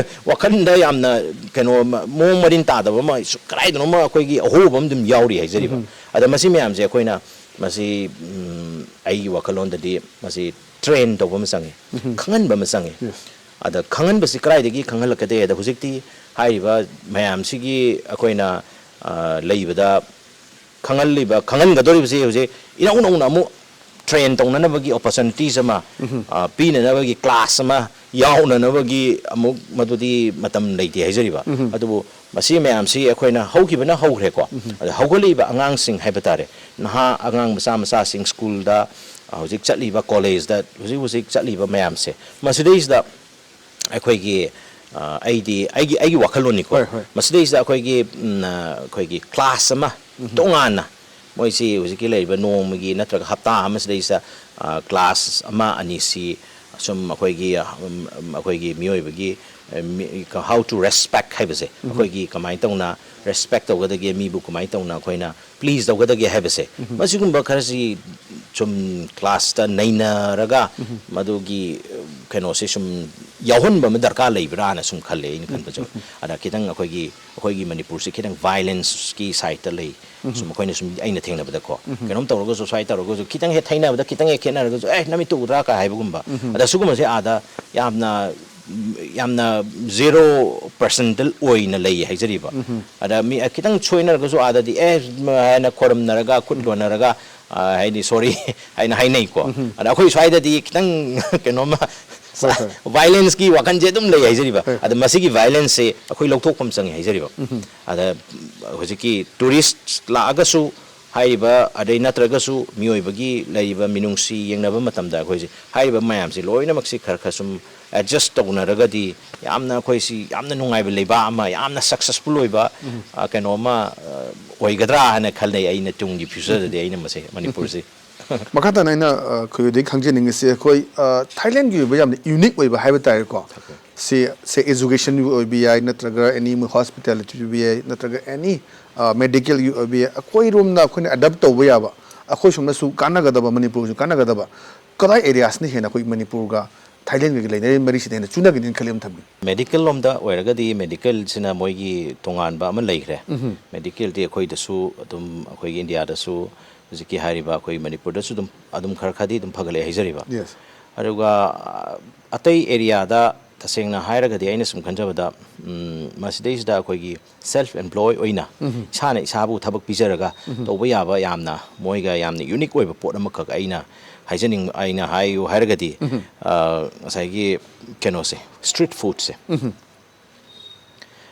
ꯋꯥꯈꯜꯗ ꯌꯥꯝꯅ ꯀꯩꯅꯣ ꯑꯃ, ꯃꯑꯣꯡ ꯃꯔꯤꯟ ꯇꯥꯗꯕ ꯑꯃ, ꯁꯨ-, ꯀꯗꯥꯏꯗꯅꯣꯃ ꯑꯩꯈꯣꯏꯒꯤ ꯑꯍꯣꯕ ꯑꯃ ꯑꯗꯨꯝ ꯌꯥꯎꯔꯤ ꯍꯥꯏꯖꯔꯤꯕ꯫ ꯑꯗ ꯃꯁꯤ ꯃꯌꯥꯝꯁꯦ ꯑꯩꯈꯣꯏꯅ ꯃꯁꯤ ꯎꯝ, ꯑꯩꯒꯤ ꯋꯥꯈꯜꯂꯣꯟꯗꯗꯤ ꯃꯁꯤ ꯇ꯭ꯔꯦꯟ ꯇꯧꯕ ꯑꯃ ꯆꯪꯉꯤ, ꯈꯪꯍꯟꯕ ꯑꯃ ꯆꯪꯉꯤ꯫ ꯑꯗ ꯈꯪꯍꯟꯕꯁꯤ ꯀꯗꯥꯏꯗꯒꯤ ꯈꯪꯍꯜꯂꯛꯀꯗꯦ ꯍꯥꯏꯗ, ꯍꯧꯖꯤꯛꯇꯤ ꯍꯥꯏꯔꯤꯕ ꯃꯌꯥꯝꯁꯤꯒꯤ ꯑꯩꯈꯣꯏꯅ ꯑ, ꯂꯩꯕꯗ ꯈꯪꯍꯜꯂꯤꯕ, ꯈꯪꯍꯟꯒꯗꯧꯔꯤꯕꯁꯤ ꯍꯧꯖꯤꯛ ꯏꯅꯧ ꯅꯧꯅ ꯑꯃꯨꯛ ꯇ꯭ꯔꯦꯟ ꯇꯧꯅꯅꯕꯒꯤ ꯑꯣꯄꯣꯔꯆꯨꯅꯤꯇꯤꯁ ꯑꯃ ꯑ, ꯄꯤꯅꯅꯕꯒꯤ ꯀ꯭ꯂꯥꯁ ꯑꯃ ꯌꯥꯎꯅꯅꯕꯒꯤ ꯑꯃꯨꯛ ꯃꯗꯨꯗꯤ ꯃꯇꯝ ꯂꯩꯇꯦ ꯍꯥꯏꯖꯔꯤꯕ꯫ ꯑꯗꯨꯕꯨ ꯃꯁꯤ ꯃꯌꯥꯝꯁꯤ ꯑꯩꯈꯣꯏꯅ ꯍꯧꯈꯤꯕꯅ ꯍꯧꯈ꯭ꯔꯦꯀꯣ꯫ ꯑꯗ ꯍꯧꯒꯠꯂꯛꯏꯕ ꯑꯉꯥꯡꯁꯤꯡ ꯍꯥꯏꯕ ꯇꯥꯔꯦ, ꯅꯍꯥ ꯑꯉꯥꯡ ꯃꯆꯥ ꯃꯆꯥꯁꯤꯡ ꯁ꯭ꯀꯨꯜꯗ, ꯑ, ꯍꯧꯖꯤꯛ ꯆꯠꯂꯤꯕ, ꯀꯣꯂꯦꯖꯇ ꯍꯧꯖꯤꯛ ꯍꯧꯖꯤꯛ ꯆꯠꯂꯤꯕ ꯃꯌꯥꯝꯁꯦ, ꯃꯁꯤꯗꯩꯁꯤꯗ ꯑꯩꯈꯣꯏꯒꯤ ꯑ, ꯑꯩꯗꯤ ꯑꯩꯒꯤ ꯑꯩꯒꯤ ꯋꯥꯈꯜꯂꯣꯟꯅꯤꯀꯣ꯫ ꯍꯣꯏ, ꯍꯣꯏ꯫ ꯃꯁꯤꯗꯩꯁꯤꯗ ꯑꯩꯈꯣꯏꯒꯤ ꯎꯝ, ꯑ, ꯑꯩꯈꯣꯏꯒꯤ ꯀ꯭ꯂꯥꯁ ꯑꯃ ꯇꯣꯉꯥꯟꯅ ꯃꯣꯏꯁꯤ ꯍꯧꯖꯤꯛꯀꯤ ꯂꯩꯔꯤꯕ ꯅꯣꯡꯃꯒꯤ ꯅꯠꯇ꯭ꯔꯒ ꯍꯞꯇꯥ ꯑꯃꯁꯤꯗꯩꯁꯤꯗ ꯑ, ꯀ꯭ꯂꯥꯁ ꯑꯃ ꯑꯅꯤꯁꯤ ꯁꯨꯝ ꯑꯩꯈꯣꯏꯒꯤ ꯑ, ꯎꯝ, ꯑꯩꯈꯣꯏꯒꯤ ꯃꯤꯑꯣꯏꯕꯒꯤ ꯑ, ꯃꯤ- how to respect ꯍꯥꯏꯕꯁꯦ, ꯑꯩꯈꯣꯏꯒꯤ ꯀꯃꯥꯏꯅ ꯇꯧꯅ ꯔꯦꯁꯄꯦꯛ ꯇꯧꯒꯗꯒꯦ, ꯃꯤꯕꯨ ꯀꯃꯥꯏꯅ ꯇꯧꯅ ꯑꯩꯈꯣꯏꯅ ꯄ꯭ꯂꯤꯖ ꯇꯧꯒꯗꯒꯦ ꯍꯥꯏꯕꯁꯦ, ꯃꯁꯤꯒꯨꯝꯕ ꯈꯔꯁꯤ ꯁꯨꯝ ꯀ꯭ꯂꯥꯁꯇ ꯅꯩꯅꯔꯒ ꯃꯗꯨꯒꯤ ꯑ, ꯀꯩꯅꯣꯁꯦ ꯁꯨꯝ ꯌꯥꯎꯍꯟꯕ ꯑꯃ ꯗꯔꯀꯥꯔ ꯂꯩꯕ꯭ꯔꯥꯅ ꯁꯨꯝ ꯈꯜꯂꯦ, ꯑꯩꯅ ꯈꯟꯕꯁꯨ꯫ ꯑꯗ ꯈꯤꯇꯪ ꯑꯩꯈꯣꯏꯒꯤ ꯑꯩꯈꯣꯏꯒꯤ ꯃꯅꯤꯄꯨꯔꯁꯦ ꯈꯤꯇꯪ ꯚꯥꯏꯂꯦꯟꯁꯀꯤ ꯁꯥꯏꯠꯇ ꯂꯩ꯫ ꯁꯨꯝ ꯑꯩꯈꯣꯏꯅ ꯁꯨꯝ ꯑꯩꯅ ꯊꯦꯡꯅꯕꯗꯀꯣ, ꯀꯩꯅꯣꯝ ꯇꯧꯔꯒꯁꯨ, ꯁ꯭ꯋꯥꯏ ꯇꯧꯔꯒꯁꯨ, ꯈꯤꯇꯪ ꯍꯦꯛ ꯊꯩꯅꯕꯗ ꯈꯤꯇꯪ ꯍꯦꯛ ꯈꯦꯠꯅꯔꯒꯁꯨ, "ꯑꯦ, ꯅꯃꯤꯠꯇꯨ ꯎꯗ꯭ꯔꯥ?" ꯀ ꯍꯥꯏꯕꯒꯨꯝꯕ꯫ ꯑꯗ ꯁꯤꯒꯨꯝꯕꯁꯦ ꯑꯥꯗ ꯌꯥꯝꯅ ꯌꯥꯝꯅ ꯖꯦꯔꯣ ꯄꯥꯔꯁꯦꯟꯇꯦꯜ ꯑꯣꯏꯅ ꯂꯩ ꯍꯥꯏꯖꯔꯤꯕ꯫ ꯑꯗ ꯃꯤ ꯈꯤꯇꯪ ꯁꯣꯏꯅꯔꯒꯁꯨ ꯑꯥꯗꯗꯤ ꯑꯦ ꯍꯥꯏꯅ ꯈꯣꯏꯔꯝꯅꯔꯒ, ꯈꯨꯠ ꯂꯣꯟꯅꯔꯒ, ꯑ, ꯍꯥꯏꯗꯤ ꯁꯣꯔꯤ ꯍꯥꯏꯅ ꯍꯥꯏꯅꯩꯀꯣ꯫ ꯑꯗ ꯑꯩꯈꯣꯏ ꯁ꯭ꯋꯥꯏꯗꯗꯤ ꯈꯤꯇꯪ ꯀꯩꯅꯣꯝꯃ ꯍꯣꯏ, ꯍꯣꯏ꯫ ꯚꯥꯏꯂꯦꯟꯁꯀꯤ ꯋꯥꯈꯜꯁꯦ ꯑꯗꯨꯝ ꯂꯩ ꯍꯥꯏꯖꯔꯤꯕ꯫ ꯍꯣꯏ, ꯍꯣꯏ꯫ ꯑꯗ ꯃꯁꯤꯒꯤ ꯚꯥꯏꯂꯦꯟꯁꯁꯦ ꯑꯩꯈꯣꯏ ꯂꯧꯊꯣꯛꯐꯝ ꯆꯪꯉꯤ ꯍꯥꯏꯖꯔꯤꯕ꯫ ꯑꯗ ꯍꯧꯖꯤꯛꯀꯤ ꯇꯨꯔꯤꯁ ꯂꯥꯛꯑꯒꯁꯨ ꯍꯥꯏꯔꯤꯕ, ꯑꯗꯩ ꯅꯠꯇ꯭ꯔꯒꯁꯨ ꯃꯤꯑꯣꯏꯕꯒꯤ ꯂꯩꯔꯤꯕ ꯃꯤꯅꯨꯡꯁꯤ ꯌꯦꯡꯅꯕ ꯃꯇꯝꯗ ꯑꯩꯈꯣꯏꯁꯦ ꯍꯥꯏꯔꯤꯕ ꯃꯌꯥꯝꯁꯦ ꯂꯣꯏꯅꯃꯛꯁꯤ ꯈꯔ ꯈꯔ ꯁꯨꯝ ꯑꯦꯗꯖꯁ ꯇꯧꯅꯔꯒꯗꯤ ꯌꯥꯝꯅ ꯑꯩꯈꯣꯏꯁꯤ ꯌꯥꯝꯅ ꯅꯨꯡꯉꯥꯏꯕ ꯂꯩꯕꯥꯛ ꯑꯃ, ꯌꯥꯝꯅ ꯁꯛꯁꯦꯁꯐꯨꯜ ꯑꯣꯏꯕ, ꯑ, ꯀꯩꯅꯣ ꯑꯃ, ꯑ, ꯑꯣꯏꯒꯗ꯭ꯔꯥ ꯍꯥꯏꯅ ꯈꯜꯂꯦ ꯑꯩꯅ ꯇꯨꯡꯒꯤ ꯐ꯭ꯌꯨꯆꯔꯗꯗꯤ ꯑꯩꯅ ꯃꯁꯦ ꯃꯅꯤꯄꯨꯔꯁꯤ꯫ ꯃꯈꯥ ꯇꯥꯅ ꯑꯩꯅ, ꯑ, ꯑꯩꯈꯣꯏꯗꯒꯤ ꯈꯪꯖꯅꯤꯡꯉꯤꯁꯦ, ꯑꯩꯈꯣꯏ, ꯑ, ꯊꯥꯏꯂꯦꯟꯒꯤ ꯑꯣꯏꯕ ꯌꯥꯝꯅ ꯌꯨꯅꯤꯛ ꯑꯣꯏꯕ ꯍꯥꯏꯕ ꯇꯥꯔꯦꯀꯣ꯫ ꯁꯤ, ꯁꯦ, ꯑꯦꯖꯨꯀꯦꯁꯟꯒꯤ ꯑꯣꯏꯕ ꯌꯥꯏ, ꯅꯠꯇ꯭ꯔꯒ ꯑꯦꯅꯤ ꯃꯣꯏ ꯍꯣꯁꯄꯤꯇꯥꯂꯤꯇꯤꯒꯤ ꯑꯣꯏꯕ ꯌꯥꯏ, ꯅꯠꯇ꯭ꯔꯒ ꯑꯦꯅꯤ, ꯑ, ꯃꯦꯗꯤꯀꯦꯜꯒꯤ ꯑꯣꯏꯕ ꯌꯥꯏ, ꯑꯩꯈꯣꯏꯔꯣꯝꯗ ꯑꯩꯈꯣꯏꯅ ꯑꯦꯗꯥꯞ ꯇꯧꯕ ꯌꯥꯕ, ꯑꯩꯈꯣꯏ ꯁꯣꯝꯗꯁꯨ ꯀꯥꯟꯅꯒꯗꯕ, ꯃꯅꯤꯄꯨꯔꯁꯨ ꯀꯥꯟꯅꯒꯗꯕ ꯀꯗꯥꯏ ꯑꯦꯔꯤꯌꯥꯁꯅ ꯍꯦꯟꯅ ꯑꯩꯈꯣꯏ ꯃꯅꯤꯄꯨꯔꯒ ꯊꯥꯏꯂꯦꯟꯒꯒꯤ ꯂꯩꯅꯔꯤꯕ ꯃꯔꯤꯁꯤꯗ ꯍꯦꯟꯅ ꯆꯨꯅꯒꯅꯤꯅ ꯈꯜꯂꯤ ꯑꯃ ꯊꯝꯕꯤꯌꯨ꯫ ꯃꯦꯗꯤꯀꯦꯜ ꯂꯣꯝꯗ ꯑꯣꯏꯔꯒꯗꯤ ꯃꯦꯗꯤꯀꯦꯜꯁꯤꯅ ꯃꯣꯏꯒꯤ ꯇꯣꯉꯥꯟꯕ ꯑꯃ ꯂꯩꯈ꯭ꯔꯦ꯫ ꯃꯦꯗꯤꯀꯦꯜꯗꯤ ꯑꯩꯈꯣꯏꯗꯁꯨ ꯑꯗꯨꯝ, ꯑꯩꯈꯣꯏꯒꯤ ꯏꯟꯗꯤꯌꯥꯗꯁꯨ ꯍꯧꯖꯤꯛꯀꯤ ꯍꯥꯏꯔꯤꯕ ꯑꯩꯈꯣꯏ ꯃꯅꯤꯄꯨꯔꯗꯁꯨ ꯑꯗꯨꯝ ꯑꯗꯨꯝ ꯈꯔ ꯈꯔꯗꯤ ꯑꯗꯨꯝ ꯐꯒꯠꯂꯛꯑꯦ ꯍꯥꯏꯖꯔꯤꯕ꯫ Yes. ꯑꯗꯨꯒ ꯑ, ꯑꯇꯩ ꯑꯦꯔꯤꯌꯥꯗ ꯇꯁꯦꯡꯅ ꯍꯥꯏꯔꯒꯗꯤ ꯑꯩꯅ ꯁꯨꯝ ꯈꯟꯖꯕꯗ, ꯎꯝ, ꯃꯁꯤꯗꯩꯁꯤꯗ ꯑꯩꯈꯣꯏꯒꯤ ꯁꯦꯜꯐ ꯑꯦꯝꯄ꯭ꯂꯣꯏ ꯑꯣꯏꯅ ꯏꯁꯥꯅ ꯏꯁꯥꯕꯨ ꯊꯕꯛ ꯄꯤꯖꯔꯒ ꯇꯧꯕ ꯌꯥꯕ ꯌꯥꯝꯅ ꯃꯣꯏꯒ ꯌꯥꯝꯅ ꯌꯨꯅꯤꯛ ꯑꯣꯏꯕ ꯄꯣꯠ ꯑꯃꯈꯛ ꯑꯩꯅ ꯍꯥꯏꯖꯅꯤꯡ ꯑꯩꯅ ꯍꯥꯏꯌꯨ ꯍꯥꯏꯔꯒꯗꯤ, ꯑ, ꯉꯁꯥꯏꯒꯤ ꯀꯩꯅꯣꯁꯦ, ꯁ꯭ꯇ꯭ꯔꯤꯠ ꯐꯨꯗꯁꯦ꯫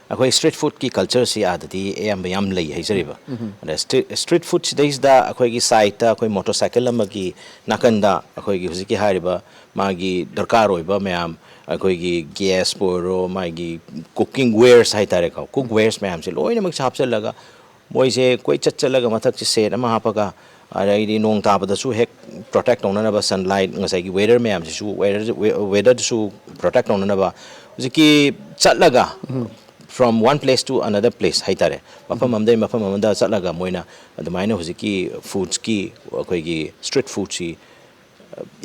ꯑꯩꯈꯣꯏ ꯁ꯭ꯇ꯭ꯔꯤꯠ ꯐꯨꯗꯀꯤ ꯀꯜꯆꯔꯁꯤ ꯑꯥꯗꯗꯤ ꯑꯌꯥꯝꯕ ꯌꯥꯝ ꯂꯩ ꯍꯥꯏꯖꯔꯤꯕ꯫ ꯑꯗ ꯁ꯭ꯇ꯭ꯔꯤꯠ ꯁ꯭ꯇ꯭ꯔꯤꯠ ꯐꯨꯗ ꯁꯤꯗꯩꯁꯤꯗ ꯑꯩꯈꯣꯏꯒꯤ ꯁꯥꯏꯠꯇ ꯑꯩꯈꯣꯏ ꯃꯣꯇꯣꯔ ꯁꯥꯏꯀꯜ ꯑꯃꯒꯤ ꯅꯥꯀꯟꯗ ꯑꯩꯈꯣꯏꯒꯤ ꯍꯧꯖꯤꯛꯀꯤ ꯍꯥꯏꯔꯤꯕ ꯃꯥꯒꯤ ꯗꯔꯀꯥꯔ ꯑꯣꯏꯕ ꯃꯌꯥꯝ, ꯑꯩꯈꯣꯏꯒꯤ ꯒ꯭ꯌꯥꯁꯄꯨ ꯑꯣꯏꯔꯣ, ꯃꯥꯒꯤ ꯀꯨꯀꯤꯡ ꯋꯦꯌꯔꯁ ꯍꯥꯏꯇꯥꯔꯦꯀꯣ, ꯀꯨꯛ ꯋꯦꯌꯔꯁ ꯃꯌꯥꯝꯁꯦ ꯂꯣꯏꯅꯃꯛꯁꯦ ꯍꯥꯞꯆꯤꯜꯂꯒ ꯃꯣꯏꯁꯦ ꯀꯣꯏꯆꯠ ꯆꯠꯂꯒ ꯃꯊꯛꯁꯦ ꯁꯦꯠ ꯑꯃ ꯍꯥꯞꯄꯒ, ꯑꯗꯩꯗꯤ ꯅꯣꯡ ꯇꯥꯕꯗꯁꯨ ꯍꯦꯛ ꯄ꯭ꯔꯣꯇꯦꯛ ꯇꯧꯅꯅꯕ, ꯁꯟꯂꯥꯏꯠ, ꯉꯁꯥꯏꯒꯤ ꯋꯦꯗꯔ ꯃꯌꯥꯝꯁꯤꯁꯨ, ꯋꯦꯗꯔ ꯋꯦꯗꯔꯗꯁꯨ ꯄ꯭ꯔꯣꯇꯦꯛ ꯇꯧꯅꯅꯕ ꯍꯧꯖꯤꯛꯀꯤ ꯆꯠꯂꯒ, from one place to another place ꯍꯥꯏꯇꯥꯔꯦ, ꯃꯐꯝ ꯑꯃꯗꯒꯤ ꯃꯐꯝ ꯑꯃꯗ ꯆꯠꯂꯒ ꯃꯣꯏꯅ ꯑꯗꯨꯃꯥꯏꯅ ꯍꯧꯖꯤꯛꯀꯤ ꯐꯨꯗꯁꯀꯤ, ꯑꯩꯈꯣꯏꯒꯤ ꯁ꯭ꯇ꯭ꯔꯤꯠ ꯐꯨꯗꯁꯤ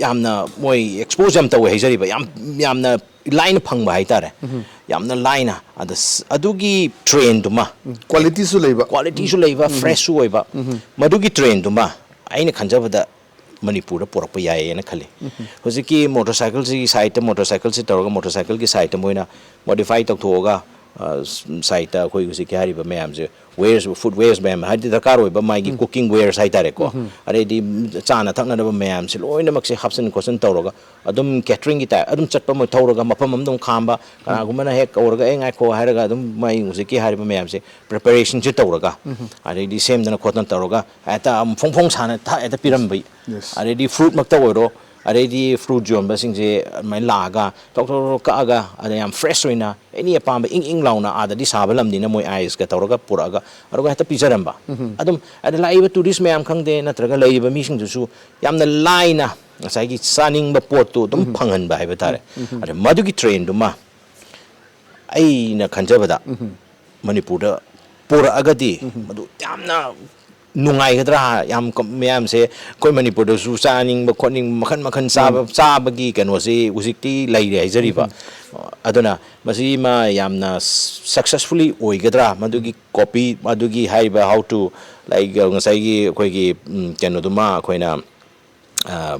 ꯌꯥꯝꯅ ꯃꯣꯏ ꯑꯦꯛꯁꯄꯣꯖ ꯌꯥꯝ ꯇꯧꯋꯦ ꯍꯥꯏꯖꯔꯤꯕ, ꯌꯥꯝ ꯌꯥꯝꯅ ꯂꯥꯏꯅ ꯐꯪꯕ ꯍꯥꯏꯇꯥꯔꯦ꯫ ꯌꯥꯝꯅ ꯂꯥꯏꯅ꯫ ꯑꯗ ꯁ- ꯑꯗꯨꯒꯤ ꯇ꯭ꯔꯦꯟꯗꯨꯃ, ꯀ꯭ꯋꯥꯂꯤꯇꯤꯁꯨ ꯂꯩꯕ꯫ ꯀ꯭ꯋꯥꯂꯤꯇꯤꯁꯨ ꯂꯩꯕ, ꯐ꯭ꯔꯦꯁꯁꯨ ꯑꯣꯏꯕ, ꯃꯗꯨꯒꯤ ꯇ꯭ꯔꯦꯟꯗꯨꯃ ꯑꯩꯅ ꯈꯟꯖꯕꯗ ꯃꯅꯤꯄꯨꯔꯗ ꯄꯨꯔꯛꯄ ꯌꯥꯏꯌꯦꯅ ꯈꯜꯂꯤ꯫ ꯍꯧꯖꯤꯛꯀꯤ ꯃꯣꯇꯣꯔ ꯁꯥꯏꯀꯜꯁꯤꯒꯤ ꯁꯥꯏꯠꯇ, ꯃꯣꯇꯣꯔ ꯁꯥꯏꯀꯜꯁꯤ ꯇꯧꯔꯒ, ꯃꯣꯇꯣꯔ ꯁꯥꯏꯀꯜꯒꯤ ꯁꯥꯏꯠꯇ ꯃꯣꯏꯅ ꯃꯣꯗꯤꯐꯥꯏ ꯇꯧꯊꯣꯛꯑꯒ, ꯑ, ꯁ- ꯁꯥꯏꯠꯇ ꯑꯩꯈꯣꯏ ꯍꯧꯖꯤꯛꯀꯤ ꯍꯥꯏꯔꯤꯕ ꯃꯌꯥꯝꯁꯦ, ꯋꯦꯌꯔꯁ, ꯐꯨꯗ ꯋꯦꯌꯔꯁ ꯃꯌꯥꯝ, ꯍꯥꯏꯗꯤ ꯗꯔꯀꯥꯔ ꯑꯣꯏꯕ ꯃꯥꯒꯤ ꯀꯨꯀꯤꯡ ꯋꯦꯌꯔꯁ ꯍꯥꯏꯇꯥꯔꯦꯀꯣ, ꯑꯗꯩꯗꯤ ꯆꯥꯅ ꯊꯛꯅꯅꯕ ꯃꯌꯥꯝꯁꯦ ꯂꯣꯏꯅꯃꯛꯁꯦ ꯍꯥꯞꯆꯤꯟ ꯈꯣꯠꯆꯤꯟ ꯇꯧꯔꯒ ꯑꯗꯨꯝ ꯀꯦꯇꯔꯤꯡꯒꯤ ꯇꯥꯏꯞ ꯑꯗꯨꯝ ꯆꯠꯄ, ꯃꯣꯏ ꯊꯧꯔꯒ ꯃꯐꯝ ꯑꯃꯗ ꯑꯗꯨꯝ ꯈꯥꯝꯕ, ꯀꯅꯥꯒꯨꯝꯕꯅ ꯍꯦꯛ ꯀꯧꯔꯒ "ꯑꯦ, ꯉꯥꯏꯈꯣ" ꯍꯥꯏꯔꯒ ꯑꯗꯨꯝ ꯃꯥꯏ ꯍꯧꯖꯤꯛꯀꯤ ꯍꯥꯏꯔꯤꯕ ꯃꯌꯥꯝꯁꯦ ꯄ꯭ꯔꯤꯄꯦꯔꯦꯁꯟꯁꯦ ꯇꯧꯔꯒ, ꯑꯗꯩꯗꯤ ꯁꯦꯝꯗꯅ ꯈꯣꯠꯇꯅ ꯇꯧꯔꯒ ꯍꯦꯛꯇ ꯐꯣꯡ ꯐꯣꯡ ꯁꯥꯅ ꯊꯛ ꯍꯦꯛꯇ ꯄꯤꯔꯝꯕ꯫ Yes. ꯑꯗꯩꯗꯤ ꯐ꯭ꯔꯨꯠꯃꯛꯇ ꯑꯣꯏꯔꯣ, ꯑꯗꯩꯗꯤ ꯐ꯭ꯔꯨꯠ ꯌꯣꯟꯕꯁꯤꯡꯁꯦ ꯑꯗꯨꯃꯥꯏꯅ ꯂꯥꯛꯑꯒ ꯊꯣꯛ ꯊꯣꯛ ꯊꯣꯛ ꯀꯛꯑꯒ, ꯑꯗ ꯌꯥꯝ ꯐ꯭ꯔꯦꯁ ꯑꯣꯏꯅ, ꯑꯦꯅꯤ ꯑꯄꯥꯝꯕ ꯏꯪ ꯏꯪ ꯂꯥꯎꯅ, ꯑꯥꯗꯗꯤ ꯁꯥꯕ ꯂꯝꯅꯤꯅ ꯃꯣꯏ ꯑꯥꯏꯁꯀ ꯇꯧꯔꯒ ꯄꯨꯔꯛꯑꯒ, ꯑꯗꯨꯒ ꯍꯦꯛꯇ ꯄꯤꯖꯔꯝꯕ꯫ ꯑꯗꯨꯝ ꯑꯗ ꯂꯥꯛꯏꯕ ꯇꯨꯔꯤꯁ ꯃꯌꯥꯝ ꯈꯪꯗꯦ, ꯅꯠꯇ꯭ꯔꯒ ꯂꯩꯔꯤꯕ ꯃꯤꯁꯤꯡꯗꯨꯁꯨ ꯌꯥꯝꯅ ꯂꯥꯏꯅ ꯉꯁꯥꯏꯒꯤ ꯆꯥꯅꯤꯡꯕ ꯄꯣꯠꯇꯨ ꯑꯗꯨꯝ ꯐꯪꯍꯟꯕ ꯍꯥꯏꯕ ꯇꯥꯔꯦ꯫ ꯑꯗ ꯃꯗꯨꯒꯤ ꯇ꯭ꯔꯦꯟꯗꯨꯃ ꯑꯩꯅ ꯈꯟꯖꯕꯗ ꯃꯅꯤꯄꯨꯔꯗ ꯄꯨꯔꯛꯑꯒꯗꯤ ꯃꯗꯨ ꯌꯥꯝꯅ ꯅꯨꯡꯉꯥꯏꯒꯗ꯭ꯔꯥ? ꯌꯥꯝ ꯀ- ꯃꯌꯥꯝꯁꯦ ꯑꯩꯈꯣꯏ ꯃꯅꯤꯄꯨꯔꯗꯁꯨ ꯆꯥꯅꯤꯡꯕ ꯈꯣꯠꯅꯤꯡꯕ ꯃꯈꯜ ꯃꯈꯜ ꯆꯥꯕ, ꯆꯥꯕꯒꯤ ꯀꯩꯅꯣꯁꯤ ꯍꯧꯖꯤꯛꯇꯤ ꯂꯩꯔꯦ ꯍꯥꯏꯖꯔꯤꯕ꯫ ꯑ, ꯑꯗꯨꯅ ꯃꯁꯤꯃ ꯌꯥꯝꯅ successfully ꯑꯣꯏꯒꯗ꯭ꯔꯥ, ꯃꯗꯨꯒꯤ copy, ꯃꯗꯨꯒꯤ ꯍꯥꯏꯔꯤꯕ how to, like, ꯉꯁꯥꯏꯒꯤ ꯑꯩꯈꯣꯏꯒꯤ, ꯎꯝ, ꯀꯩꯅꯣꯗꯨꯃ ꯑꯩꯈꯣꯏꯅ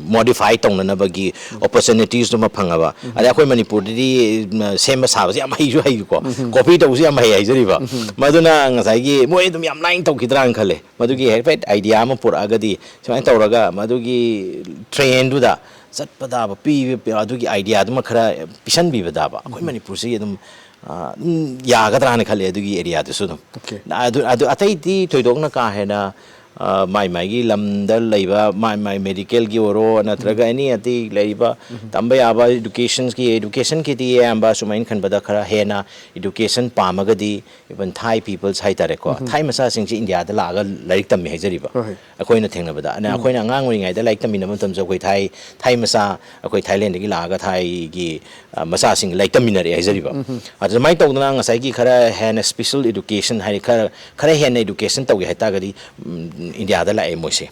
modify ꯇꯧꯅꯅꯕꯒꯤ opportunitiesꯇꯨꯃ ꯐꯪꯉꯕ꯫ ꯑꯗꯩ ꯑꯩꯈꯣꯏ ꯃꯅꯤꯄꯨꯔꯗꯗꯤ, ꯎꯝ, ꯁꯦꯝꯕ ꯁꯥꯕꯁꯦ ꯌꯥꯝ ꯍꯩꯁꯨ ꯍꯩꯀꯣ, copy ꯇꯧꯕꯁꯨ ꯌꯥꯝ ꯍꯩ ꯍꯥꯏꯖꯔꯤꯕ꯫ ꯃꯗꯨꯅ ꯉꯁꯥꯏꯒꯤ ꯃꯣꯏ ꯑꯗꯨꯝ ꯌꯥꯝ line ꯇꯧꯈꯤꯗ꯭ꯔꯥꯅ ꯈꯜꯂꯦ꯫ ꯃꯗꯨꯒꯤ ꯍꯥꯏꯐꯦꯠ idea ꯑꯃ ꯄꯨꯔꯛꯑꯒꯗꯤ, ꯁꯨꯃꯥꯏꯅ ꯇꯧꯔꯒ ꯃꯗꯨꯒꯤ trendꯗꯨꯗ ꯆꯠꯄ ꯇꯥꯕ, ꯄꯤꯕ, ꯑꯗꯨꯒꯤ ideaꯗꯨꯃ ꯈꯔ ꯄꯤꯁꯟꯕꯤꯕ ꯇꯥꯕ꯫ ꯑꯩꯈꯣꯏ ꯃꯅꯤꯄꯨꯔꯁꯤ ꯑꯗꯨꯝ, ꯑ, ꯑꯗꯨꯝ ꯌꯥꯒꯗ꯭ꯔꯥꯅ ꯈꯜꯂꯦ ꯑꯗꯨꯒꯤ areaꯗꯨꯁꯨ ꯑꯗꯨꯝ꯫ Okay. ꯑꯗꯨ, ꯑꯗꯨ ꯑꯇꯩꯗꯤ ꯊꯣꯏꯗꯣꯛꯅ ꯀꯥ ꯍꯦꯟꯅ, ꯑ, ꯃꯥꯏ ꯃꯥꯏꯒꯤ ꯂꯝꯗ ꯂꯩꯕ, ꯃꯥꯏ ꯃꯥꯏ medicalꯒꯤ ꯑꯣꯏꯔꯣ, ꯅꯠꯇ꯭ꯔꯒ any ꯑꯇꯩ ꯂꯩꯔꯤꯕ ꯇꯝꯕ ꯌꯥꯕ educationꯒꯤ, educationꯒꯤꯗꯤ ꯑꯌꯥꯝꯕ ꯁꯨꯃꯥꯏꯅ ꯈꯟꯕꯗ ꯈꯔ ꯍꯦꯟꯅ education ꯄꯥꯝꯃꯒꯗꯤ, even Thai peoples ꯍꯥꯏꯇꯥꯔꯦꯀꯣ, Thai ꯃꯆꯥꯁꯤꯡꯁꯤ ꯏꯟꯗꯤꯌꯥꯗ ꯂꯥꯛꯑꯒ ꯂꯥꯏꯔꯤꯛ ꯇꯝꯃꯤ ꯍꯥꯏꯖꯔꯤꯕ꯫ ꯍꯣꯏ, ꯍꯣꯏ꯫ ꯑꯩꯈꯣꯏꯅ ꯊꯦꯡꯅꯕꯗ, ꯑꯗ ꯑꯩꯈꯣꯏꯅ ꯑꯉꯥꯡ ꯑꯣꯏꯔꯤꯉꯩꯗ ꯂꯥꯏꯔꯤꯛ ꯇꯝꯃꯤꯟꯅꯕ ꯃꯇꯝꯗꯁꯨ ꯑꯩꯈꯣꯏ ꯊꯥꯏ, ꯊꯥꯏ ꯃꯆꯥ, ꯑꯩꯈꯣꯏ ꯊꯥꯏꯂꯦꯟꯗꯒꯤ ꯂꯥꯛꯑꯒ ꯊꯥꯏꯒꯤ, ꯑ, ꯃꯆꯥꯁꯤꯡ ꯂꯥꯏꯔꯤꯛ ꯇꯝꯃꯤꯟꯅꯔꯛꯑꯦ ꯍꯥꯏꯖꯔꯤꯕ꯫ ꯑꯗ ꯑꯗꯨꯃꯥꯏꯅ ꯇꯧꯗꯅ ꯉꯁꯥꯏꯒꯤ ꯈꯔ ꯍꯦꯟꯅ special education ꯍꯥꯏꯗꯤ ꯈꯔ, ꯈꯔ ꯍꯦꯟꯅ education ꯇꯧꯒꯦ ꯍꯥꯏꯇꯥꯔꯒꯗꯤ, ꯎꯝ, ꯏꯟꯗꯤꯌꯥꯗ ꯂꯥꯛꯑꯦ ꯃꯣꯏꯁꯦ꯫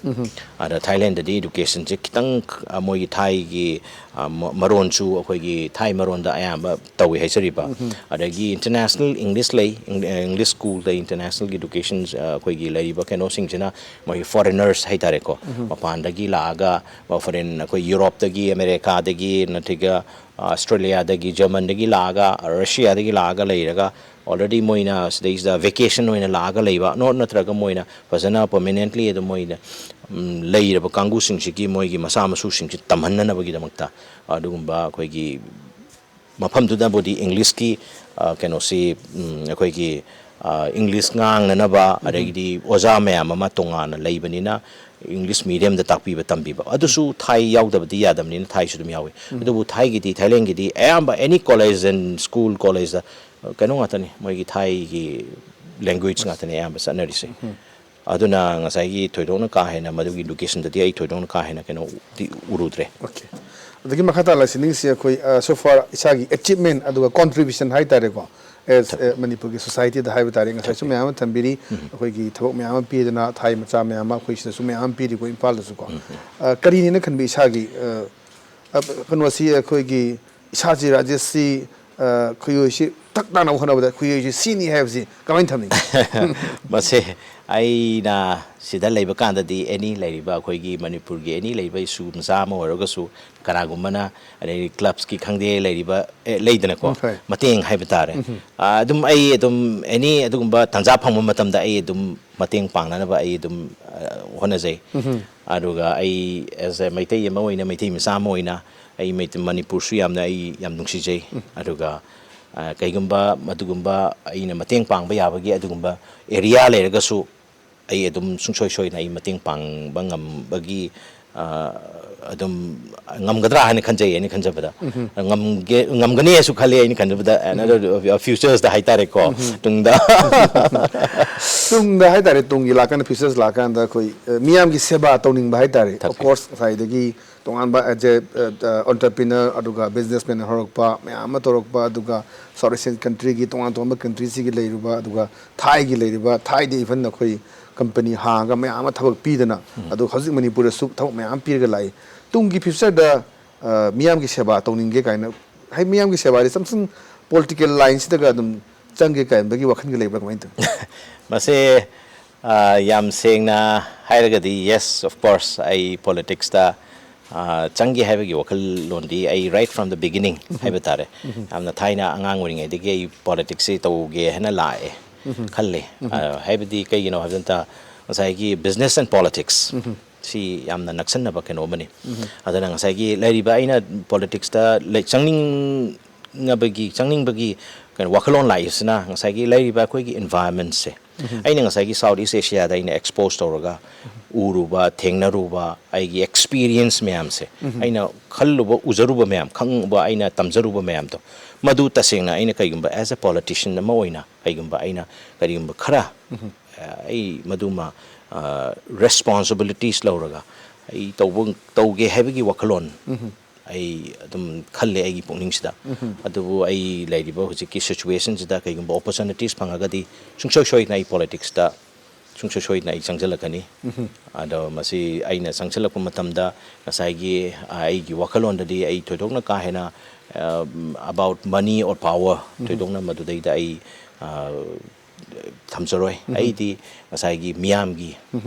ꯑꯗ ꯊꯥꯏꯂꯦꯟꯗꯗꯤ educationꯁꯦ ꯈꯤꯇꯪ, ꯑ, ꯃꯣꯏꯒꯤ ꯊꯥꯏꯒꯤ, ꯑ, ꯃ-, ꯃꯔꯣꯟꯁꯨ ꯑꯩꯈꯣꯏꯒꯤ ꯊꯥꯏ ꯃꯔꯣꯟꯗ ꯑꯌꯥꯝꯕ ꯇꯧꯋꯤ ꯍꯥꯏꯖꯔꯤꯕ꯫ ꯑꯗꯒꯤ international English ꯂꯩ, Eng-, English schoolꯗ international education, ꯑ, ꯑꯩꯈꯣꯏꯒꯤ ꯂꯩꯔꯤꯕ ꯀꯩꯅꯣꯁꯤꯡꯁꯤꯅ ꯃꯣꯏꯒꯤ foreigners ꯍꯥꯏꯇꯥꯔꯦꯀꯣ, ꯃꯄꯥꯟꯗꯒꯤ ꯂꯥꯛꯑꯒ, ꯑ, foreign, ꯑꯩꯈꯣꯏ ꯌꯨꯔꯣꯞꯇꯒꯤ, ꯑꯃꯦꯔꯤꯀꯥꯗꯒꯤ, ꯅꯠꯇ꯭ꯔꯒ, ꯑ, ꯑꯁꯇ꯭ꯔꯦꯂꯤꯌꯥꯗꯒꯤ, ꯖꯔꯃꯟꯗꯒꯤ ꯂꯥꯛꯑꯒ, ꯔꯁꯤꯌꯥꯗꯒꯤ ꯂꯥꯛꯑꯒ ꯂꯩꯔꯒ already ꯃꯣꯏꯅ ꯁꯤꯗꯩꯁꯤꯗ vacation ꯑꯣꯏꯅ ꯂꯥꯛꯑꯒ ꯂꯩꯕ, ꯅꯣ-, ꯅꯠꯇ꯭ꯔꯒ ꯃꯣꯏꯅ ꯐꯖꯅ permanently ꯑꯗꯨꯝ ꯃꯣꯏꯅ, ꯎꯝ, ꯂꯩꯔꯕ ꯀꯥꯡꯕꯨꯁꯤꯡꯁꯤꯒꯤ ꯃꯣꯏꯒꯤ ꯃꯆꯥ ꯃꯁꯨꯁꯤꯡꯁꯤ ꯇꯝꯍꯟꯅꯅꯕꯒꯤꯗꯃꯛꯇ ꯑꯗꯨꯒꯨꯝꯕ ꯑꯩꯈꯣꯏꯒꯤ ꯃꯐꯝꯗꯨꯗꯕꯨꯗꯤ Englishꯀꯤ, ꯑ, ꯀꯩꯅꯣꯁꯤ, ꯎꯝ, ꯑꯩꯈꯣꯏꯒꯤ, ꯑ, English ꯉꯥꯡꯅꯅꯕ, ꯑꯗꯒꯤꯗꯤ ꯑꯣꯖꯥ ꯃꯌꯥꯝ ꯑꯃ ꯇꯣꯉꯥꯟꯅ ꯂꯩꯕꯅꯤꯅ English mediumꯗ ꯇꯥꯛꯄꯤꯕ, ꯇꯝꯕꯤꯕ꯫ ꯑꯗꯨꯁꯨ ꯊꯥꯏ ꯌꯥꯎꯗꯕꯗꯤ ꯌꯥꯗꯕꯅꯤꯅ ꯊꯥꯏꯁꯨ ꯑꯗꯨꯝ ꯌꯥꯎꯏ꯫ ꯑꯗꯨꯕꯨ ꯊꯥꯏꯒꯤꯗꯤ, ꯊꯥꯏꯂꯦꯟꯒꯤꯗꯤ ꯑꯌꯥꯝꯕ any college and school, collegeꯗ, ꯑ, ꯀꯩꯅꯣ ꯉꯥꯛꯇꯅꯤ, ꯃꯣꯏꯒꯤ ꯊꯥꯏꯒꯤ language ꯉꯥꯛꯇꯅꯤ ꯑꯌꯥꯝꯕ ꯆꯠꯅꯔꯤꯁꯦ꯫ ꯑꯗꯨꯅ ꯉꯁꯥꯏꯒꯤ ꯊꯣꯏꯗꯣꯛꯅ ꯀꯥ ꯍꯦꯟꯅ ꯃꯗꯨꯒꯤ educationꯗꯗꯤ ꯑꯩ ꯊꯣꯏꯗꯣꯛꯅ ꯀꯥ ꯍꯦꯟꯅ ꯀꯩꯅꯣꯗꯤ ꯎꯔꯨꯗ꯭ꯔꯦ꯫ Okay. ꯑꯗꯒꯤ ꯃꯈꯥ ꯇꯥꯅ ꯂꯥꯛꯁꯤꯅꯤꯡꯉꯤꯁꯤ ꯑꯩꯈꯣꯏ, ꯑ, so far ꯏꯁꯥꯒꯤ achievement ꯑꯗꯨꯒ contribution ꯍꯥꯏꯇꯥꯔꯦꯀꯣ, as, ꯑ, ꯃꯅꯤꯄꯨꯔꯒꯤ societyꯗ ꯍꯥꯏꯕ ꯇꯥꯔꯦ, ꯉꯁꯥꯏꯁꯨ ꯃꯌꯥꯝ ꯑꯃ ꯊꯝꯕꯤꯔꯤ꯫ ꯑꯩꯈꯣꯏꯒꯤ ꯊꯕꯛ ꯃꯌꯥꯝ ꯑꯃ ꯄꯤꯗꯅ ꯊꯥꯏ ꯃꯆꯥ ꯃꯌꯥꯝ ꯑꯃ ꯑꯩꯈꯣꯏ ꯁꯤꯗꯁꯨ ꯃꯌꯥꯝ ꯑꯃ ꯄꯤꯔꯤꯀꯣ ꯏꯝꯐꯥꯜꯗꯁꯨꯀꯣ꯫ ꯑ, ꯀꯔꯤꯅꯦꯅ ꯈꯟꯕꯤ ꯏꯁꯥꯒꯤ, ꯑ, ꯑ, ꯀꯩꯅꯣꯁꯤ ꯑꯩꯈꯣꯏꯒꯤ ꯏꯁꯥꯁꯤ ꯔꯥꯖꯦꯁꯁꯤ ꯑ, ꯈꯨꯌꯣꯏꯁꯤ ꯊꯛ ꯇꯥꯅꯕ ꯍꯣꯠꯅꯕꯗ ꯈꯨꯌꯣꯏꯁꯤ ꯁꯤꯅꯤ ꯍꯥꯏꯕꯁꯤ ꯀꯃꯥꯏꯅ ꯊꯝꯅꯤꯡꯉꯤ? ꯃꯁꯦ ꯑꯩꯅ ꯁꯤꯗ ꯂꯩꯕ ꯀꯥꯟꯗꯗꯤ ꯑꯦꯅꯤ ꯂꯩꯔꯤꯕ ꯑꯩꯈꯣꯏꯒꯤ ꯃꯅꯤꯄꯨꯔꯒꯤ ꯑꯦꯅꯤ ꯂꯩꯔꯤꯕ ꯏꯁꯨ ꯃꯆꯥ ꯑꯃ ꯑꯣꯏꯔꯒꯁꯨ ꯀꯅꯥꯒꯨꯝꯕꯅ ꯑꯗꯩ ꯀ꯭ꯂꯕꯁꯀꯤ ꯈꯪꯗꯦ ꯂꯩꯔꯤꯕ ꯑꯦ, ꯂꯩꯗꯅꯀꯣ ꯎꯝ, ꯍꯣꯏ. ꯃꯇꯦꯡ ꯍꯥꯏꯕ ꯇꯥꯔꯦ. ꯑ, ꯑꯗꯨꯝ ꯑꯩ ꯑꯗꯨꯝ ꯑꯦꯅꯤ ꯑꯗꯨꯒꯨꯝꯕ ꯇꯥꯟꯖꯥ ꯐꯪꯕ ꯃꯇꯝꯗ ꯑꯩ ꯑꯗꯨꯝ ꯃꯇꯦꯡ ꯄꯥꯡꯅꯅꯕ ꯑꯩ ꯑꯗꯨꯝ ꯑ, ꯍꯣꯠꯅꯖꯩ. ꯑꯗꯨꯒ ꯑꯩ ꯑꯦꯁ ꯑꯦ ꯃꯩꯇꯩ ꯑꯃ ꯑꯣꯏꯅ ꯃꯩꯇꯩ ꯃꯆꯥ ꯑꯃ ꯑꯣꯏꯅ ꯑꯩ ꯃꯩꯇꯩ ꯃꯅꯤꯄꯨꯔꯁꯨ ꯌꯥꯝꯅ ꯑꯩ ꯌꯥꯝ ꯅꯨꯡꯁꯤꯖꯩ. ꯑꯗꯨꯒ ꯑ, ꯀꯩꯒꯨꯝꯕ ꯃꯗꯨꯒꯨꯝꯕ ꯑꯩꯅ ꯃꯇꯦꯡ ꯄꯥꯡꯕ ꯌꯥꯕꯒꯤ ꯑꯗꯨꯒꯨꯝꯕ ꯑꯦꯔꯤꯌꯥ ꯂꯩꯔꯒꯁꯨ ꯑꯩ ꯑꯗꯨꯝ ꯁꯨꯡꯁꯣꯏ ꯁꯣꯏꯗꯅ ꯑꯩ ꯃꯇꯦꯡ ꯄꯥꯡꯕ ꯉꯝꯕꯒꯤ ꯑ, ꯑꯗꯨꯝ ꯉꯝꯒꯗ꯭ꯔꯥ ꯍꯥꯏꯅ ꯈꯟꯖꯩ ꯑꯩꯅ ꯈꯟꯖꯕꯗ. ꯉꯝꯒꯦ ꯉꯝꯒꯅꯤ ꯍꯥꯏꯁꯨ ꯈꯜꯂꯤ ꯑꯩꯅ ꯈꯟꯖꯕꯗ. ꯑꯦꯅꯗꯔ ꯐ꯭ꯌꯨꯆꯔꯁꯇ ꯍꯥꯏꯇꯥꯔꯦꯀꯣ. ꯇꯨꯡꯗ ꯇꯨꯡꯗ ꯍꯥꯏꯇꯥꯔꯦ, ꯇꯨꯡꯒꯤ ꯂꯥꯛꯀꯥꯟꯗ, ꯐ꯭ꯌꯨꯆꯔꯁ ꯂꯥꯛꯀꯥꯟꯗ ꯑꯩꯈꯣꯏ ꯑ, ꯃꯤꯌꯥꯝꯒꯤ ꯁꯦꯕꯥ ꯇꯧꯅꯤꯡꯕ ꯍꯥꯏꯇꯥꯔꯦ. ꯊꯛ- ꯑꯣꯐ ꯀꯣꯔꯁ ꯉꯁꯥꯏꯗꯒꯤ ꯇꯣꯉꯥꯟꯕ ꯑꯦꯖꯦ ꯑꯣꯟꯇꯔꯄ꯭ꯔꯤꯅꯔ ꯑꯗꯨꯒ ꯕꯤꯖꯤꯅꯦꯁꯃꯦꯟ ꯍꯧꯔꯛꯄ ꯃꯌꯥꯝ ꯑꯃ ꯇꯧꯔꯛꯄ, ꯑꯗꯨꯒ ꯁꯥꯎꯠ ꯑꯦꯁꯤꯌꯥꯟ ꯀꯟꯇ꯭ꯔꯤꯒꯤ ꯇꯣꯉꯥꯟ ꯇꯣꯉꯥꯟꯕ ꯀꯟꯇ꯭ꯔꯤꯁꯤꯒꯤ ꯂꯩꯔꯤꯕ, ꯑꯗꯨꯒ ꯊꯥꯏꯒꯤ ꯂꯩꯔꯤꯕ, ꯊꯥꯏꯗ ꯏꯚꯟ ꯑꯩꯈꯣꯏ ꯀꯝꯄꯅꯤ ꯍꯥꯡꯉꯒ ꯃꯌꯥꯝ ꯑꯃ ꯊꯕꯛ ꯄꯤꯗꯅ, ꯑꯗꯨ ꯍꯧꯖꯤꯛ ꯃꯅꯤꯄꯨꯔꯗꯁꯨ ꯊꯕꯛ ꯃꯌꯥꯝ ꯄꯤꯔꯒ ꯂꯥꯛꯏ. ꯇꯨꯡꯒꯤ ꯐ꯭ꯌꯨꯆꯔꯗ ꯑ, ꯃꯤꯌꯥꯝꯒꯤ ꯁꯦꯕꯥ ꯇꯧꯅꯤꯡꯒꯦ ꯀꯥꯏꯅ, ꯍꯥꯏ, ꯃꯤꯌꯥꯝꯒꯤ ꯁꯦꯕꯥꯗꯤ ꯁꯝ ꯁꯨꯝ ꯄꯣꯂꯤꯇꯤꯀꯦꯜ ꯂꯥꯏꯟꯁꯤꯗꯒ ꯑꯗꯨꯝ ꯆꯪꯒꯦ ꯀꯥꯏꯅꯕꯒꯤ ꯋꯥꯈꯜꯒ ꯂꯩꯕ꯭ꯔꯥ, ꯀꯃꯥꯏꯅ ꯇꯧꯏ? ꯃꯁꯦ ꯑ, ꯌꯥꯝ ꯁꯦꯡꯅ ꯍꯥꯏꯔꯒꯗꯤ, ꯌꯦꯁ, ꯑꯣꯐ ꯀꯣꯔꯁ, ꯑꯩ ꯄꯣꯂꯤꯇꯤꯛꯁꯇ ꯑ, ꯆꯪꯒꯦ ꯍꯥꯏꯕꯒꯤ ꯋꯥꯈꯜꯂꯣꯟꯗꯤ ꯑꯩ right from the beginning ꯍꯥꯏꯕ ꯇꯥꯔꯦ. ꯌꯥꯝꯅ ꯊꯥꯏꯅ ꯑꯉꯥꯡ ꯑꯣꯏꯔꯤꯉꯩꯗꯒꯤ ꯑꯩ ꯄꯣꯂꯤꯇꯤꯛꯁꯁꯤ ꯇꯧꯒꯦ ꯍꯥꯏꯅ ꯂꯥꯛꯑꯦ ꯈꯜꯂꯦ. ꯑ, ꯍꯥꯏꯕꯗꯤ ꯀꯩꯒꯤꯅꯣ ꯍꯥꯏꯕ ꯃꯇꯝꯗ ꯉꯁꯥꯏꯒꯤ ꯕꯤꯖꯤꯅꯦꯁ ꯑꯦꯟ ꯄꯣꯂꯤꯇꯤꯛꯁ ꯁꯤ ꯌꯥꯝꯅ ꯅꯛꯁꯟꯅꯕ ꯀꯩꯅꯣ ꯑꯃꯅꯤ. ꯑꯗꯨꯅ ꯉꯁꯥꯏꯒꯤ ꯂꯩꯔꯤꯕ ꯑꯩꯅ ꯄꯣꯂꯤꯇꯤꯛꯁꯇ ꯂꯩ- ꯆꯪꯅꯤꯡꯉꯕꯒꯤ ꯆꯪꯅꯤꯡꯕꯒꯤ ꯀꯩꯅꯣ ꯋꯥꯈꯜꯂꯣꯟ ꯂꯥꯛꯏꯁꯤꯅ ꯉꯁꯥꯏꯒꯤ ꯂꯩꯔꯤꯕ ꯑꯩꯈꯣꯏꯒꯤ ꯏꯟꯚꯥꯏꯔꯟꯃꯦꯟꯁꯦ, ꯑꯩꯅ ꯉꯁꯥꯏꯒꯤ ꯁꯥꯎꯠ ꯏꯁ ꯑꯦꯁꯤꯌꯥꯗ ꯑꯩꯅ ꯑꯦꯛꯁꯄꯣꯖ ꯇꯧꯔꯒ ꯎꯔꯨꯕ, ꯊꯦꯡꯅꯔꯨꯕ, ꯑꯩꯒꯤ ꯑꯦꯛꯁꯄꯤꯔꯤꯌꯦꯟꯁ ꯃꯌꯥꯝꯁꯦ, ꯑꯩꯅ ꯈꯜꯂꯨꯕ, ꯎꯖꯔꯨꯕ ꯃꯌꯥꯝ, ꯈꯪꯕ, ꯑꯩꯅ ꯇꯝꯖꯔꯨꯕ ꯃꯌꯥꯝꯗꯣ, ꯃꯗꯨ ꯇꯁꯦꯡꯅ ꯑꯩꯅ ꯀꯩꯒꯨꯝꯕ ꯑꯦꯁ ꯑꯦ ꯄꯣꯂꯤꯇꯤꯁꯤꯌꯟ ꯑꯃ ꯑꯣꯏꯅ ꯀꯩꯒꯨꯝꯕ ꯑꯩꯅ ꯀꯔꯤꯒꯨꯝꯕ ꯈꯔ ꯑꯩ ꯃꯗꯨꯃ ꯔꯦꯁꯄꯣꯟꯁꯤꯕꯤꯂꯤꯇꯤꯁ ꯂꯧꯔꯒ ꯑꯩ ꯇꯧꯕ ꯇꯧꯒꯦ ꯍꯥꯏꯕꯒꯤ ꯋꯥꯈꯜꯂꯣꯟ ꯑꯩ ꯑꯗꯨꯝ ꯈꯜꯂꯦ ꯑꯩꯒꯤ ꯄꯨꯛꯅꯤꯡꯁꯤꯗ. ꯑꯗꯨꯕꯨ ꯑꯩ ꯂꯩꯔꯤꯕ ꯍꯧꯖꯤꯛꯀꯤ ꯁꯤꯆꯨꯋꯦꯁꯟꯁꯤꯗ ꯀꯩꯒꯨꯝꯕ ꯑꯣꯄꯣꯔꯆꯨꯅꯤꯇꯤꯁ ꯐꯪꯉꯒꯗꯤ ꯁꯨꯡꯁꯣꯏ ꯁꯣꯏꯗꯅ ꯑꯩ ꯄꯣꯂꯤꯇꯤꯛꯁꯇ ꯁꯨꯡꯁꯣꯏ ꯁꯣꯏꯗꯅ ꯑꯩ ꯆꯪꯁꯤꯜꯂꯛꯀꯅꯤ꯫ ꯑꯗꯣ ꯃꯁꯤ ꯑꯩꯅ ꯆꯪꯁꯤꯜꯂꯛꯄ ꯃꯇꯝꯗ ꯉꯁꯥꯏꯒꯤ, ꯑ, ꯑꯩꯒꯤ ꯋꯥꯈꯜꯂꯣꯟꯗꯗꯤ ꯑꯩ ꯊꯣꯏꯗꯣꯛꯅ ꯀꯥ ꯍꯦꯟꯅ, ꯑ, about money or power, ꯊꯣꯏꯗꯣꯛꯅ ꯃꯗꯨꯗꯩꯗ ꯑꯩ, ꯑ, ꯊꯝꯖꯔꯣꯏ꯫ ꯑꯩꯗꯤ ꯉꯁꯥꯏꯒꯤ ꯃꯤꯌꯥꯝꯒꯤ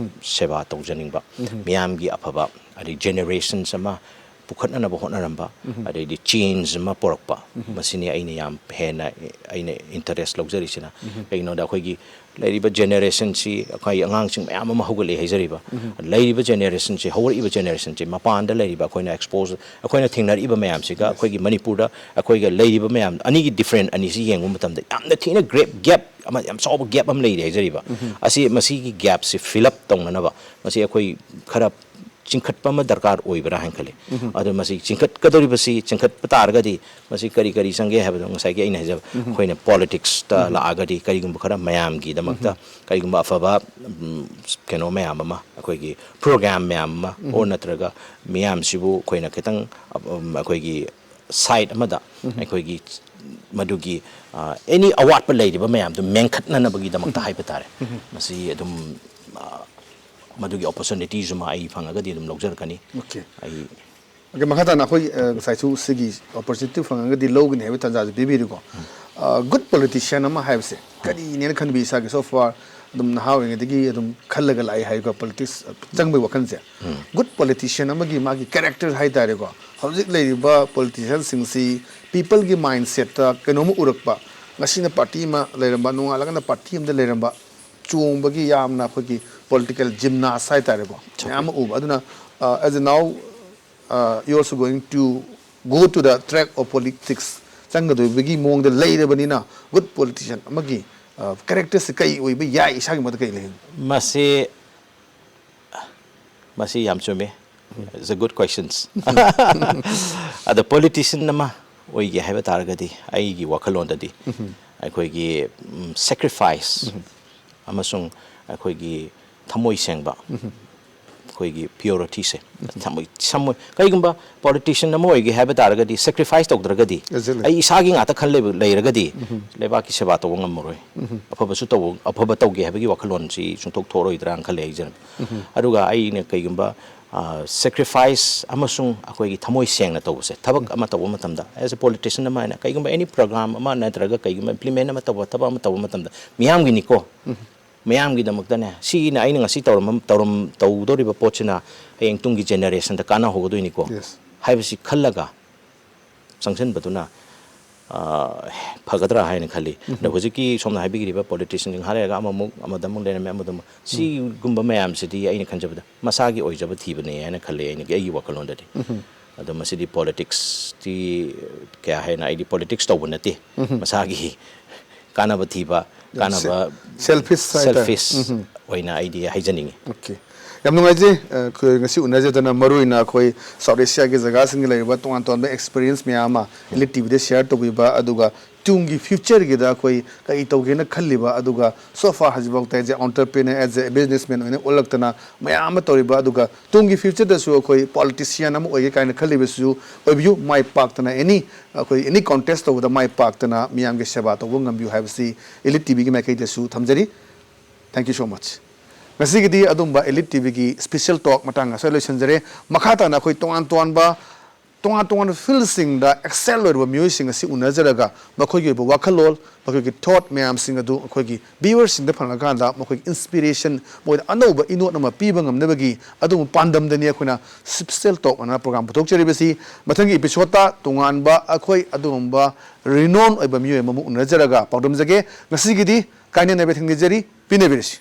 ꯁꯦꯕꯥ ꯇꯧꯖꯅꯤꯡꯕ, ꯃꯤꯌꯥꯝꯒꯤ ꯑꯐꯕ, ꯑꯗꯩ generations ꯑꯃ ꯄꯨꯈꯠꯅꯅꯕ ꯍꯣꯠꯅꯔꯝꯕ, ꯑꯗꯩꯗꯤ change ꯑꯃ ꯄꯨꯔꯛꯄ, ꯃꯁꯤꯅꯤ ꯑꯩꯅ ꯌꯥꯝ ꯍꯦꯟꯅ ꯑꯩꯅ interest ꯂꯧꯖꯔꯤꯁꯤꯅ꯫ ꯀꯩꯒꯤꯅꯣꯗ ꯑꯩꯈꯣꯏꯒꯤ ꯂꯩꯔꯤꯕ generationꯁꯤ, ꯑꯩꯈꯣꯏ ꯑꯉꯥꯡꯁꯤꯡ ꯃꯌꯥꯝ ꯑꯃ ꯍꯧꯒꯠꯂꯛꯑꯦ ꯍꯥꯏꯖꯔꯤꯕ, ꯂꯩꯔꯤꯕ generationꯁꯤ, ꯍꯧꯔꯛꯏꯕ generationꯁꯤ, ꯃꯄꯥꯟꯗ ꯂꯩꯔꯤꯕ ꯑꯩꯈꯣꯏꯅ expose, ꯑꯩꯈꯣꯏꯅ ꯊꯦꯡꯅꯔꯛꯏꯕ ꯃꯌꯥꯝꯁꯤꯒ ꯑꯩꯈꯣꯏꯒꯤ ꯃꯅꯤꯄꯨꯔꯗ ꯑꯩꯈꯣꯏꯒ ꯂꯩꯔꯤꯕ ꯃꯌꯥꯝ ꯑꯅꯤꯒꯤ different ꯑꯅꯤꯁꯤ ꯌꯦꯡꯕ ꯃꯇꯝꯗ ꯌꯥꯝꯅ ꯊꯤꯅ great gap ꯑꯃ, ꯌꯥꯝ ꯆꯥꯎꯕ gap ꯑꯃ ꯂꯩꯔꯤ ꯍꯥꯏꯖꯔꯤꯕ꯫ ꯑꯁꯤ, ꯃꯁꯤꯒꯤ gapꯁꯤ fill up ꯇꯧꯅꯅꯕ ꯃꯁꯤ ꯑꯩꯈꯣꯏ ꯈꯔ ꯆꯤꯡꯈꯠꯄ ꯑꯃ ꯗꯔꯀꯥꯔ ꯑꯣꯏꯕ꯭ꯔꯥ ꯍꯥꯏꯅ ꯈꯜꯂꯤ꯫ ꯑꯗꯣ ꯃꯁꯤ ꯆꯤꯡꯈꯠꯀꯗꯧꯔꯤꯕꯁꯤ, ꯆꯤꯡꯈꯠꯄ ꯇꯥꯔꯒꯗꯤ ꯃꯁꯤ ꯀꯔꯤ ꯀꯔꯤ ꯆꯪꯒꯦ ꯍꯥꯏꯕꯗꯣ ꯉꯁꯥꯏꯒꯤ ꯑꯩꯅ ꯍꯥꯏꯖꯕ, ꯑꯩꯈꯣꯏꯅ politicsꯇ ꯂꯥꯛꯑꯒꯗꯤ ꯀꯔꯤꯒꯨꯝꯕ ꯈꯔ ꯃꯌꯥꯝꯒꯤꯗꯃꯛꯇ ꯀꯔꯤꯒꯨꯝꯕ ꯑꯐꯕ, ꯎꯝ, ꯀꯩꯅꯣ ꯃꯌꯥꯝ ꯑꯃ, ꯑꯩꯈꯣꯏꯒꯤ program ꯃꯌꯥꯝ ꯑꯃ, or ꯅꯠꯇ꯭ꯔꯒ ꯃꯤꯌꯥꯝꯁꯤꯕꯨ ꯑꯩꯈꯣꯏꯅ ꯈꯤꯇꯪ, ꯎꯝ, ꯑꯩꯈꯣꯏꯒꯤ side ꯑꯃꯗ ꯑꯩꯈꯣꯏꯒꯤ ꯃꯗꯨꯒꯤ, ꯑ, any ꯑꯋꯥꯠꯄ ꯂꯩꯔꯤꯕ ꯃꯌꯥꯝꯗꯨ ꯃꯦꯟꯈꯠꯅꯅꯕꯒꯤꯗꯃꯛꯇ ꯍꯥꯏꯕ ꯇꯥꯔꯦ꯫ ꯃꯁꯤ ꯑꯗꯨꯝ, ꯑ, ꯃꯗꯨꯒꯤ opportunityꯁꯨꯃ ꯑꯩ ꯐꯪꯉꯒꯗꯤ ꯑꯗꯨꯝ ꯂꯧꯖꯔꯛꯀꯅꯤ꯫ Okay. ꯑꯩ Okay, ꯃꯈꯥ ꯇꯥꯅ ꯑꯩꯈꯣꯏ, ꯑ, ꯉꯁꯥꯏꯁꯨ ꯁꯤꯒꯤ opportunity ꯐꯪꯉꯒꯗꯤ ꯂꯧꯒꯅꯤ ꯍꯥꯏꯕ ꯇꯥꯟꯖꯥꯁꯨ ꯄꯤꯕꯤꯔꯤꯀꯣ꯫ ꯑ, good politician ꯑꯃ ꯍꯥꯏꯕꯁꯦ ꯀꯔꯤꯅꯦꯅ ꯈꯟꯕꯤ? ꯏꯁꯥꯒꯤ so far ꯑꯗꯨꯝ ꯅꯍꯥ ꯑꯣꯏꯔꯤꯉꯩꯗꯒꯤ ꯑꯗꯨꯝ ꯈꯜꯂꯒ ꯂꯥꯛꯑꯦ ꯍꯥꯏꯀꯣ, politics ꯆꯪꯕꯒꯤ ꯋꯥꯈꯜꯁꯦ꯫ Good politician ꯑꯃꯒꯤ ꯃꯥꯒꯤ character ꯍꯥꯏ ꯇꯥꯔꯦꯀꯣ, ꯍꯧꯖꯤꯛ ꯂꯩꯔꯤꯕ politicianꯁꯤꯡꯁꯤ peopleꯒꯤ mindsetꯇ ꯀꯩꯅꯣꯝꯃ ꯎꯔꯛꯄ, ꯉꯁꯤꯅ party ꯑꯃ ꯂꯩꯔꯝꯕ, ꯅꯣꯡꯉꯥꯜꯂꯒꯅ party ꯑꯃꯗ ꯂꯩꯔꯝꯕ, ꯆꯣꯡꯕꯒꯤ ꯌꯥꯝꯅ ꯑꯩꯈꯣꯏꯒꯤ political gymnast ꯍꯥꯏ ꯇꯥꯔꯦꯀꯣ, ꯃꯌꯥꯝ ꯑꯃ ꯎꯕ꯫ ꯑꯗꯨꯅ, ꯑ, as a now, uh, you also going to go to the track of politics, ꯆꯪꯒꯗꯣꯏꯕꯒꯤ ꯃꯑꯣꯡꯗ ꯂꯩꯔꯕꯅꯤꯅ, good politician ꯑꯃꯒꯤ, ꯑ, characterꯁꯦ ꯀꯩ ꯑꯣꯏꯕ ꯌꯥꯏ, ꯏꯁꯥꯒꯤ ꯃꯣꯠꯇ ꯀꯩ ꯂꯩ? ꯃꯁꯤ, ꯃꯁꯤ ꯌꯥꯝ ꯆꯨꯝꯃꯤ꯫ It's a good questions꯫ ꯑꯗꯣ politician ꯑꯃ ꯑꯣꯏꯒꯦ ꯍꯥꯏꯕ ꯇꯥꯔꯒꯗꯤ ꯑꯩꯒꯤ ꯋꯥꯈꯜꯂꯣꯟꯗꯗꯤ ꯑꯩꯈꯣꯏꯒꯤ, ꯎꯝ, sacrifice ꯑꯃꯁꯨꯡ ꯑꯩꯈꯣꯏꯒꯤ ꯊꯃꯣꯏ ꯁꯦꯡꯕ, ꯑꯩꯈꯣꯏꯒꯤ ꯄ꯭ꯌꯨꯔꯤꯇꯤꯁꯦ ꯊꯝꯃꯣꯏ ꯁꯝꯃꯣꯏ꯫ ꯀꯩꯒꯨꯝꯕ ꯄꯣꯂꯤꯇꯤꯁꯤꯌꯟ ꯑꯃ ꯑꯣꯏꯒꯦ ꯍꯥꯏꯕ ꯇꯥꯔꯒꯗꯤ, ꯁꯦꯀ꯭ꯔꯤꯐꯥꯏꯁ ꯇꯧꯗ꯭ꯔꯒꯗꯤ, Exactly. ꯑꯩ ꯏꯁꯥꯒꯤ ꯉꯥꯛꯇ ꯈꯟ ꯂꯩꯕ ꯂꯩꯔꯒꯗꯤ, ꯂꯩꯕꯥꯛꯀꯤ ꯁꯦꯕꯥ ꯇꯧꯕ ꯉꯝꯃꯔꯣꯏ꯫ ꯑꯐꯕꯁꯨ ꯇꯧꯕ, ꯑꯐꯕ ꯇꯧꯒꯦ ꯍꯥꯏꯕꯒꯤ ꯋꯥꯈꯜꯂꯣꯟꯁꯤ ꯁꯨꯡꯊꯣꯛ ꯊꯣꯛꯑꯔꯣꯏꯗ꯭ꯔꯥꯅ ꯈꯜꯂꯦ ꯑꯩꯁꯦ꯫ ꯑꯗꯨꯒ ꯑꯩꯅ ꯀꯩꯒꯨꯝꯕ ꯁꯦꯀ꯭ꯔꯤꯐꯥꯏꯁ ꯑꯃꯁꯨꯡ ꯑꯩꯈꯣꯏꯒꯤ ꯊꯃꯣꯏ ꯁꯦꯡꯅ ꯇꯧꯕꯁꯦ, ꯊꯕꯛ ꯑꯃ ꯇꯧꯕ ꯃꯇꯝꯗ, ꯑꯦꯁ ꯑꯦ ꯄꯣꯂꯤꯇꯤꯁꯤꯌꯟ ꯑꯃ ꯍꯥꯏꯅ, ꯀꯩꯒꯨꯝꯕ ꯑꯦꯅꯤ ꯄ꯭ꯔꯣꯒ꯭ꯔꯥꯝ ꯑꯃ ꯅꯠꯇ꯭ꯔꯒ ꯀꯩꯒꯨꯝꯕ ꯏꯝꯄ꯭ꯂꯤꯃꯦꯟ ꯑꯃ ꯇꯧꯕ, ꯊꯕꯛ ꯑꯃ ꯇꯧꯕ ꯃꯇꯝꯗ, ꯃꯤꯌꯥꯝꯒꯤꯅꯤꯀꯣ, ꯃꯌꯥꯝꯒꯤꯗꯃꯛꯇꯅꯦ, ꯁꯤꯅ ꯑꯩꯅ ꯉꯁꯤ ꯇꯧꯔꯝꯕ, ꯇꯧꯔꯝ-, ꯇꯧꯗꯧꯔꯤꯕ ꯄꯣꯠꯁꯤꯅ ꯍꯌꯦꯡ ꯇꯨꯡꯒꯤ ꯖꯦꯅꯦꯔꯦꯁꯟꯗ ꯀꯥꯟꯅꯍꯧꯒꯗꯣꯏꯅꯤꯀꯣ Yes. ꯍꯥꯏꯕꯁꯤ ꯈꯜꯂꯒ ꯆꯪꯁꯤꯟꯕꯗꯨꯅ, ꯑ, ꯐꯒꯗ꯭ꯔꯥ ꯍꯥꯏꯅ ꯈꯜꯂꯤ꯫ ꯑꯗꯣ ꯍꯧꯖꯤꯛꯀꯤ ꯁꯣꯝꯅ ꯍꯥꯏꯕꯤꯈꯤꯕ ꯄꯣꯂꯤꯇꯤꯁꯤꯌꯟꯁꯤꯡ ꯍꯥꯏꯔꯒ ꯑꯃꯃꯨꯛ ꯑꯃꯗ ꯑꯃꯨꯛ ꯂꯩꯔꯝꯃꯦ, ꯑꯃꯗ ꯑꯃꯨꯛ, ꯁꯤꯒꯨꯝꯕ ꯃꯌꯥꯝꯁꯤꯗꯤ ꯑꯩꯅ ꯈꯟꯖꯕꯗ ꯃꯁꯥꯒꯤ ꯑꯣꯏꯖꯕ ꯊꯤꯕꯅꯦ ꯍꯥꯏꯅ ꯈꯜꯂꯦ ꯑꯩꯅ, ꯑꯩꯒꯤ ꯋꯥꯈꯜꯂꯣꯟꯗꯗꯤ꯫ ꯑꯗꯣ ꯃꯁꯤꯗꯤ ꯄꯣꯂꯤꯇꯤꯛꯁꯇꯤ ꯀꯌꯥ ꯍꯦꯟꯅ, ꯑꯩꯗꯤ ꯄꯣꯂꯤꯇꯤꯛꯁ ꯇꯧꯕ ꯅꯠꯇꯦ, ꯃꯁꯥꯒꯤ ꯀꯥꯟꯅꯕ ꯊꯤꯕ, ꯀꯥꯟꯅꯕ, selfish ꯍꯥꯏꯇꯥꯔꯦ꯫ ꯁꯦꯜꯐꯤꯁ ꯑꯣꯏꯅ ꯑꯩꯗꯤ ꯍꯥꯏꯖꯅꯤꯡꯉꯤ꯫ Okay. ꯌꯥꯝ ꯅꯨꯡꯉꯥꯏꯖꯩ, ꯑ, ꯑꯩꯈꯣꯏ ꯉꯁꯤ ꯎꯅꯖꯗꯅ, ꯃꯔꯨꯑꯣꯏꯅ ꯑꯩꯈꯣꯏ ꯁꯥꯎꯠ ꯑꯦꯁꯤꯌꯥꯒꯤ ꯖꯒꯥꯁꯤꯡꯒꯤ ꯂꯩꯔꯤꯕ ꯇꯣꯉꯥꯟ ꯇꯣꯉꯥꯟꯕ ꯑꯦꯛꯁꯄꯤꯔꯤꯌꯦꯟꯁ ꯃꯌꯥꯝ ꯑꯃ ꯏꯂꯤꯠ ꯇꯤꯚꯤꯗ ꯁꯤꯌꯥꯔ ꯇꯧꯕꯤꯕ, ꯑꯗꯨꯒ ꯇꯨꯡꯒꯤ ꯐ꯭ꯌꯨꯆꯔꯒꯤꯗ ꯑꯩꯈꯣꯏ ꯀꯔꯤ ꯇꯧꯒꯦꯅ ꯈꯜꯂꯤꯕ, ꯑꯗꯨꯒ so far ꯍꯧꯖꯤꯛꯐꯥꯎꯗ as a entrepreneur, as a businessman ꯑꯣꯏꯅ ꯑꯣꯜꯂꯛꯇꯅ ꯃꯌꯥꯝ ꯑꯃ ꯇꯧꯔꯤꯕ, ꯑꯗꯨꯒ ꯇꯨꯡꯒꯤ ꯐ꯭ꯌꯨꯆꯔꯗꯁꯨ ꯑꯩꯈꯣꯏ ꯄꯣꯂꯤꯇꯤꯁꯤꯌꯟ ꯑꯃ ꯑꯣꯏꯒꯦ ꯀꯥꯏꯅ ꯈꯜꯂꯤꯕꯁꯤꯁꯨ ꯑꯣꯏꯕꯤꯌꯨ, ꯃꯥꯏ ꯄꯥꯛꯇꯅ ꯑꯦꯅꯤ, ꯑꯩꯈꯣꯏ ꯑꯦꯅꯤ ꯀꯣꯟꯇꯦꯁ ꯇꯧꯕꯗ ꯃꯥꯏ ꯄꯥꯛꯇꯅ ꯃꯤꯌꯥꯝꯒꯤ ꯁꯦꯕꯥ ꯇꯧꯕ ꯉꯝꯕꯤꯌꯨ ꯍꯥꯏꯕꯁꯤ ꯏꯂꯤꯠ ꯇꯤꯚꯤꯒꯤ ꯃꯥꯏꯀꯩꯗꯁꯨ ꯊꯝꯖꯔꯤ꯫ Thank you so much. ꯉꯁꯤꯒꯤꯗꯤ ꯑꯗꯨꯝꯕ ꯏꯂꯤꯠ ꯇꯤꯚꯤꯒꯤ ꯁ꯭ꯄꯦꯁꯦꯜ ꯇꯣꯛ ꯃꯇꯥꯡ ꯑꯁꯤꯗ ꯂꯣꯏꯁꯤꯟꯖꯔꯦ꯫ ꯃꯈꯥ ꯇꯥꯅ ꯑꯩꯈꯣꯏ ꯇꯣꯉꯥꯟ ꯇꯣꯉꯥꯟꯕ, ꯇꯣꯉꯥꯟ ꯇꯣꯉꯥꯟꯕ ꯐꯤꯜꯁꯤꯡꯗ ꯑꯦꯛꯁꯦꯜ ꯑꯣꯏꯔꯕ ꯃꯤꯑꯣꯏꯁꯤꯡ ꯑꯁꯤ ꯎꯅꯖꯔꯒ ꯃꯈꯣꯏꯒꯤ ꯑꯣꯏꯕ ꯋꯥꯈꯜꯂꯣꯟ, ꯃꯈꯣꯏꯒꯤ ꯊꯣꯠ ꯃꯌꯥꯝꯁꯤꯡ ꯑꯗꯨ ꯑꯩꯈꯣꯏꯒꯤ ꯚꯤꯌꯨꯋꯔꯁꯤꯡꯗ ꯐꯪꯉꯀꯥꯟꯗ ꯃꯈꯣꯏꯒꯤ ꯏꯟꯁꯄꯤꯔꯦꯁꯟ, ꯃꯣꯏꯗ ꯑꯅꯧꯕ ꯏꯅꯣꯠ ꯑꯃ ꯄꯤꯕ ꯉꯝꯅꯕꯒꯤ ꯑꯗꯨꯒꯨꯝꯕ ꯄꯥꯟꯗꯝꯗꯅꯤ ꯑꯩꯈꯣꯏꯅ ꯁ꯭ꯄꯦꯁꯦꯜ ꯇꯣꯛ ꯑꯅ ꯄ꯭ꯔꯣꯒ꯭ꯔꯥꯝ ꯄꯨꯊꯣꯛꯆꯔꯤꯕꯁꯤ꯫ ꯃꯊꯪꯒꯤ ꯏꯄꯤꯁꯣꯗꯇ ꯇꯣꯉꯥꯟꯕ ꯑꯩꯈꯣꯏ ꯑꯗꯨꯒꯨꯝꯕ ꯔꯤꯅꯣꯟ ꯑꯣꯏꯕ ꯃꯤꯑꯣꯏ ꯑꯃꯕꯨ ꯎꯅꯖꯔꯒ ꯄꯥꯎꯗꯝꯖꯒꯦ꯫ ꯉꯁꯤꯒꯤꯗꯤ ꯀꯥꯏꯅꯅꯕ ꯊꯦꯡꯅꯖꯔꯤ꯫ ꯄꯤꯅꯕꯤꯔꯁꯤ꯫